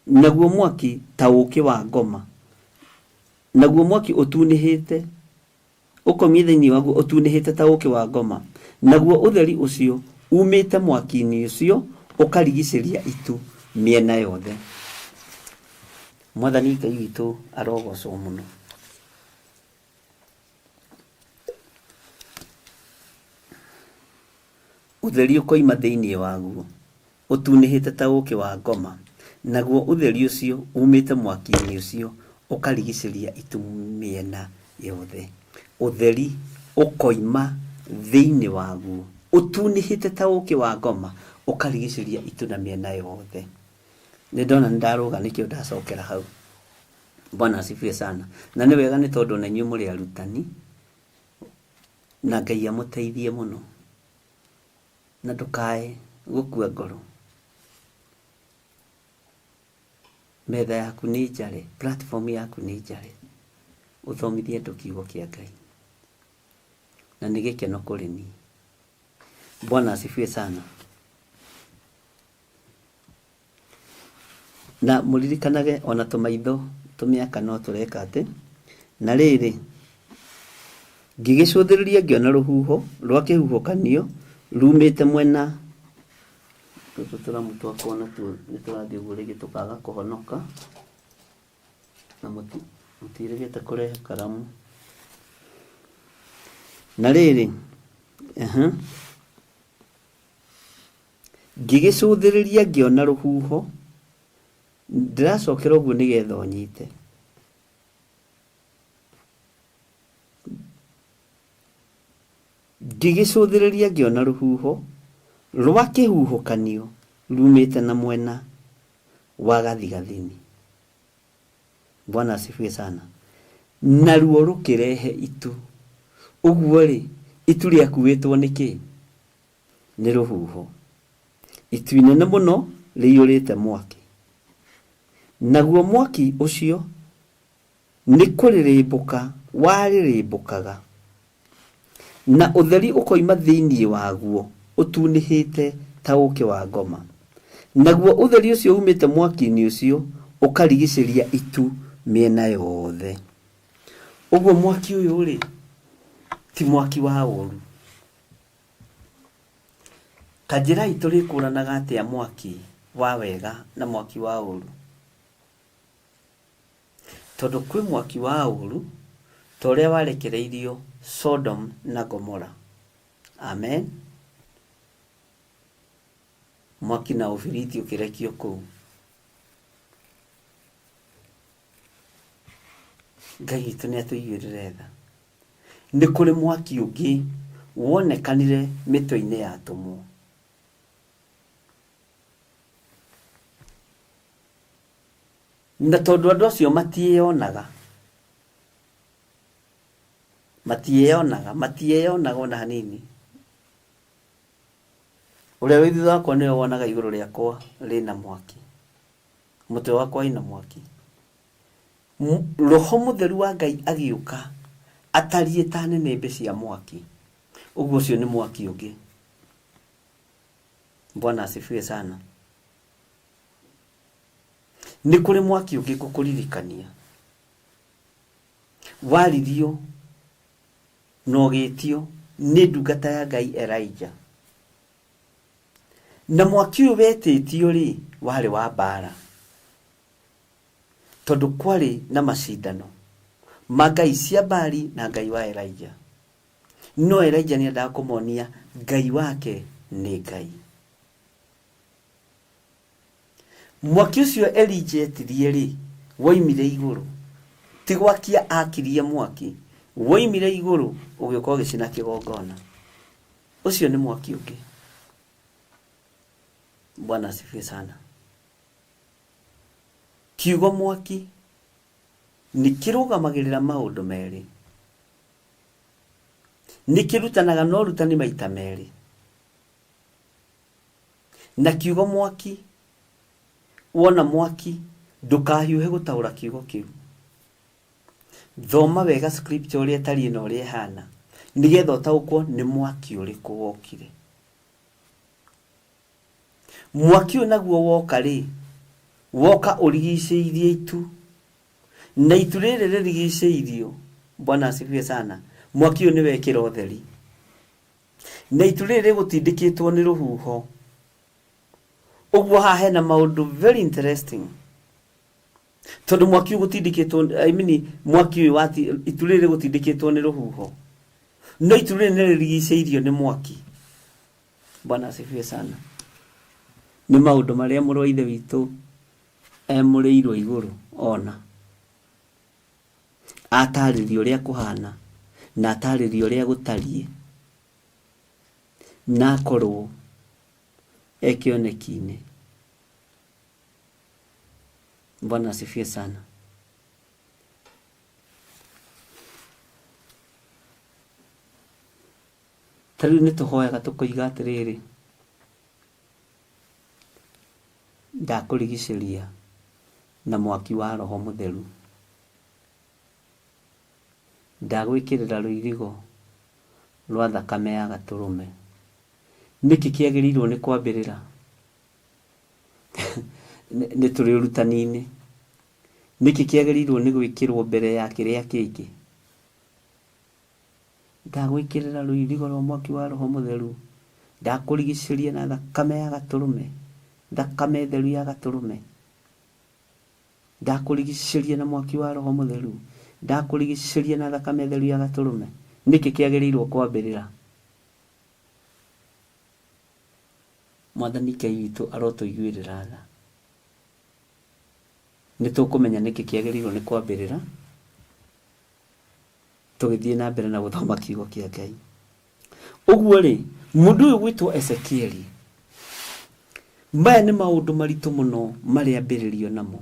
Naguo mwaki ta ũũkĩ wa ngoma, naguo mwaki ũtunĩhĩte, ũkoimia thĩinĩ waguo ũtunĩhĩte ta ũũkĩ wa ngoma, naguo ũtheri ũcio uumĩte mwaki-inĩ ũcio ũkarigicĩria itu mĩena yothe. Mwathani Ngai witũ arogocwo mũno. Ũtheri ũkoima thĩinĩ waguo, ũtunĩhĩte ta ũũkĩ wa ngoma, naguo ũtheri ũcio uumĩte mwaki-inĩ ũcio ũkarigicĩria itu mĩena yothe. Ũtheri ũkoima thĩinĩ waguo, ũtunĩhĩte ta ũũkĩ wa ngoma, ũkarigicĩria itu na mĩena yothe. Nĩ ndona nĩ ndarũga nĩkĩo ndacokera hau. Bwana asifiwe sana. Na nĩ wega nĩ tondũ ona inyuĩ mũrĩ arutani, na Ngai amũteithie mũno. Na ndũkae gũkua ngoro. Metha yaku nĩ njare, platform yaku nĩ njare, ũthomithie andũ kiugo kĩa Ngai. Na nĩ gĩkeno kũrĩ niĩ. Bwana asifiwe sana. Na mũririkanage ona tũmaitho tũmĩaka no tũreka atĩ, na rĩrĩ, ngĩgĩcũthĩrĩria ngĩona rũhuho rwa kĩhuhũkanio ruumĩte mwena, tũtũ tũramu twakwa natuo nĩ tũrathiĩ ũguo rĩngĩ tũkaga kũhonoka, na mũtiĩrĩgĩte kũrehe karamu. Na rĩrĩ, Ngĩgĩcũthĩrĩria ngĩona rũhuho, ndĩracokera ũguo nĩgetha ũnyite. Ngĩgĩcũthĩrĩria ngĩona rũhuho rwa kĩhuhũkanio rumĩte na mwena wa gathigathini. Bwana asifiwe sana. Naruo rũkĩrehe itu. Ũguo-rĩ, itu rĩakuĩtwo nĩ kĩĩ? Nĩ rũhuho. Itu inene mũno rĩiyũrĩte mwaki. Naguo mwaki ũcio nĩ kũrĩrĩmbũka warĩrĩmbũkaga, na ũtheri ũkoima thĩinĩ waguo ũtunĩhĩte ta ũũkĩ wa ngoma. Naguo ũtheri ũcio umĩte mwaki-inĩ ũcio ũkarigicĩria itu mĩena yothe. Ũguo mwaki ũyũ rĩ, ti mwaki wa ũru. Kanjĩrai tũrĩkũranaga atĩa mwaki wa wega na mwaki wa ũru? Tondũ kwĩ mwaki wa ũru ta ũrĩa warekereirio Sodom na Gomora. Amen. Mwaki na ũbiriti ũkĩrekio kũu. Ngai witũ nĩ atũiguĩrĩre tha. Nĩ kũrĩ mwaki ũngĩ wonekanire mĩtwe-inĩ ya atũmwo. Na tondũ andũ acio matiĩyonaga, matiĩyonaga, matiĩyonaga ona hanini. Ũrĩa wĩ thutha wakwa nĩwe wonaga igũrũ rĩakwa rĩna mwaki. Mũtwe wakwa wĩna mwaki. Roho mũtheru wa Ngai agĩũka atariĩ ta nĩnĩmbĩ cia mwaki. Ũguo ũcio nĩ mwaki ũngĩ. Bwana asifiwe sana. Nĩ kũrĩ mwaki ũngĩ ngũkũririkania. Waririo na ũgĩtio nĩ ndungata ya Ngai Elijah. Na mwaki ũyũ wetĩtio rĩ, warĩ wa mbara. Tondũ kwarĩ na macindano ma ngai cia Baali na Ngai wa Elijah. No Elijah nĩ endaga kũmonia Ngai wake nĩ Ngai. Mwaki ũcio Elijah etirie rĩ, woimire igũrũ. Ti gwakia akirie mwaki, woimire igũrũ ũgĩũka ũgĩcina kĩgongona. Ũcio nĩ mwaki ũngĩ. Bwana asifiwe sana. Kiugo mwaki nĩ kĩrũgamagĩrĩra maũndũ merĩ. Nĩ kĩrutanaga na ũrutani maita merĩ. Na kiugo mwaki, wona mwaki ndũkahiũhe gũtaũra kiugo kĩu. Thoma wega scripture ũrĩa ĩtariĩ na ũrĩa ĩhana nĩgetha ũtaũkwo nĩ mwaki ũrĩkũ wokire. Mwaki ũyũ naguo woka rĩ, woka ũrigicĩirie itu. Na itu rĩrĩ rĩrigicĩirio, Bwana asifiwe sana, mwaki ũyũ nĩ wekĩra ũtheri. Na itu rĩrĩ rĩgũtindĩkĩtwo nĩ rũhuho. Ũguo haha hena maũndũ very interesting. Tondũ mwaki ũyũ gũtindĩkĩtwo, I mean, mwaki ũyũ wati, itu rĩrĩ rĩgũtindĩkĩtwo nĩ rũhuho. No itu rĩrĩ nĩ rĩrigicĩirio nĩ mwaki. Bwana asifiwe sana. Nĩ maũndũ marĩa mũrũ wa Ithe witũ emũrĩirwo igũrũ ona. Atarĩrio ũrĩa kũhana na atarĩrio ũrĩa gũtariĩ na akorwo e kĩoneki-inĩ. Bwana asifiwe sana. Ta rĩu nĩ tũhoyaga tũkoiga atĩrĩrĩ, ndakũrigicĩria na mwaki wa Roho Mũtheru. Ndagwĩkĩrĩra rũirigo rwa thakame ya gatũrũme. Nĩkĩ kĩagĩrĩirwo nĩ kwambĩrĩra? Nĩ tũrĩ ũrutani-inĩ. Nĩkĩ kĩagĩrĩirwo nĩ gwĩkĩrwo mbere ya kĩrĩa kĩngĩ? Ndagwĩkĩrĩra rũirigo rwa mwaki wa Roho Mũtheru. Ndakũrigicĩria na thakame ya gatũrũme, thakame theru ya gatũrũme. Ndakũrigicĩria na mwaki wa Roho Mũtheru. Ndakũrigicĩria na thakame theru ya gatũrũme. Nĩkĩ kĩagĩrĩirwo kwambĩrĩra? Mwathani Ngai witũ arotũiguĩrĩra tha. Nĩ tũkũmenya nĩkĩ kĩagĩrĩirwo nĩ kwambĩrĩra tũgĩthiĩ na mbere na gũthoma kiugo kĩa Ngai. Ũguo rĩ, mũndũ ũyũ gwĩtwo Ezekieli, maya nĩ maũndũ maritũ mũno marĩa ambĩrĩrio namo.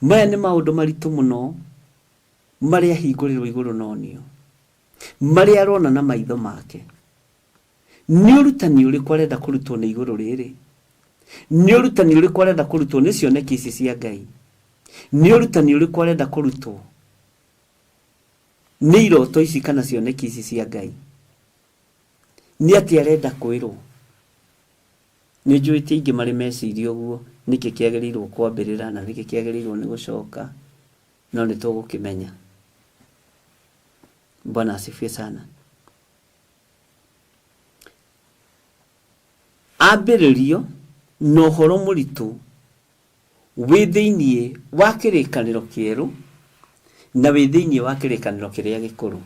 Maya nĩ maũndũ maritũ mũno marĩa ahingũrĩrwo igũrũ nonio, marĩa arona na maitho make. Nĩ ũrutani ũrĩkũ arenda kũrutwo nĩ igũrũ rĩrĩ? Nĩ ũrutani ũrĩkũ arenda kũrutwo nĩ cioneki ici cia Ngai? Nĩ ũrutani ũrĩkũ arenda kũrutwo nĩ iroto ici kana cioneki ici cia Ngai? Nĩ atĩa arenda kwĩrwo? Nĩ njũĩ ti aingĩ marĩ meciria ũguo, nĩkĩ kĩagĩrĩirwo kwambĩrĩra na nĩkĩ kĩagĩrĩirwo nĩ gũcoka, no nĩ tũgũkĩmenya. Bwana asifiwe sana. Ambĩrĩrio na ũhoro mũritũ wĩ thĩinĩ wa kĩrĩkanĩro kĩerũ na wĩ thĩinĩ wa kĩrĩkanĩro kĩrĩa gĩkũrũ.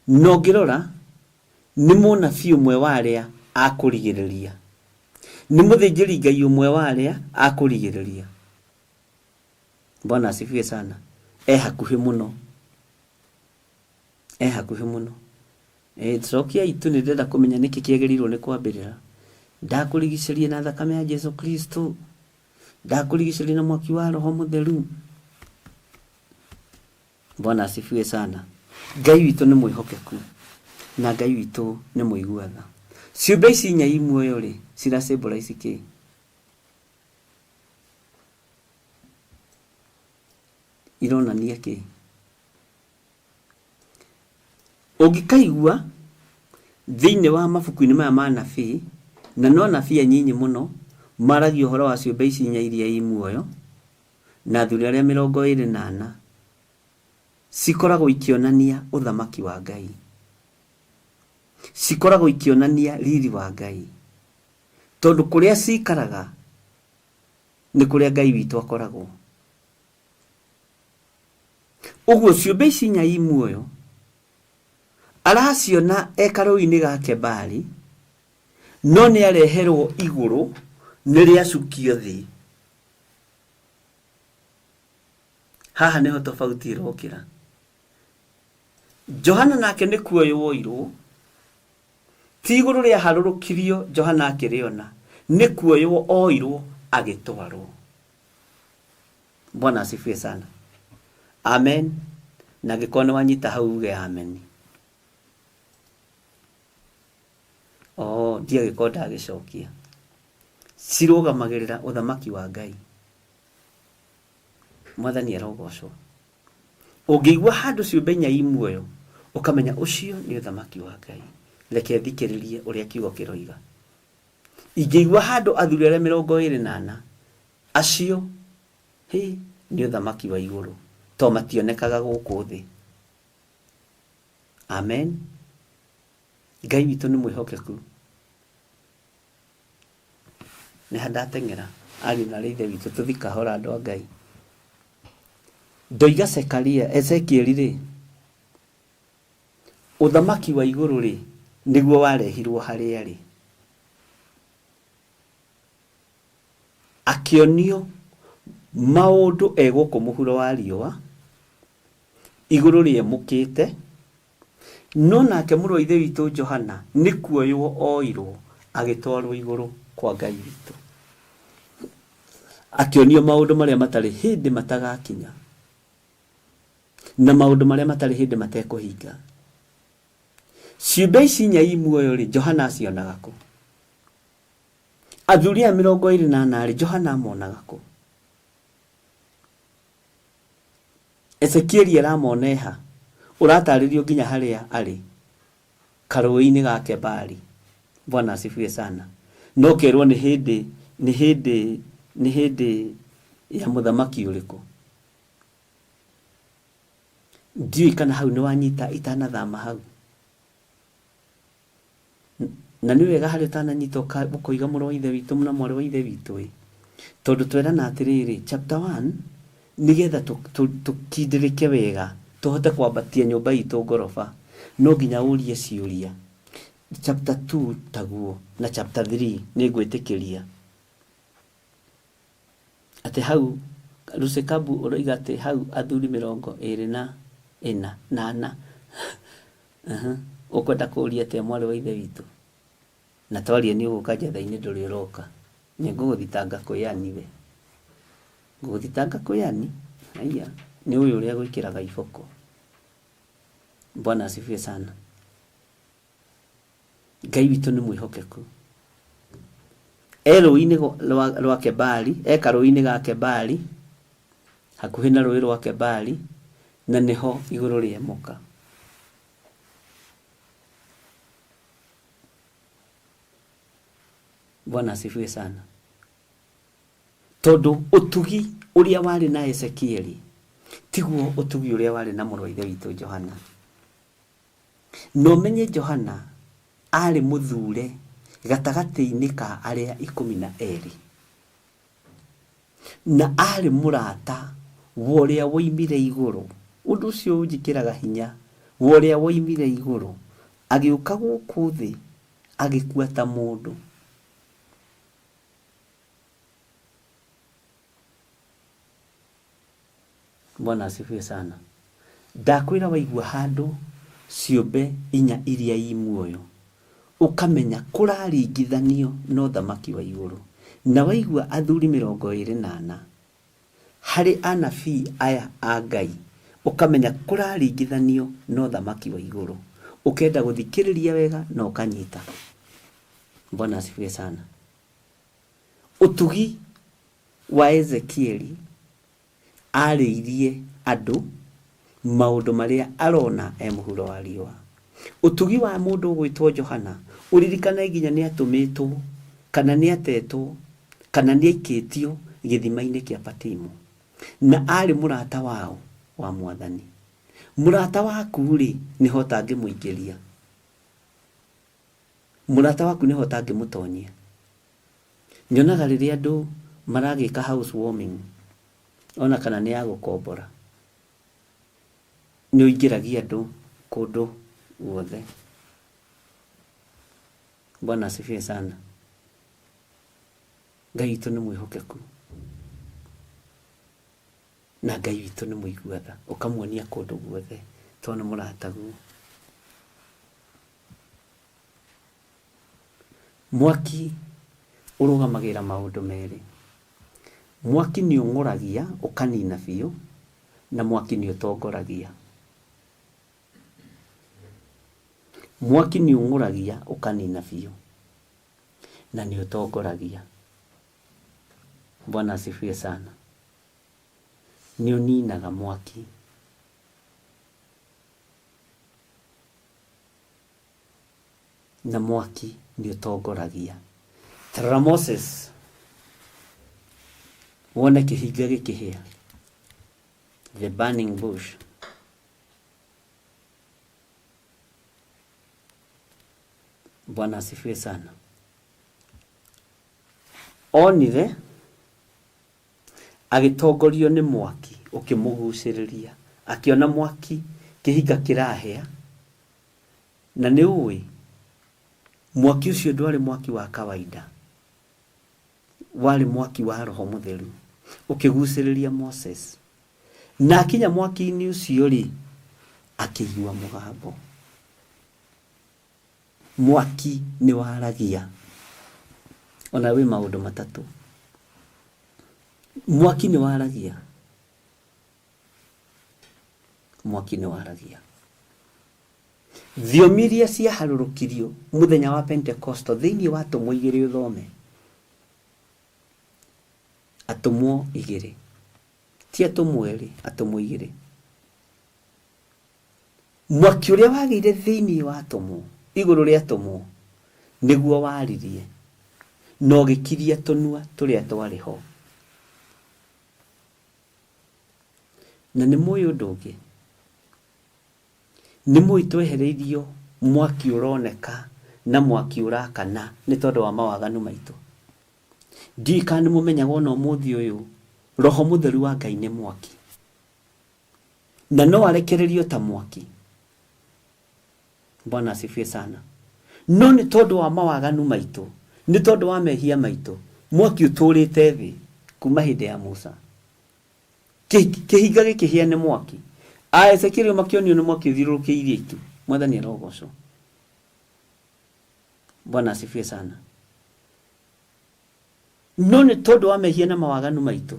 Na ũngĩrora nĩ mũnabii ũmwe wa arĩa a kũrigĩrĩria, nĩ mũthĩnjĩri Ngai ũmwe wa arĩa a kũrigĩrĩria. Bwana asifiwe sana. E hakuhĩ mũno, e hakuhĩ mũno. Cokiai tu nĩ ndĩrenda kũmenya nĩkĩ kĩagĩrĩirwo nĩ kwambĩrĩra. Ndakũrigicĩria na thakame ya Jesu Kristo, ndakũrigicĩria na mwaki wa Roho Mũtheru. Bwana asifiwe sana. Ngai witũ nĩ mwĩhokeku na Ngai witũ nĩ mũigua tha. Ciũmbe ici inya i muoyo rĩ, cira symbolize kĩ? Ironania kĩ? Ũngĩkaigua thĩinĩ wa mabuku-inĩ maya ma anabii, na no anabii anyinyi mũno maragia ũhoro wa ciũmbe ici inya iria i muoyo, na athuri arĩa 24, cikoragwo ikĩonania ũthamaki wa Ngai. Cikoragwo ikĩonania riri wa Ngai. Tondũ kũrĩa cikaraga nĩ kũrĩa Ngai witũ akoragwo. Ũguo ciũmbe ici inya i muoyo araciona e karũũĩ-inĩ ga Kebari, no nĩ areherwo igũrũ nĩ rĩacukio thĩ. Haha nĩho tofauti ĩrokĩra. Johana nake nĩ kuoywo oirwo, ti igũrũ rĩaharũrũkirio Johana akĩrĩona, nĩ kuoywo oirwo agĩtwarwo. Bwana asifiwe sana. Amen. Na angĩkorwo nĩ wanyita hau uge amen. Oh, ndiagĩkorwo ndagĩcokia. Cirũgamagĩrĩra ũthamaki wa Ngai. Mwathani arogocwo. Ũngĩigua handũ ciũmbe inya i muoyo, ũkamenya ũcio nĩ ũthamaki wa Ngai. Reke thikĩrĩrie ũrĩa kiugo kĩroiga. Ingĩigua handũ athuri arĩa 24, acio hĩ, nĩ ũthamaki wa igũrũ, to mationekaga gũkũ thĩ. Amen. Ngai witũ nĩ mwĩhokeku. Nĩ ha ndateng'era ariũ na arĩ ithe witũ tũthi kahora andũ a Ngai. Ndoiga Zekaria, Ezekieli rĩ, ũthamaki wa igũrũ rĩ, nĩguo warehirwo harĩa arĩ. Akĩonio maũndũ e gũkũ mũhuro wa riũa, igũrũ rĩemũkĩte, no nake mũrũ wa ithe witũ Johana nĩ kuoywo oirwo agĩtwarwo igũrũ kwa Ngai witũ. Akĩonio maũndũ marĩa matarĩ hĩndĩ matagakinya, na maũndũ marĩa matarĩ hĩndĩ matekũhinga. Ciũmbe ici inya i muoyo-rĩ, Johana acionaga kũ? Athuri aya 24-rĩ, Johana amonaga kũ? Ezekieli aramona eha? Ũratarĩrio nginya harĩa arĩ, karũĩ-inĩ ga Kebari. Bwana asifiwe sana. No kerwo nĩ hĩndĩ, nĩ hĩndĩ, nĩ hĩndĩ ya mũthamaki ũrĩkũ. Ndiũĩ kana hau nĩ wanyita itanathama hau. Na nĩ wega harĩa ũtananyita ũkoiga mũrũ wa ithe witũ na mwarĩ wa ithe witũ ĩ. Tondũ twerana atĩrĩrĩ, chapter 1 nĩgetha tũkindĩrĩke wega tũhote kwambatia nyũmba itũ ngoroba no nginya ũrie ciũria. Chapter 2 taguo na chapter 3 nĩ ngwĩtĩkĩria. Atĩ hau Lusekabu ũroiga atĩ hau athuri 24 na ana. Ũkwenda kũũria atĩa mwarĩ wa ithe witũ? Na twaria nĩ ũgũka njetha-inĩ ndũrĩ ũroka. Nĩ ngũgũthitanga kwĩ Ani we. Ngũgũthitanga kwĩ Ani? Haiya, nĩ ũĩ ũrĩa gwĩkĩraga iboko. Bwana asifiwe sana. Ngai witũ nĩ mwĩhokeku. E rũĩ-inĩ rwa Kebari, e karũĩ-inĩ ga Kebari, hakuhĩ na rũĩ rwa Kebari, na nĩho igũrũ rĩemũka. Bwana asifiwe sana. Tondũ ũtugi ũrĩa warĩ na Ezekieli tiguo ũtugi ũrĩa warĩ na mũrũ wa ithe witũ Johana. Na ũmenye Johana arĩ mũthure gatagatĩ-inĩ ka arĩa 12. Na arĩ mũrata wa ũrĩa woimire igũrũ. Ũndũ ũcio ũnjĩkĩraga hinya, wa ũrĩa woimire igũrũ, agĩũka gũkũ thĩ, agĩkua ta mũndũ. Bwana asifiwe sana. Ndakwĩra waigua handũ ciũmbe inya iria i muoyo, ũkamenya kũraringithanio na ũthamaki wa igũrũ. Na waigua athuri 24 harĩ anabii aya a Ngai, ũkamenya kũraringithanio na ũthamaki wa igũrũ. Ũkenda gũthikĩrĩria wega na ũkanyita. Bwana asifiwe sana. Ũtugi wa Ezekieli arĩirie andũ maũndũ marĩa arona e mũhuro wa riũa. Ũtugi wa mũndũ ũgwĩtwo Johana, ũririkane nginya nĩ atũmĩtwo, kana nĩ atetwo, kana nĩ aikĩtio gĩthima-inĩ kĩa Patimo. Na arĩ mũrata wao wa Mwathani. Mũrata waku-rĩ, nĩho ũtangĩmũingĩria. Mũrata waku nĩho ũtangĩmũtonyia. Nyonaga rĩrĩa andũ maragĩka house warming, ona kana nĩ ya gũkombora, nĩ ũingĩragia andũ kũndũ guothe. Bwana asifiwe sana. Ngai witũ nĩ mwĩhokeku na Ngai witũ nĩ mũigua tha, ũkamuonia kũndũ guothe tondũ nĩ mũrataguo. Mwaki ũrũgamagĩrĩra maũndũ merĩ. Mwaki nĩ ũng'ũragia ũkanina biũ, na mwaki nĩ ũtongoragia. Mwaki nĩ ũng'ũragia ũkanina biũ, na nĩ ũtongoragia. Bwana asifiwe sana. Nĩ ũninaga mwaki. Na mwaki nĩ ũtongoragia. Ta rora Moses wone kĩhinga gĩkĩhĩa, the burning bush. Bwana asifiwe sana. Onire agĩtongorio nĩ mwaki ũkĩmũgucĩrĩria, akĩona mwaki kĩhinga kĩrahĩa. Na nĩ ũĩ, mwaki ũcio ndwarĩ mwaki wa kawaida, warĩ mwaki wa Roho Mũtheru, ũkĩgucĩrĩria Moses. Na akinya mwaki-inĩ ũcio-rĩ, akĩigua mũgambo. Mwaki nĩ waragia. Ona wĩ maũndũ matatũ. Mwaki nĩ waragia. Mwaki nĩ waragia. Thiomi iria ciaharũrũkirio mũthenya wa Pentekosto thĩinĩ wa atũmwo igĩrĩ ũthome. Atũmwo igĩrĩ. Ti atũmwo erĩ, atũmwo igĩrĩ. Mwaki ũrĩa wagĩire thĩinĩ wa atũmwo, igũrũ rĩa atũmwo, nĩguo waririe na ũgĩkiria tũnua tũrĩa twarĩ ho. Na nĩ mũĩ ũndũ ũngĩ? Nĩ mũĩ twehereirio mwaki ũroneka na mwaki ũrakana nĩ tondũ wa mawaganu maitũ? Ndiũĩ kana nĩ mũmenyaga ona ũmũthĩ ũyũ Roho Mũtheru wa Ngai nĩ mwaki. Na no arekererio ta mwaki. Bwana asifiwe sana. No nĩ tondũ wa mawaganu maitũ, nĩ tondũ wa mehia maitũ, mwaki ũtũrĩte thĩ kuma hĩndĩ ya Musa. Kĩhinga gĩkĩhĩa nĩ mwaki. A Ezekiel makĩonio nĩ mwaki ũthiũrũrũkĩirie itu. Mwathani arogocwo. Bwana asifiwe sana. No nĩ tondũ wa mehia na mawaganu maitũ,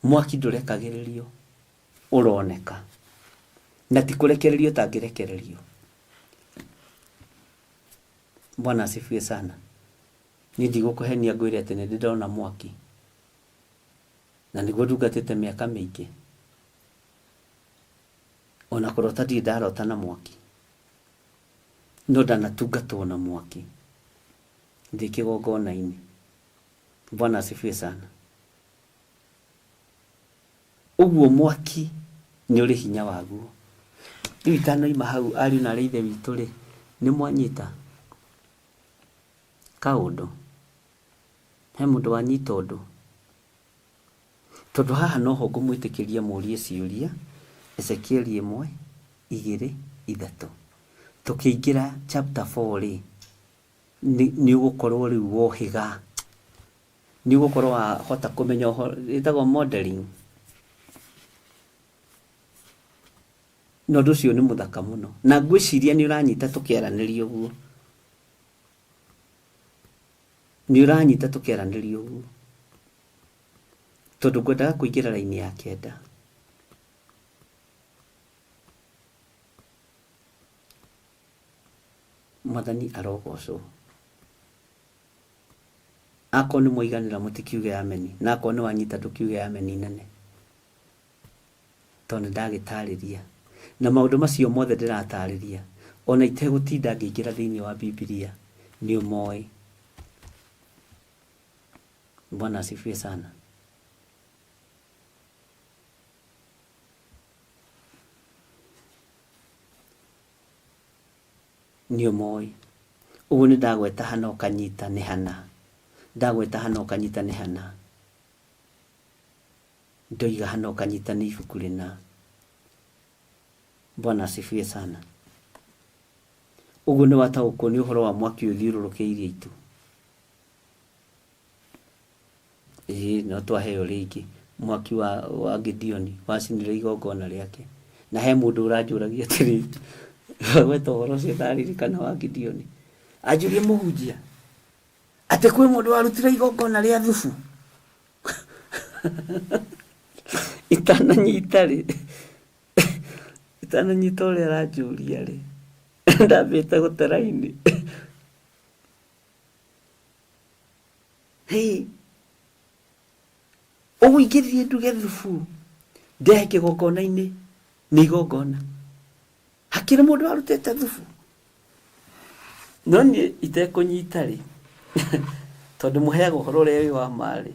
mwaki ndũrekagĩrĩrio, ũroneka. Na ti kũrekererio ũtangĩrekererio. Bwana asifiwe sana. Niĩ ndigũkũhenia ngwĩre atĩ nĩ ndĩ ndona mwaki, na nĩguo ndungatĩte mĩaka mĩingĩ. Ona kũrota ndirĩ ndarota na mwaki. No ndanatungatwo na mwaki ndĩ kĩgongona-inĩ. Bwana asifiwe sana. Ũguo mwaki nĩ ũrĩ hinya waguo. Rĩu itanoima hau ariũ na arĩ ithe witũ rĩ, nĩ mwanyita kaũndũ? He mũndũ wanyita ũndũ? Tondũ haha noho ngũmwĩtĩkĩria mũrie ciũria, Ezekieli ĩmwe, igĩrĩ, ithatũ. Tũkĩingĩra chapter 4 rĩ, nĩ ũgũkorwo rĩu wohĩga, nĩ ũgũkorwo wahota kũmenya ũhoro, ĩtagwo modeling. Na ũndũ ũcio nĩ mũthaka mũno. Na ngwĩciria nĩ ũranyita tũkĩaranĩria ũguo. Nĩ ũranyita tũkĩaranĩria ũguo. Tondũ ngwendaga kũingĩra raini ya kenda. Mwathani arogocwo. Akorwo nĩ mwaiganĩra mũtikiuge ameni, na akorwo nĩ wanyita ndũkiuge ameni nene. Tondũ nĩ ndagĩtarĩria. Na maũndũ macio mothe ndĩratarĩria, ona itegũtinda ngĩingĩra thĩinĩ wa Bibilia, nĩ ũmoĩ. Bwana asifiwe sana. Nĩ ũmoĩ. Ũguo nĩ ndagweta hana ũkanyita nĩ hana. Ndagweta hana ũkanyita nĩ hana. Ndoiga hana ũkanyita nĩ ibuku rĩna. Bwana asifiwe sana. Ũguo nĩ wataũkwo nĩ ũhoro wa mwaki ũthiũrũrũkĩirie itu. Ĩĩ no twaheo rĩngĩ mwaki wa Gideoni wacinire igongona rĩake. Na he mũndũ ũranjũragia atĩrĩ, gweta ũhoro ũcio ndaririkana wa Gideoni. Anjũria mũhunjia, atĩ kwĩ mũndũ warutire igongona rĩa thubu? Itananyita rĩ, itananyita ũrĩa aranjũria rĩ, ndambĩte gũte raini. Hey, ũguo ingĩthiĩ nduge thubu ndehe kĩgongona-inĩ nĩ igongona hakĩrĩ mũndũ warutĩte thubu no niĩ itekũnyita rĩ tondũ mũheaga ũhoro ũrĩa wĩ wa ma rĩ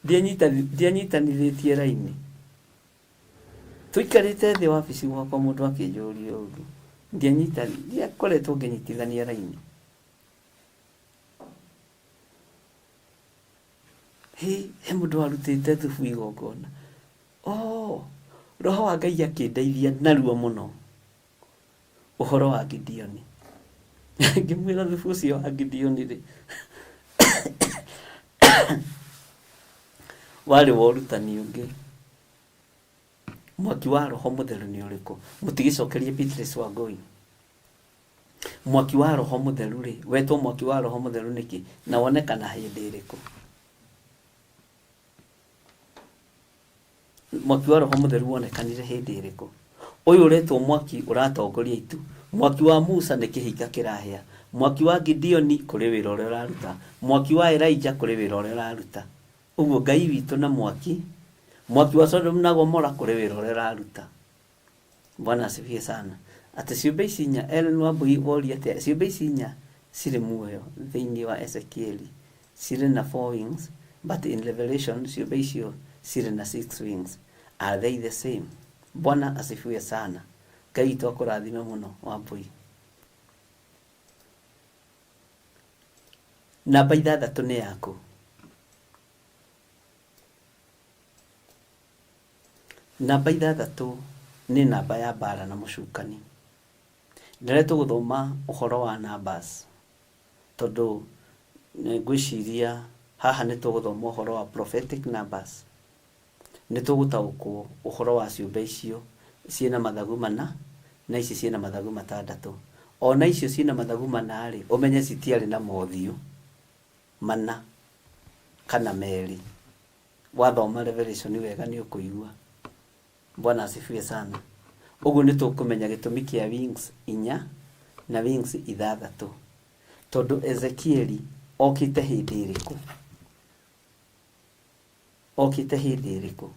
ndianyitanithĩtie raini tũikarĩte thĩ wabici gwakwa mũndũ akĩnjũria ũguo ndiakoretwo ngĩnyitithania raini. Hĩ, he mũndũ warutĩte thubu igongona. Oh, roho wa Ngai akĩndeithia narua mũno ũhoro wa Gideoni. Ngĩmwĩra thubu ũcio wa Gideoni rĩ, warĩ wa ũrutani ũngĩ. Mwaki wa roho mũtheru nĩ ũrĩkũ? Mũtigĩcokerie Beatrice Wangũi. Mwaki wa roho mũtheru rĩ, wetwo mwaki wa roho mũtheru nĩkĩ? Na wonekana hĩndĩ ĩrĩkũ? Mwaki wa roho mũtheru wonekanire hĩndĩ ĩrĩkũ? Ũyũ ũretwo mwaki ũratongoria itu. Mwaki wa Musa nĩ kĩhinga kĩrahĩa. Mwaki wa Gideoni kũrĩ wĩra ũrĩa ũraruta. Mwaki wa Elijah kũrĩ wĩra ũrĩa ũraruta. Ũguo Ngai witũ na mwaki, mwaki wa Sodom na Gomora kũrĩ wĩra ũrĩa ũraruta. Bwana asifiwe sana. Atĩ ciũmbe ici inya, Ellen Wambui woria atĩa, ciũmbe ici inya cirĩ muoyo thĩinĩ wa Ezekieli cirĩ na four wings, but in Revelation ciũmbe icio cirĩ na six wings. Are they the same? Bwana asifiwe sana. Ngai witũ akũrathime mũno Wambui. Namba ithathatũ nĩ yaku. Namba ithathatũ nĩ namba ya mbara na mũcukani. Rĩrĩa tũgũthoma ũhoro wa numbers, tondũ ngwĩciria haha nĩ tũgũthoma ũhoro wa prophetic numbers, nĩ tũgũtaũkwo ũhoro wa ciũmbe icio ciĩna mathagu mana na ici ciĩna mathagu matandatũ. Ona icio ciĩna mathagu mana rĩ, ũmenye citiarĩ na mothiũ mana kana merĩ. Wathoma Revelation wega nĩ ũkũigua. Bwana asifiwe sana. Ũguo nĩ tũkũmenya gĩtũmi kĩa wings inya na wings ithathatũ. Tondũ Ezekieli okĩte hĩndĩ ĩrĩkũ? Okĩte hĩndĩ ĩrĩkũ?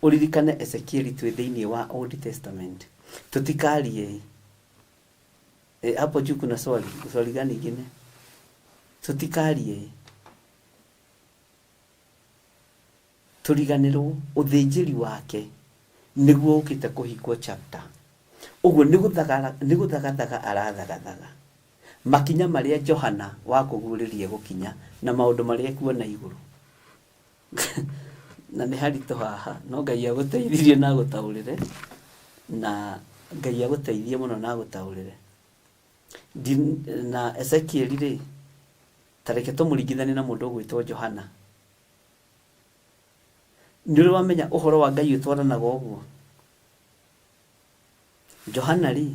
Ũririkane Ezekieli twĩ thĩinĩ wa Old Testament. Tũtikarie. E, hapo juu kuna swali. Swali gani ingine? Tutikarie turiganirwo uthinjiri wake niguo ukite kuhingwo chapter. Uguo ni guthagathaga arathagathaga makinya maria Johana wakuguririe gukinya na maundu maria ekuona iguru. Na nĩ haritũ haha no Ngai agũteithirie na agũtaũrĩre, na Ngai agũteithie mũno na agũtaũrĩre. Na Ezekiel rĩ, ta reke tũmũringithanie na mũndũ ũgwĩtwo Johana. Nĩ ũrĩ wamenya ũhoro wa Ngai ũtwaranaga ũguo? Johana rĩ,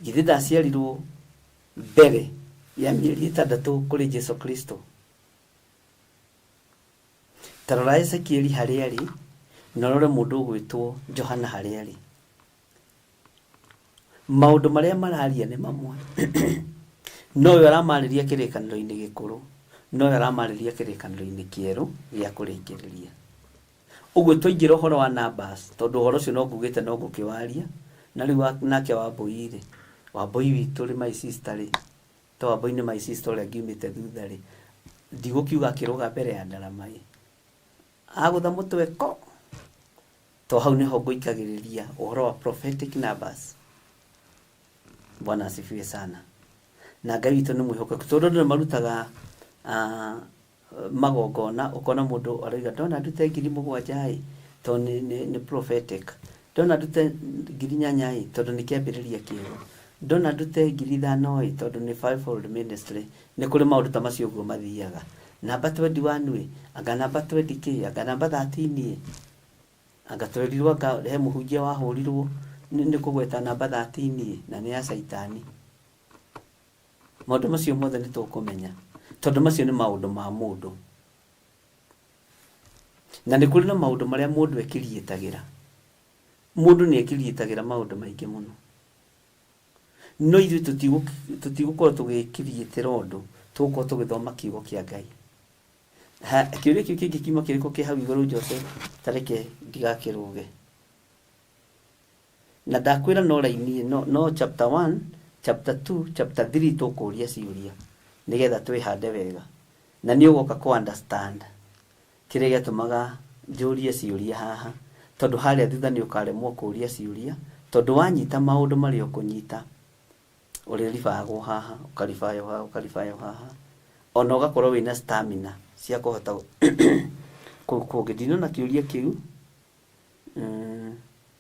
githĩ ndaciarirwo mbere ya mĩeri 6 kũrĩ Jesu Kristo? Ta rora Ezekiel harĩa arĩ na ũrore mũndũ ũgwĩtwo Johana harĩa arĩ. Maũndũ marĩa mararia nĩ mamwe. No ũyũ aramarĩria kĩrĩkanĩro-inĩ gĩkũrũ, no ũyũ aramarĩria kĩrĩkanĩro-inĩ kĩerũ gĩa kũrĩkĩrĩria. Ũguo twaingĩra ũhoro wa numbers, tondũ ũhoro ũcio no ngugĩte no ngũkĩwaria, na rĩu nake Wambũi rĩ, Wambũi witũ rĩ, my sister rĩ, to Wambũi nĩ my sister ũrĩa ngiumĩte thutha rĩ, ndigũkiuga akĩrũga mbere ya ndarama ĩ, agũtha mũtwe ko, to hau nĩho ngũikagĩrĩria ũhoro wa prophetic numbers. Bwana asifiwe sana. Na Ngai witũ nĩ mwĩhokeku, tondũ andũ nĩ marutaga magongona, ũkona mũndũ arauga ndona ndute 7,000 ĩ, tondũ nĩ prophetic, ndona ndute 8,000 ĩ, tondũ nĩ kĩambĩrĩria kĩerũ, ndona ndute 5,000 ĩ, tondũ nĩ fivefold ministry. Nĩ kũrĩ maũndũ ta macio ũguo mathiaga. Namba 21 ĩ, anga namba 20 kĩ, anga namba 13 ĩ, anga twerirwo anga he mũhunjia wahũrirwo nĩ kũgweta namba 13 ĩ, na nĩ ya caitani. Maũndũ macio mothe nĩ tũkũmenya, tondũ macio nĩ maũndũ ma mũndũ. Na nĩ kũrĩ na maũndũ marĩa mũndũ ekiriĩtagĩra. Mũndũ nĩ ekiriĩtagĩra maũndũ maingĩ mũno. No ithuĩ tũtigũkorwo tũgĩkiriĩtĩra ũndũ, tũgũkorwo tũgĩthoma kiugo kĩa Ngai. Kĩũria kĩu kĩngĩ kiuma kĩrĩkũ kĩ hau igũrũ Joseph? Ta reke ndigakĩrũge. Na ndakwĩra no raini, no chapter 1, chapter 2, chapter 3 tũkũria ciũria nĩgetha twĩhande wega. Na nĩ ũgoka kũ understand kĩrĩa gĩatũmaga njũrie ciũria haha, tondũ harĩa thutha nĩ ũkaremwo kũria ciũria, tondũ wanyita maũndũ marĩa ũkũnyita, ũrĩribagwo haha, ũkaribayo haha, ũkaribayo haha, ona ũgakorwo wĩna stamina cia kũhota kũu kũngĩ. Ndinona kĩũria kĩu,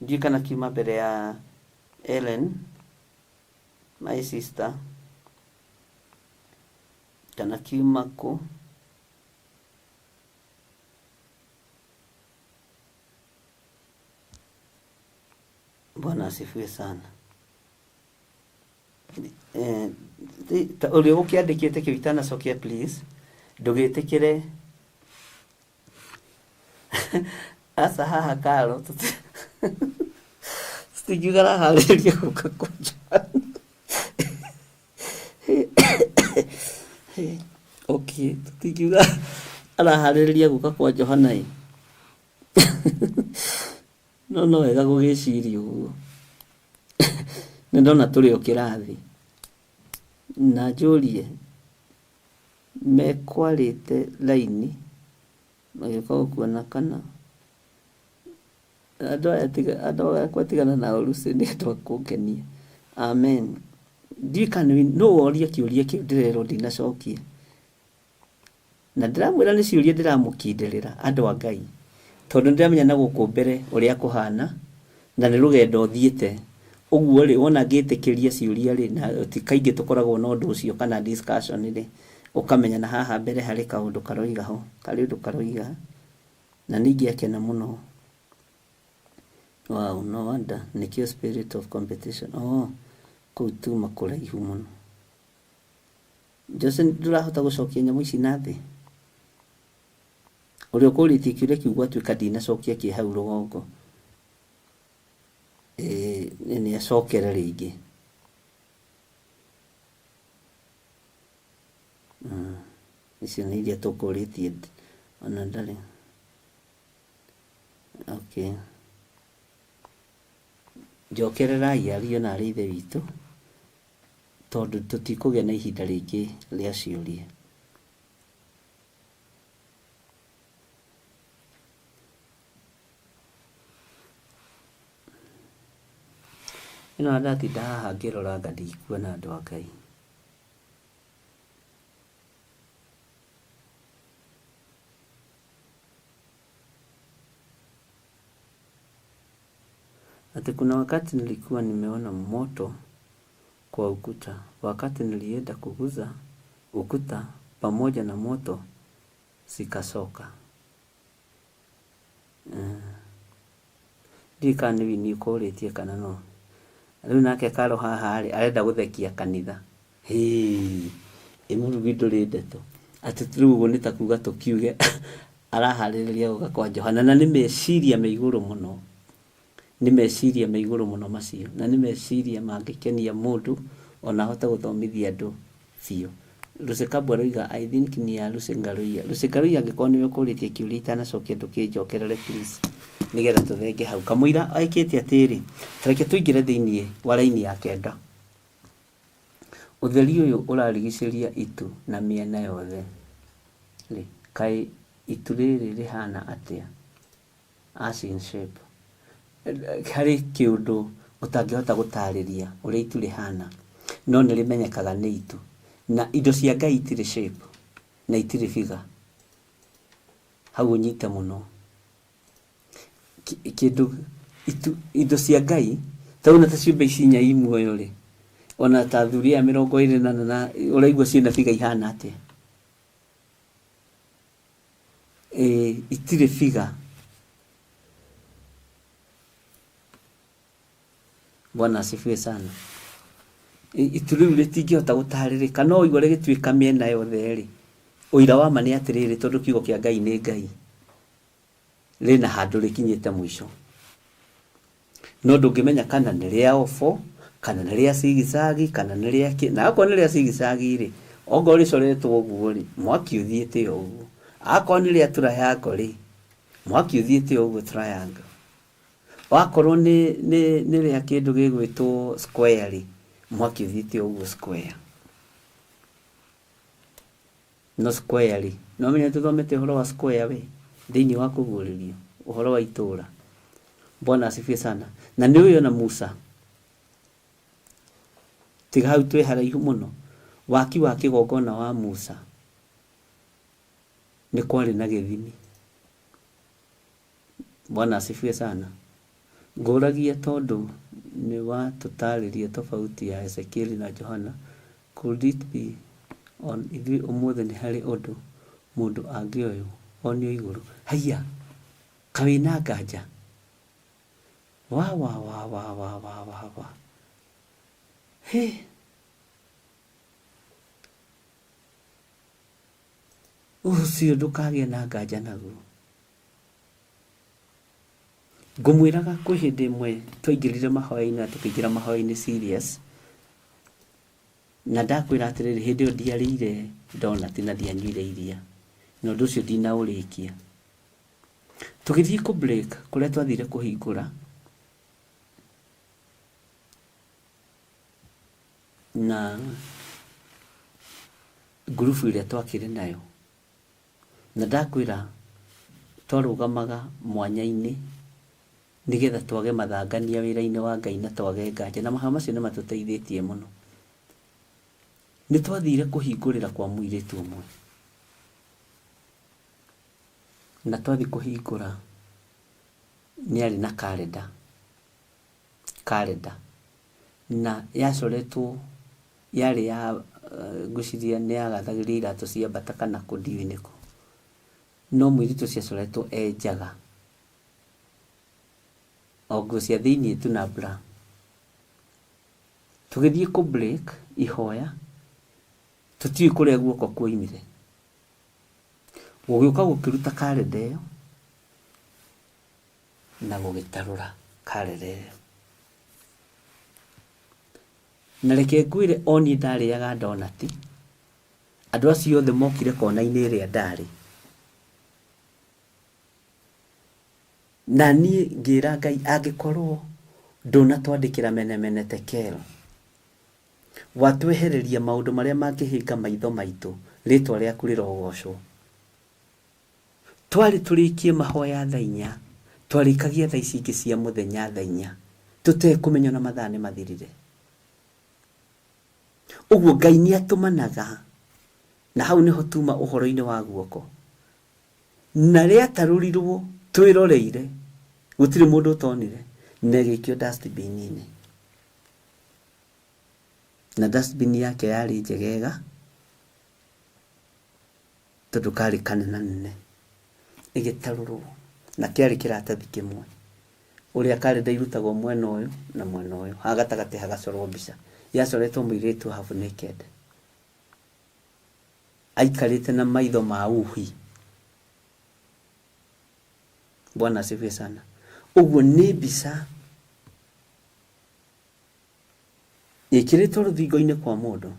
ndiũĩ kana kiuma mbere ya Ellen, my sister, kana kiuma kũ. Bwana asifiwe sana. Ũrĩa ũgũkĩandĩkĩte kĩu itanacokia, please ndũgĩtĩkĩre aca haha karo tũtingiuga araharĩrĩria gũka kwa Johana. Okay, tũtingiuga araharĩrĩria gũka kwa Johana ĩ. No no wega gũgĩciria ũguo. Nĩ ndona tũrĩ o kĩrathi. Na njũrie mekwarĩte raini magĩũka gũkuona kana andũ aya tiga andũ akwa tigana na Lucy nĩ andũ a kũngenia. Amen. Ndiũĩ kana nũ woria kĩũria kĩu ndĩrerwo ndinacokia. Na ndĩramwĩra nĩ ciũria ndĩramũkindĩrĩra andũ a Ngai, tondũ nĩndĩramenya na gũkũ mbere ũrĩa kũhana, na nĩ rũgendo thiĩte. Ũguo rĩ, wona ngĩtĩkĩria ciũria rĩ, na ti kaingĩ tũkoragwo na ũndũ ũcio kana discussion rĩ, ũkamenya na haha mbere harĩ kaũndũ karoiga ho, karĩ ũndũ karoiga, na nĩ ingĩakena mũno. Wow, no wonder, nĩkĩo spirit of competition. Oh, kũu tuma kũraihu mũno. Jose, ndũrahota gũcokia nyamũ ici na thĩ? Ũrĩa ũkũrĩtie kĩũria kĩu gwatuĩka ndinacokia kĩ hau rũgongo, nĩ acokere rĩngĩ. Icio nĩ iria tũkũrĩtie ona ndarĩ. Okay. Njokererai ariũ na arĩ ithe witũ. Tondũ tũtikũgĩa na ihinda rĩngĩ rĩa ciũria. Ĩno ndatinda haha ngĩrora anga ndikuona andũ a Ngai. Ati kuna wakati nilikuwa nimeona moto kwa ukuta. Wakati nilienda kuguza ukuta pamoja na moto zikasoka. Ndiũĩ kana nĩ Winnie ũkũrĩtie kana no. Rĩu nake Karo haha rĩ, arenda gũthekia kanitha. Hĩĩ, ĩ mũrugi ndũrĩ ndeto. Atĩ rĩu ũguo nĩ ta kuga tũkiuge araharĩrĩria gũka kwa Johana na nĩ meciria me igũrũ mũno. Nĩ meciria me igũrũ mũno macio na nĩ meciria mangĩkenia mũndũ ona ahote gũthomithia andũ biũ. Lucy Kabwa aroiga I think ni ya Lucy Ngaruiya. Lucy Ngaruiya angĩkorwo nĩwe ũkũrĩtie kĩũria itanacokia ndũkĩnjokerere please nĩgetha tũthenge hau. Kamũira ekĩte atĩrĩ, ta reke tũingĩre thĩiniĩ wa raini ya kenda. Ũtheri ũyũ ũrarigicĩria itu na mĩena yothe rĩ, kaĩ itu rĩrĩ rĩhana atĩa? As in shape. Harĩ kĩũndũ ũtangĩhota gũtarĩria ũrĩa itu rĩhana, no nĩ rĩmenyekaga nĩ itu. Na indo cia Ngai itirĩ shape na itirĩ figure. Hau ũnyite mũno. Kĩndũ itu, indo cia Ngai, ta rĩu ta ciũmbe ici inya i muoyo rĩ, ona ta athuri aya 24 na ũraigua ciĩna figure ihana atĩa? Ĩ, itirĩ figure. Bwana asifiwe sana. Itu rĩu rĩtingĩhota gũtarĩrĩka no waigua rĩgĩtuĩka mĩena yothe rĩ, ũira wa ma nĩ atĩrĩrĩ tondũ kiugo kĩa Ngai nĩ Ngai, rĩna handũ rĩkinyĩte mũico. No ndũngĩmenya kana nĩ rĩa oval, kana nĩ rĩa zigzag, kana nĩ rĩa kĩ. Na akorwo nĩ rĩa zigzag rĩ, ongorwo rĩcoretwo ũguo rĩ, mwaki ũthiĩte o ũguo. Akorwo nĩ rĩa triangle rĩ, mwaki ũthiĩte o ũguo triangle. Wakorwo nĩ rĩa kĩndũ gĩgwĩtwo square rĩ, mwaki ũthiĩte o ũguo square. No square rĩ, no ũmenye tũthomete ũhoro wa square we, thĩinĩ wa kũguũrĩrio, ũhoro wa itũũra. Bwana asifiwe sana. Na nĩ ũyũ ona Musa, tiga hau twĩ haraihu mũno, waki wa kĩgongona wa Musa, nĩ kwarĩ na gĩthimi. Bwana asifiwe sana. Ngũragia tondũ nĩ watũtarĩria tofauti ya Ezekieli na Johana, could it be on ithuĩ ũmũthĩ nĩ harĩ ũndũ mũndũ angĩoywo onio igũrũ? Haiya, kaĩ wĩna nganja? Wa wa wa wa wa wa wa wa. Hĩ. Ũcio ndũkagĩe na nganja naguo. Ngũmwĩraga kwĩ hĩndĩ ĩmwe twaingĩrire mahoya-inĩ na tũkĩingĩra mahoya-inĩ serious, na ndakwĩra atĩrĩrĩ, hĩndĩ ĩyo ndiarĩire donut na ndianyuire iria, na ũndũ ũcio ndinaũrĩkia. Tũgĩthiĩ kũ break kũrĩa twathire kũhingũra, na ngurubu ĩrĩa twakĩrĩ nayo, na ndakwĩra twarũgamaga mwanya-inĩ nĩgetha twage mathangania wĩra-inĩ wa Ngai na twage nganja, na mahoya macio nĩ matũteithĩtie mũno. Nĩ twathire kũhingũrĩra kwa mũirĩtu ũmwe, na twathiĩ kũhingũra nĩ arĩ na karenda, karenda na yacoretwo yarĩ ya ngwĩciria nĩ yagathagĩrĩria iratũ cia mbata kana kũ ndiũĩ nĩkũ, no mũirĩtu ũcio acoretwo e njaga, o nguo cia thĩiniĩ tu na bra. Tũgĩthiĩ kũ break ihoya, tũtiũĩ kũrĩa guoko kuoimire. Gũgĩũka gũkĩruta karenda ĩyo na gũgĩtarũra karenda ĩyo. Na reke ngwĩre o niĩ ndarĩaga donut, andũ acio othe mokire kona-inĩ ĩrĩa ndarĩ. Na niĩ ngĩra Ngai angĩkorwo ndũnatwandĩkĩra mene mene tekel, Watwehereria maũndũ marĩa mangĩhĩnga maitho maitũ, rĩtwa rĩaku rĩrogocwo. Twarĩ tũrĩkie mahoya thaa inya, twarĩkagia thaa ici ingĩ cia mũthenya thaa inya, tũtekũmenya ona mathaa nĩ mathirire. Ũguo Ngai nĩ atũmanaga, na hau nĩho tuma ũhoro-inĩ wa guoko. Na rĩatarũrirwo twĩroreire, gũtirĩ mũndũ ũtonire, na ĩgĩikio dustbin-inĩ. Na dustbin yake yarĩ njegega, tondũ karĩ kanenanene. Ĩgĩtarũrwo, na kĩarĩ kĩratathi kĩmwe. Ũrĩa karenda irutagwo mwena ũyũ na mwena ũyũ, haha gatagatĩ hagacorwo mbica. Yacoretwo mũirĩtu half naked. Aikarĩte na maitho ma uhi. Bwana asifiwe sana. Ũguo nĩ mbica ĩkĩrĩtwo rũthingo-inĩ kwa mũndũ,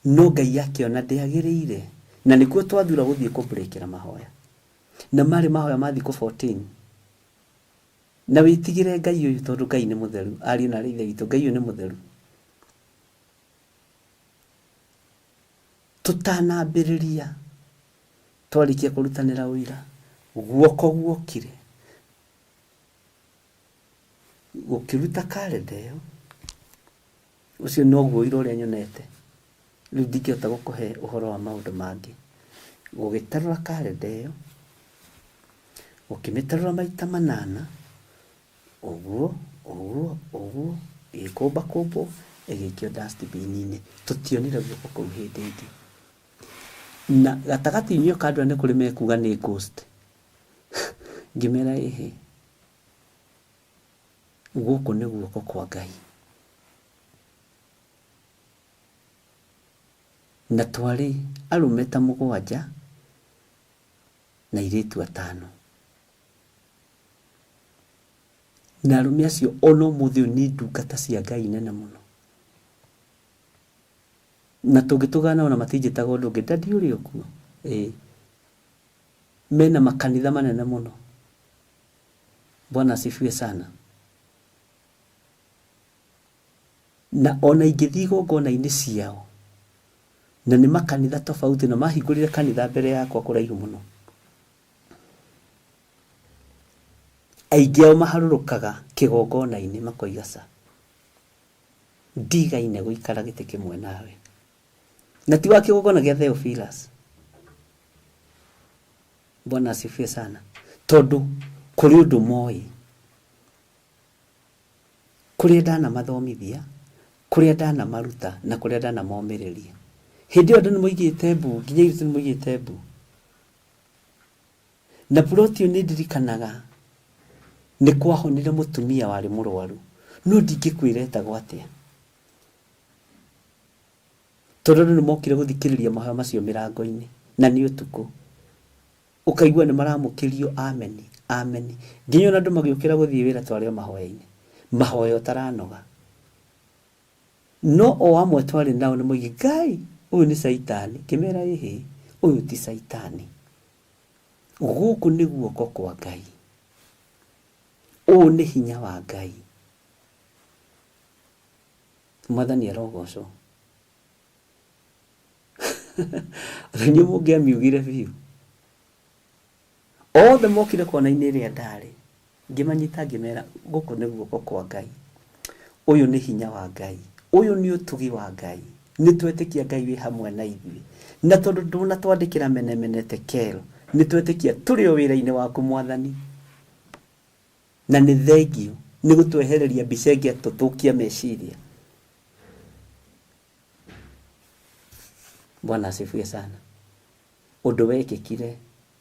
no Ngai akĩona ndĩagĩrĩire, na nĩkuo twathura gũthiĩ kũbreakĩra mahoya. Na marĩ mahoya ma thikũ 14. Na wĩtigĩre Ngai ũyũ tondũ Ngai nĩ mũtheru. Ariũ na aarĩ a Ithe witũ, Ngai ũyũ nĩ mũtheru. Tũtanambĩrĩria, twarĩkia kũrutanĩra ũira, guoko guokire gũkĩruta karenda ĩyo. Ũcio noguo ũira ũrĩa nyonete. Rĩu ndingĩhota gũkũhe ũhoro wa maũndũ mangĩ. Gũgĩtarũra karenda ĩyo, gũkĩmĩtarũra maita manana, ũguo, ũguo, ũguo, ĩgĩkũmbakũmbwo, ĩgĩikio dustbin-inĩ. Tũtionire guoko kũu hĩndĩ ĩngĩ. Na gatagatĩ-inĩ o ka andũ aya nĩ kũrĩ mekuga nĩ ghost. Ngĩmera ĩhĩ, gũkũ nĩ guoko kwa Ngai. Na twarĩ arũme ta mũgwanja na airĩtu atano. Na arũme acio ona ũmũthĩ ũyũ nĩ ndungata cia Ngai nene mũno. Na tũngĩtũgana nao ona matinjĩtaga ũndũ ũngĩ, daddy ũrĩ o kuo? Ĩĩ. Mena makanitha manene mũno. Bwana asifiwe sana. Na ona ingĩthiĩ igongona-inĩ ciao, na nĩ makanitha tofauti, na mahingũrire kanitha mbere yakwa kũraihu mũno. Aingĩ ao maharũrũkaga kĩgongona-inĩ makoiga ca, ndigaine gũikara gĩtĩ kĩmwe nawe. Na ti wa kĩgongona gĩa Theophilus. Bwana asifiwe sana. Tondũ kũrĩ ũndũ moĩ. Kũrĩa ndanamathomithia, kũrĩa ndanamaruta na kũrĩa ndanamomĩrĩria. Hĩndĩ ĩyo andũ nĩmoigĩte mbu, nginya airĩtu nĩmoigĩte mbu. Na plot ĩyo nĩndirikanaga nĩ kwahonire mũtumia warĩ mũrwaru, no ndingĩkwĩra etagwo atĩa. Tondũ andũ nĩmokire gũthikĩrĩria mahoya macio mĩrango-inĩ, na nĩ ũtukũ. Ũkaigua nĩ maramũkĩrio ameni, ameni. Nginya ona andũ magĩũkĩra gũthiĩ wĩra twarĩ o mahoya-inĩ. Mahoya ũtaranoga. No o amwe twarĩ nao nĩ moigire, Ngai, ũyũ nĩ Caitani. Ngĩmera ĩhĩ, ũyũ ti Caitani. Gũkũ nĩ guoko kwa Ngai. Ũũ nĩ hinya wa Ngai. Mwathani arogocwo. Ona inyuĩ mũngĩamiugire biũ. Othe mokire kona-inĩ ĩrĩa ndarĩ, ngĩmanyita ngĩmera gũkũ nĩ guoko kwa Ngai. Ũyũ nĩ hinya wa Ngai. Ũyũ nĩ ũtugi wa Ngai. Nĩ twetĩkia Ngai wĩ hamwe na ithuĩ. Na tondũ ndũnatwandĩkĩra mene mene tekel, nĩ twetĩkia tũrĩ o wĩra-inĩ waku Mwathani. Na nĩ thengiũ nĩ gũtwehereria mbica ĩngĩatũthũkia meciria. Bwana asifiwe sana. Ũndũ wekĩkire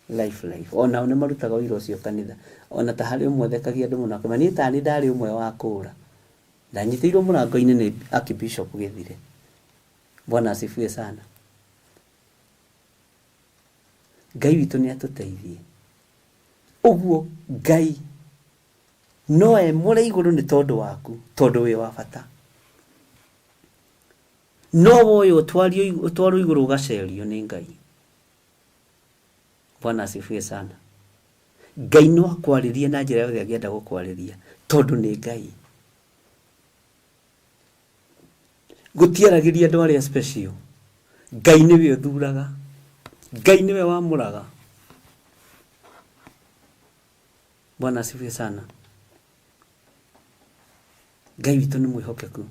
life life. Onao nĩ marutaga ũira ũcio kanitha. Ona ta harĩ ũmwe thekagia andũ mũno akauga niĩ tani ndarĩ ũmwe wa kũra. Ndanyitĩirwo mũrango-inĩ nĩ Archbishop Gĩthire. Bwana asifiwe sana. Ngai witũ nĩ atũteithie. Ũguo Ngai no emũre igũrũ nĩ tondũ waku, tondũ wĩ wa bata. No woywo ũtwarwo igũrũ ũgacerio nĩ Ngai. Bwana asifiwe sana. Ngai no akwarĩrie na njĩra yothe angĩenda gũkwarĩria tondũ nĩ Ngai. Gũtiaragĩria andũ arĩa special. Ngai nĩwe ũthuraga. Ngai nĩwe wamũraga. Bwana asifiwe sana. Ngai witũ nĩ mwĩhokeku.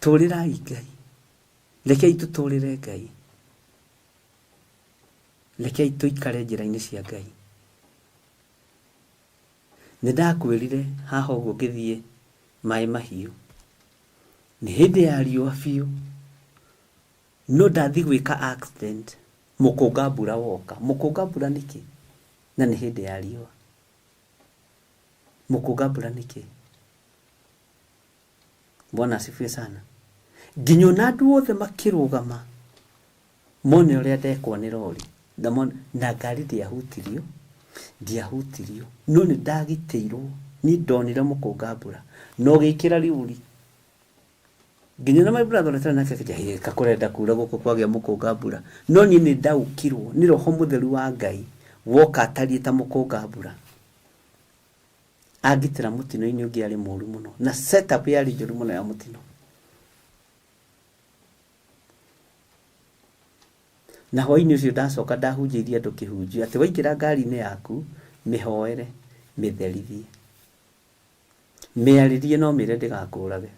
Tũrĩrai Ngai. Rekei tũtũrĩre Ngai. Rekei tũikare njĩra-inĩ cia Ngai. Nĩ ndakwĩrire haha ũguo ngĩthiĩ maĩ mahiũ. Nĩ hĩndĩ ya riũa biũ, no ndathiĩ gwĩka accident, mũkũnga mbura woka. Mũkũnga mbura nĩkĩ na nĩ hĩndĩ ya riũa? Mũkũnga mbura nĩkĩ? Bwana asifiwe sana. Nginya ona andũ othe makĩrũgama mone ũrĩa ndekwo nĩ rori na na ngari ndiahutirio ndiahutirio no nĩ ndagitĩirwo niĩ ndonire mũkũnga mbura na ũgĩkĩra rĩũri nginya na my brother ũrĩa twarĩ nake akĩnjĩra "Hĩ, kakũrenda kura gũkũ kwagĩa mũkũnga mbura no niĩ nĩ ndaũkirwo nĩ roho mũtheru wa Ngai woka atariĩ ta mũkũnga mbura angitĩra mũtino-inĩ ũngĩ arĩ mũru mũno na setup yarĩ njũru mũno ya mũtino na hwainĩ ũcio ndacoka ndahunjĩirie andũ kĩhunjio atĩ waingĩra ngari-inĩ yaku mĩhoere mĩtherithie mĩarĩrie no mĩre ndĩgakũrage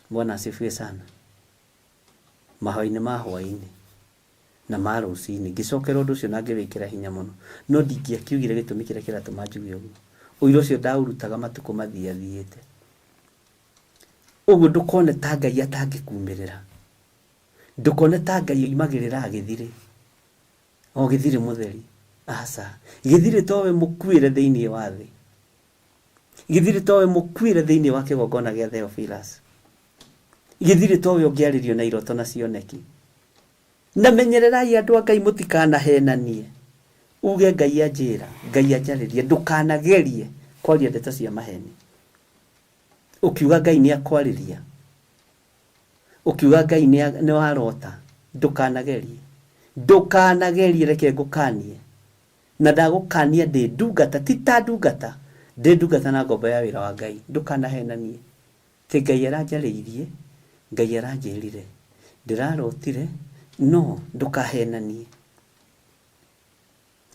Bwana asifiwe sana mahoya-inĩ ma hwainĩ na ma rũcinĩ ngĩcokera ũndũ ũcio na ngĩwĩkĩra hinya mũno no ndingĩakiugire gĩtũmi kĩrĩa kĩratũma njuge ũguo ũira ũcio ndaũrutaga matukũ mathiathiĩte ũguo ndũkone ta Ngai atangĩkumĩrĩra ndũkone ta Ngai oimagĩrĩra gĩthirĩ o gĩthirĩ mũtheri aca gĩthirĩ towe mũkuĩre thĩinĩ wa thĩ gĩthirĩ towe mũkuĩre thĩinĩ wa kĩgongona gĩa Theophilus gĩthirĩ towe ũngĩarĩrio na iroto na cioneki na menyererai andũ a Ngai mũtikanahenanie uge Ngai anjĩra Ngai anjarĩria ndũkanagerie kwaria ndeto cia maheni ũkiuga Ngai nĩ akwarĩria ũkiuga Ngai nĩ warota ndũkanagerie ndũkanagerie reke ngũkanie na ndagũkania ndĩ ndungata ti ta ndungata ndĩ ndungata na ngombo ya wĩra wa Ngai ndũkanahenanie Atĩ Ngai aranjarĩirie, Ngai aranjĩrire, ndĩrarotire, no ndũkahenanie.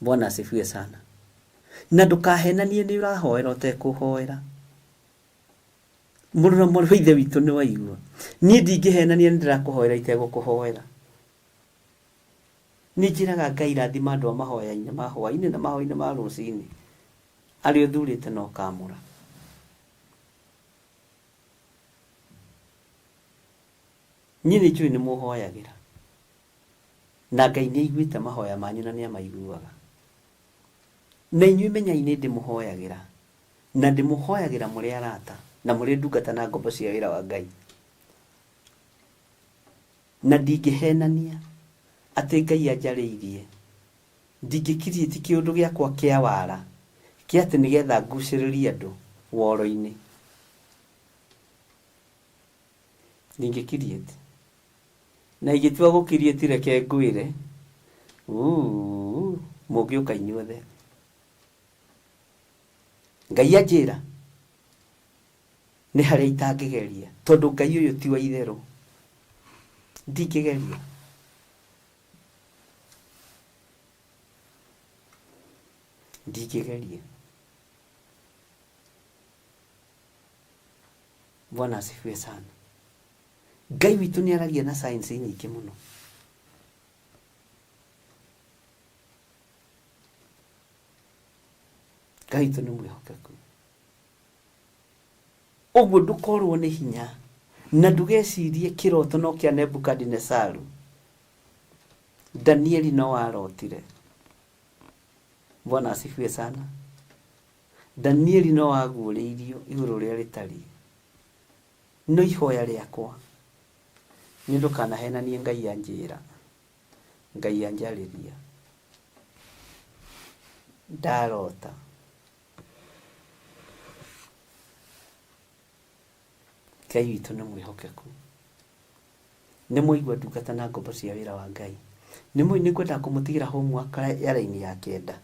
Bwana asifiwe sana. Na ndũkahenanie nĩ ũrahoera ũtekũhoera. Mũrũ na mwarĩ wa Ithe witũ nĩ waigua. Niĩ ndingĩhenania nĩ ndĩrakũhoera itegũkũhoera. Nĩ njĩraga Ngai rathima andũ a mahoya-inĩ ma hwainĩ na mahoya-inĩ ma rũcinĩ. Arĩa ũthurĩte na ũkamũra. Niĩ nĩ njũĩ nĩ mũhoyagĩra na Ngai nĩ aiguĩte mahoya manyu na nĩ amaiguaga. Na inyuĩ menyai nĩ ndĩmũhoyagĩra na ndĩmũhoyagĩra mũrĩ arata na mũrĩ ndungata na ngombo cia wĩra wa Ngai. Na ndingĩhenania atĩ Ngai anjarĩirie, ndingĩkiriĩti kĩũndũ gĩakwa kĩa wara kĩa atĩ nĩgetha ngucĩrĩrie andũ woro-inĩ. Ndingĩkiriĩti. Na ingĩtua gũkiriĩti reke ngwĩre, uu, mũngĩũka inyuothe. Ngai anjĩra nĩ harĩa itangĩgeria tondũ Ngai ũyũ ti wa itherũ. Ndingĩgeria. Ndingĩgeria. Bwana asifiwe sana. Ngai witũ nĩ aragia na science nyingĩ mũno. Ngai witũ nĩ mwĩhokeku. Ũguo ndũkorwo nĩ hinya na ndũgecirie kĩroto no kĩa Nebukadinesaru. Danieli no arotire. Bwana asifiwe sana. Danieli no aguũrĩirio igũrũ ũrĩa rĩtariĩ. No ihoya rĩakwa nĩ ndũkanahenanie Ngai anjĩra, Ngai anjarĩria, ndarota. Ngai witũ nĩ mwĩhokeku. Nĩ mwaigua ndungata na ngombo cia wĩra wa Ngai. Nĩ mũĩ nĩ ngwenda kũmũtigĩra homework ya raini ya kenda.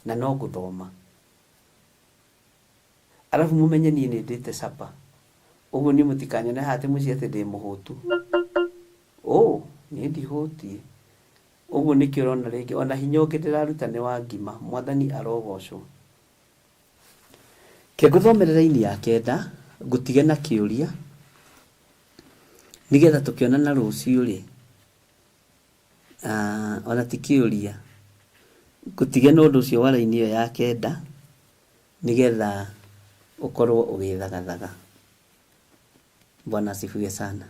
Na no ngũthoma. Arabu mũmenye niĩ nĩ ndĩte supper. Ũguo niĩ mũtikanyone haha atĩ mũciĩ atĩ ndĩ mũhũtu. Ũũ, niĩ ndihũtiĩ. Ũguo nĩkĩo ũrona rĩngĩ ona hinya ũngĩ ndĩraruta nĩ wa ngima. Mwathani arogocwo. Ke ngũthomere raini ya kenda, ngũtige na kĩũria, nĩgetha tũkĩonana rũciũ rĩ, ona ti kĩũria, ngũtige na ũndũ ũcio wa raini ĩyo ya kenda, nĩgetha ũkorwo ũgĩthagathaga. Bwana asifiwe sana.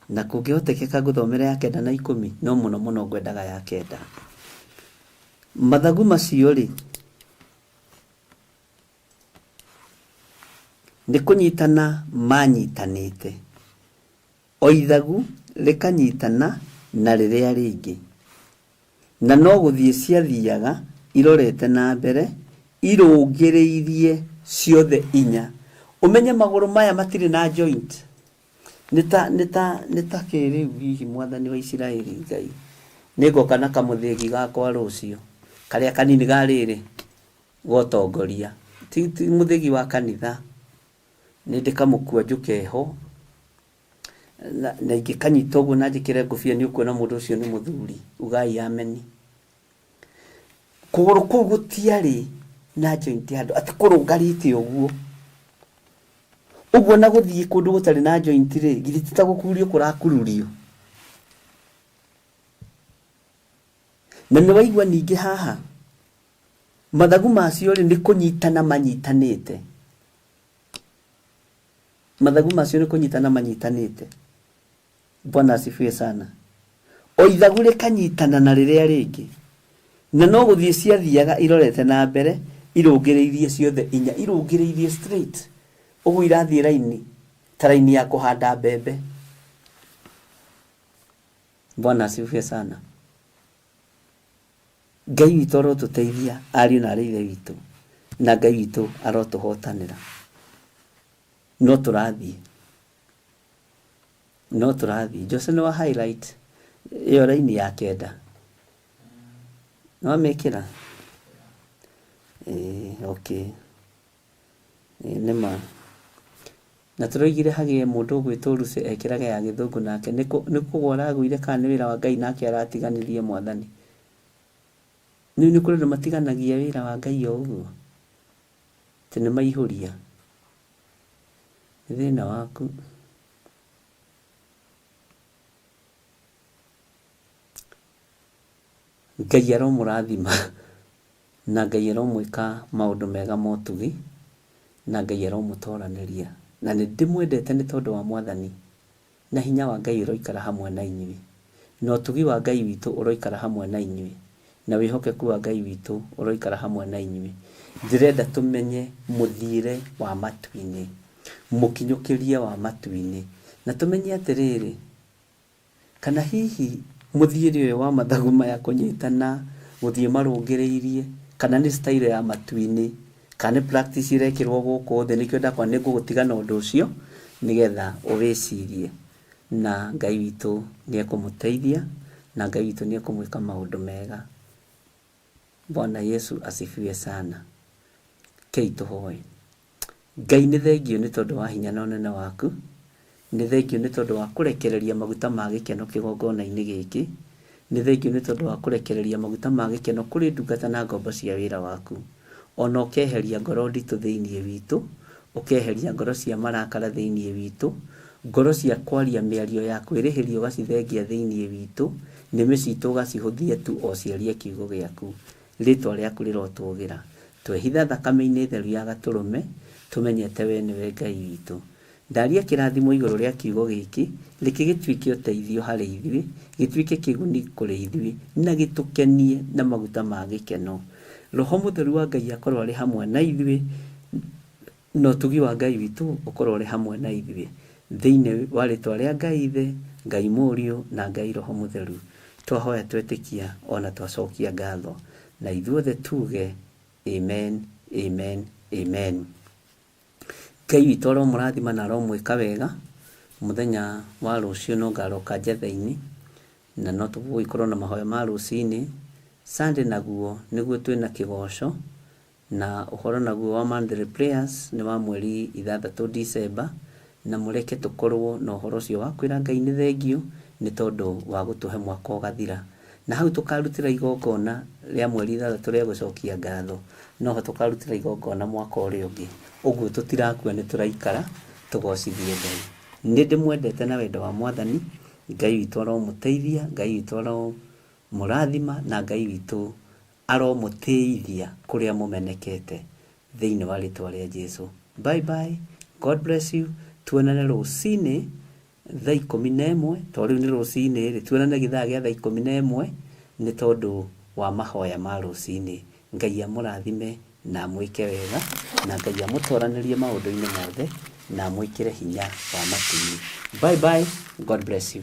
Na kũngĩhotekeka ngũthomere ya kenda na ikũmi, no mũno mũno ngwendaga ya kenda. Mathagu macio rĩ, nĩ kũnyitana manyitanĩte, o ithagu rĩkanyitana na rĩrĩa rĩngĩ, na no gũthiĩ ciathiaga irorete na mbere irũngĩrĩirie ciothe inya. Ũmenye magũrũ maya matirĩ na joint. Nĩ ta, nĩ ta, nĩ ta kĩ rĩu hihi mwathani wa Isiraeli Ngai? Nĩngoka na kamũthĩgi gakwa rũciũ, karĩa kanini ga rĩrĩ, ga ũtongoria. Ti, ti mũthĩgi wa kanitha. Nĩ ndĩkamũkua njũke ho, na, na ingĩkanyita ũguo na njĩkĩre ngũbia nĩ ũkuona mũndũ ũcio nĩ mũthuri. Ugai ameni. Kũgũrũ kũu gũtiarĩ na joint handũ, atĩ kũrũngarĩte ũguo. Ũguo na gũthiĩ kũndũ gũtarĩ na joint rĩ, githĩ ti ta gũkururio kũrakururio? Na nĩ waigua ningĩ haha, mathagu macio rĩ, nĩ kũnyitana manyitanĩte. Mathagu macio nĩ kũnyitana manyitanĩte. Bwana asifiwe sana. O ithagu rĩkanyitana na rĩrĩa rĩngĩ. Na no gũthiĩ ciathiaga irorete na mbere, irũngĩrĩirie ciothe inya, irũngĩrĩirie straight. Ũguo irathiĩ raini, ta raini ya kũhanda mbembe. Bwana asifiwe sana. Ngai witũ arotũteithia ariũ na arĩ ithe witũ, na Ngai witũ arotũhotanĩra. No tũrathiĩ. No tũrathiĩ. Jose nĩ wa highlight ĩyo raini ya kenda. Nĩ wamĩkĩra? Ĩĩ, okay. Ĩĩ nĩ ma. Na tũroigire hagĩe mũndũ ũgwĩtwo Lucy ekĩrage ya gĩthũngũ nake. Nĩ kũgwa aragũire kana nĩ wĩra wa Ngai nake aratiganĩrie Mwathani? Nĩ nĩ kũrĩ andũ matiganagia wĩra wa Ngai o ũguo? Atĩ nĩ maihũria. Nĩ thĩna waku. Ngai aromũrathima na Ngai aromwĩka maũndũ mega ma ũtugi na Ngai aromũtoranĩria. Na nĩ ndĩmwendete nĩ tondũ wa Mwathani na hinya wa Ngai ũroikara hamwe na inyuĩ. Na ũtugi wa Ngai witũ ũroikara hamwe na inyuĩ. Na wĩhokeku wa Ngai witũ ũroikara hamwe na inyuĩ. Ndĩrenda tũmenye mũthiĩre wa matu-inĩ, mũkinyũkĩrie wa matu-inĩ, na tũmenye atĩrĩrĩ, kana hihi mũthiĩre ũyũ wa mathagu maya kũnyitana, gũthiĩ marũngĩrĩirie, kana nĩ style ya matu-inĩ, kana nĩ practice ĩrekĩrwo gũkũ thĩ, nĩkĩo ndakwa nĩ ngũgũtiga na ũndũ ũcio, nĩgetha ũwĩcirie. Na Ngai witũ nĩ ekũmũteithia, na Ngai witũ nĩ ekũmwĩka maũndũ mega. Bwana Yesu asifiwe sana. Kei tũhoe. Ngai nĩ thengiũ nĩ tondũ wa hinya na ũnene waku. Nĩ thengiũ nĩ tondũ wa kũrekereria maguta ma gĩkeno kĩgongona-inĩ gĩkĩ. Nĩ thengiũ nĩ tondũ wa kũrekereria maguta ma gĩkeno kũrĩ ndungata na ngombo cia wĩra waku. O na ũkeheria ngoro nditũ thĩinĩ witũ, ũkeheria ngoro cia marakara thĩinĩ witũ, ngoro cia kwaria mĩario ya kwĩrĩhĩria ũgacithengia thĩinĩ witũ, nĩmĩ citũ ũgacihũthia tu o ciarie kiugo gĩaku. Rĩĩtwa rĩaku rĩrotũũgĩra. Twehitha thakame-inĩ theru ya Gatũrũme, tũmenyete wee nĩwe Ngai witũ. Ndaria kĩrathimo igũrũ rĩa kiugo gĩkĩ, reke gĩtuĩke ũteithio harĩ ithuĩ, gĩtuĩke kĩguni kũrĩ ithuĩ, na gĩtũkenie na maguta ma gĩkeno. Roho Mũtheru wa Ngai akorwo arĩ hamwe na ithuĩ, na ũtugi wa Ngai witũ ũkorwo ũrĩ hamwe na ithuĩ. Thĩinĩ wa rĩtwa rĩa Ngai Ithe, Ngai Mũriũ, na Ngai Roho Mũtheru, twahoya twetĩkia o na twacokia ngatho. Na ithuothe tuge, Amen, amen, amen. Ngai witũ aromũrathima na aromwĩka wega. Mũthenya wa rũciũ no ngaroka njetha-inĩ, na no tũgũgĩkorwo na mahoya ma rũcinĩ. Sunday naguo nĩguo twĩna kĩgoco, na ũhoro naguo wa monthly prayers nĩ wa mweri 6 December, na mũreke tũkorwo na ũhoro ũcio wa kwĩra Ngai nĩ thengiũ nĩ tondũ wa gũtũhe mwaka ũgathira. Na hau tũkarutĩra igongona rĩa mweri 6 rĩa gũcokia ngatho, noho tũkarutĩra igongona mwaka ũrĩa ũngĩ. Ũguo tũtirakua nĩ tũraikara tũgocithie Ngai. Nĩ ndĩmwendete na wendo wa Mwathani, Ngai witũ aromũteithia, Ngai witũ aromũrathima, na Ngai witũ aromũtĩithia kũrĩa mũmenekete thĩinĩ wa rĩtwa rĩa Jesu. Bye bye, God bless you. Tuonane rũcinĩ thaa 11, to rĩu nĩ rũcinĩ rĩ, tuonane gĩthaa gĩa thaa 11 nĩ tondũ wa mahoya ma rũcinĩ. Ngai amũrathime na amwĩke wega, na Ngai amũtoranĩrie maũndũ-inĩ mothe, na amwĩkĩre hinya wa matu-inĩ. Bye bye, God bless you.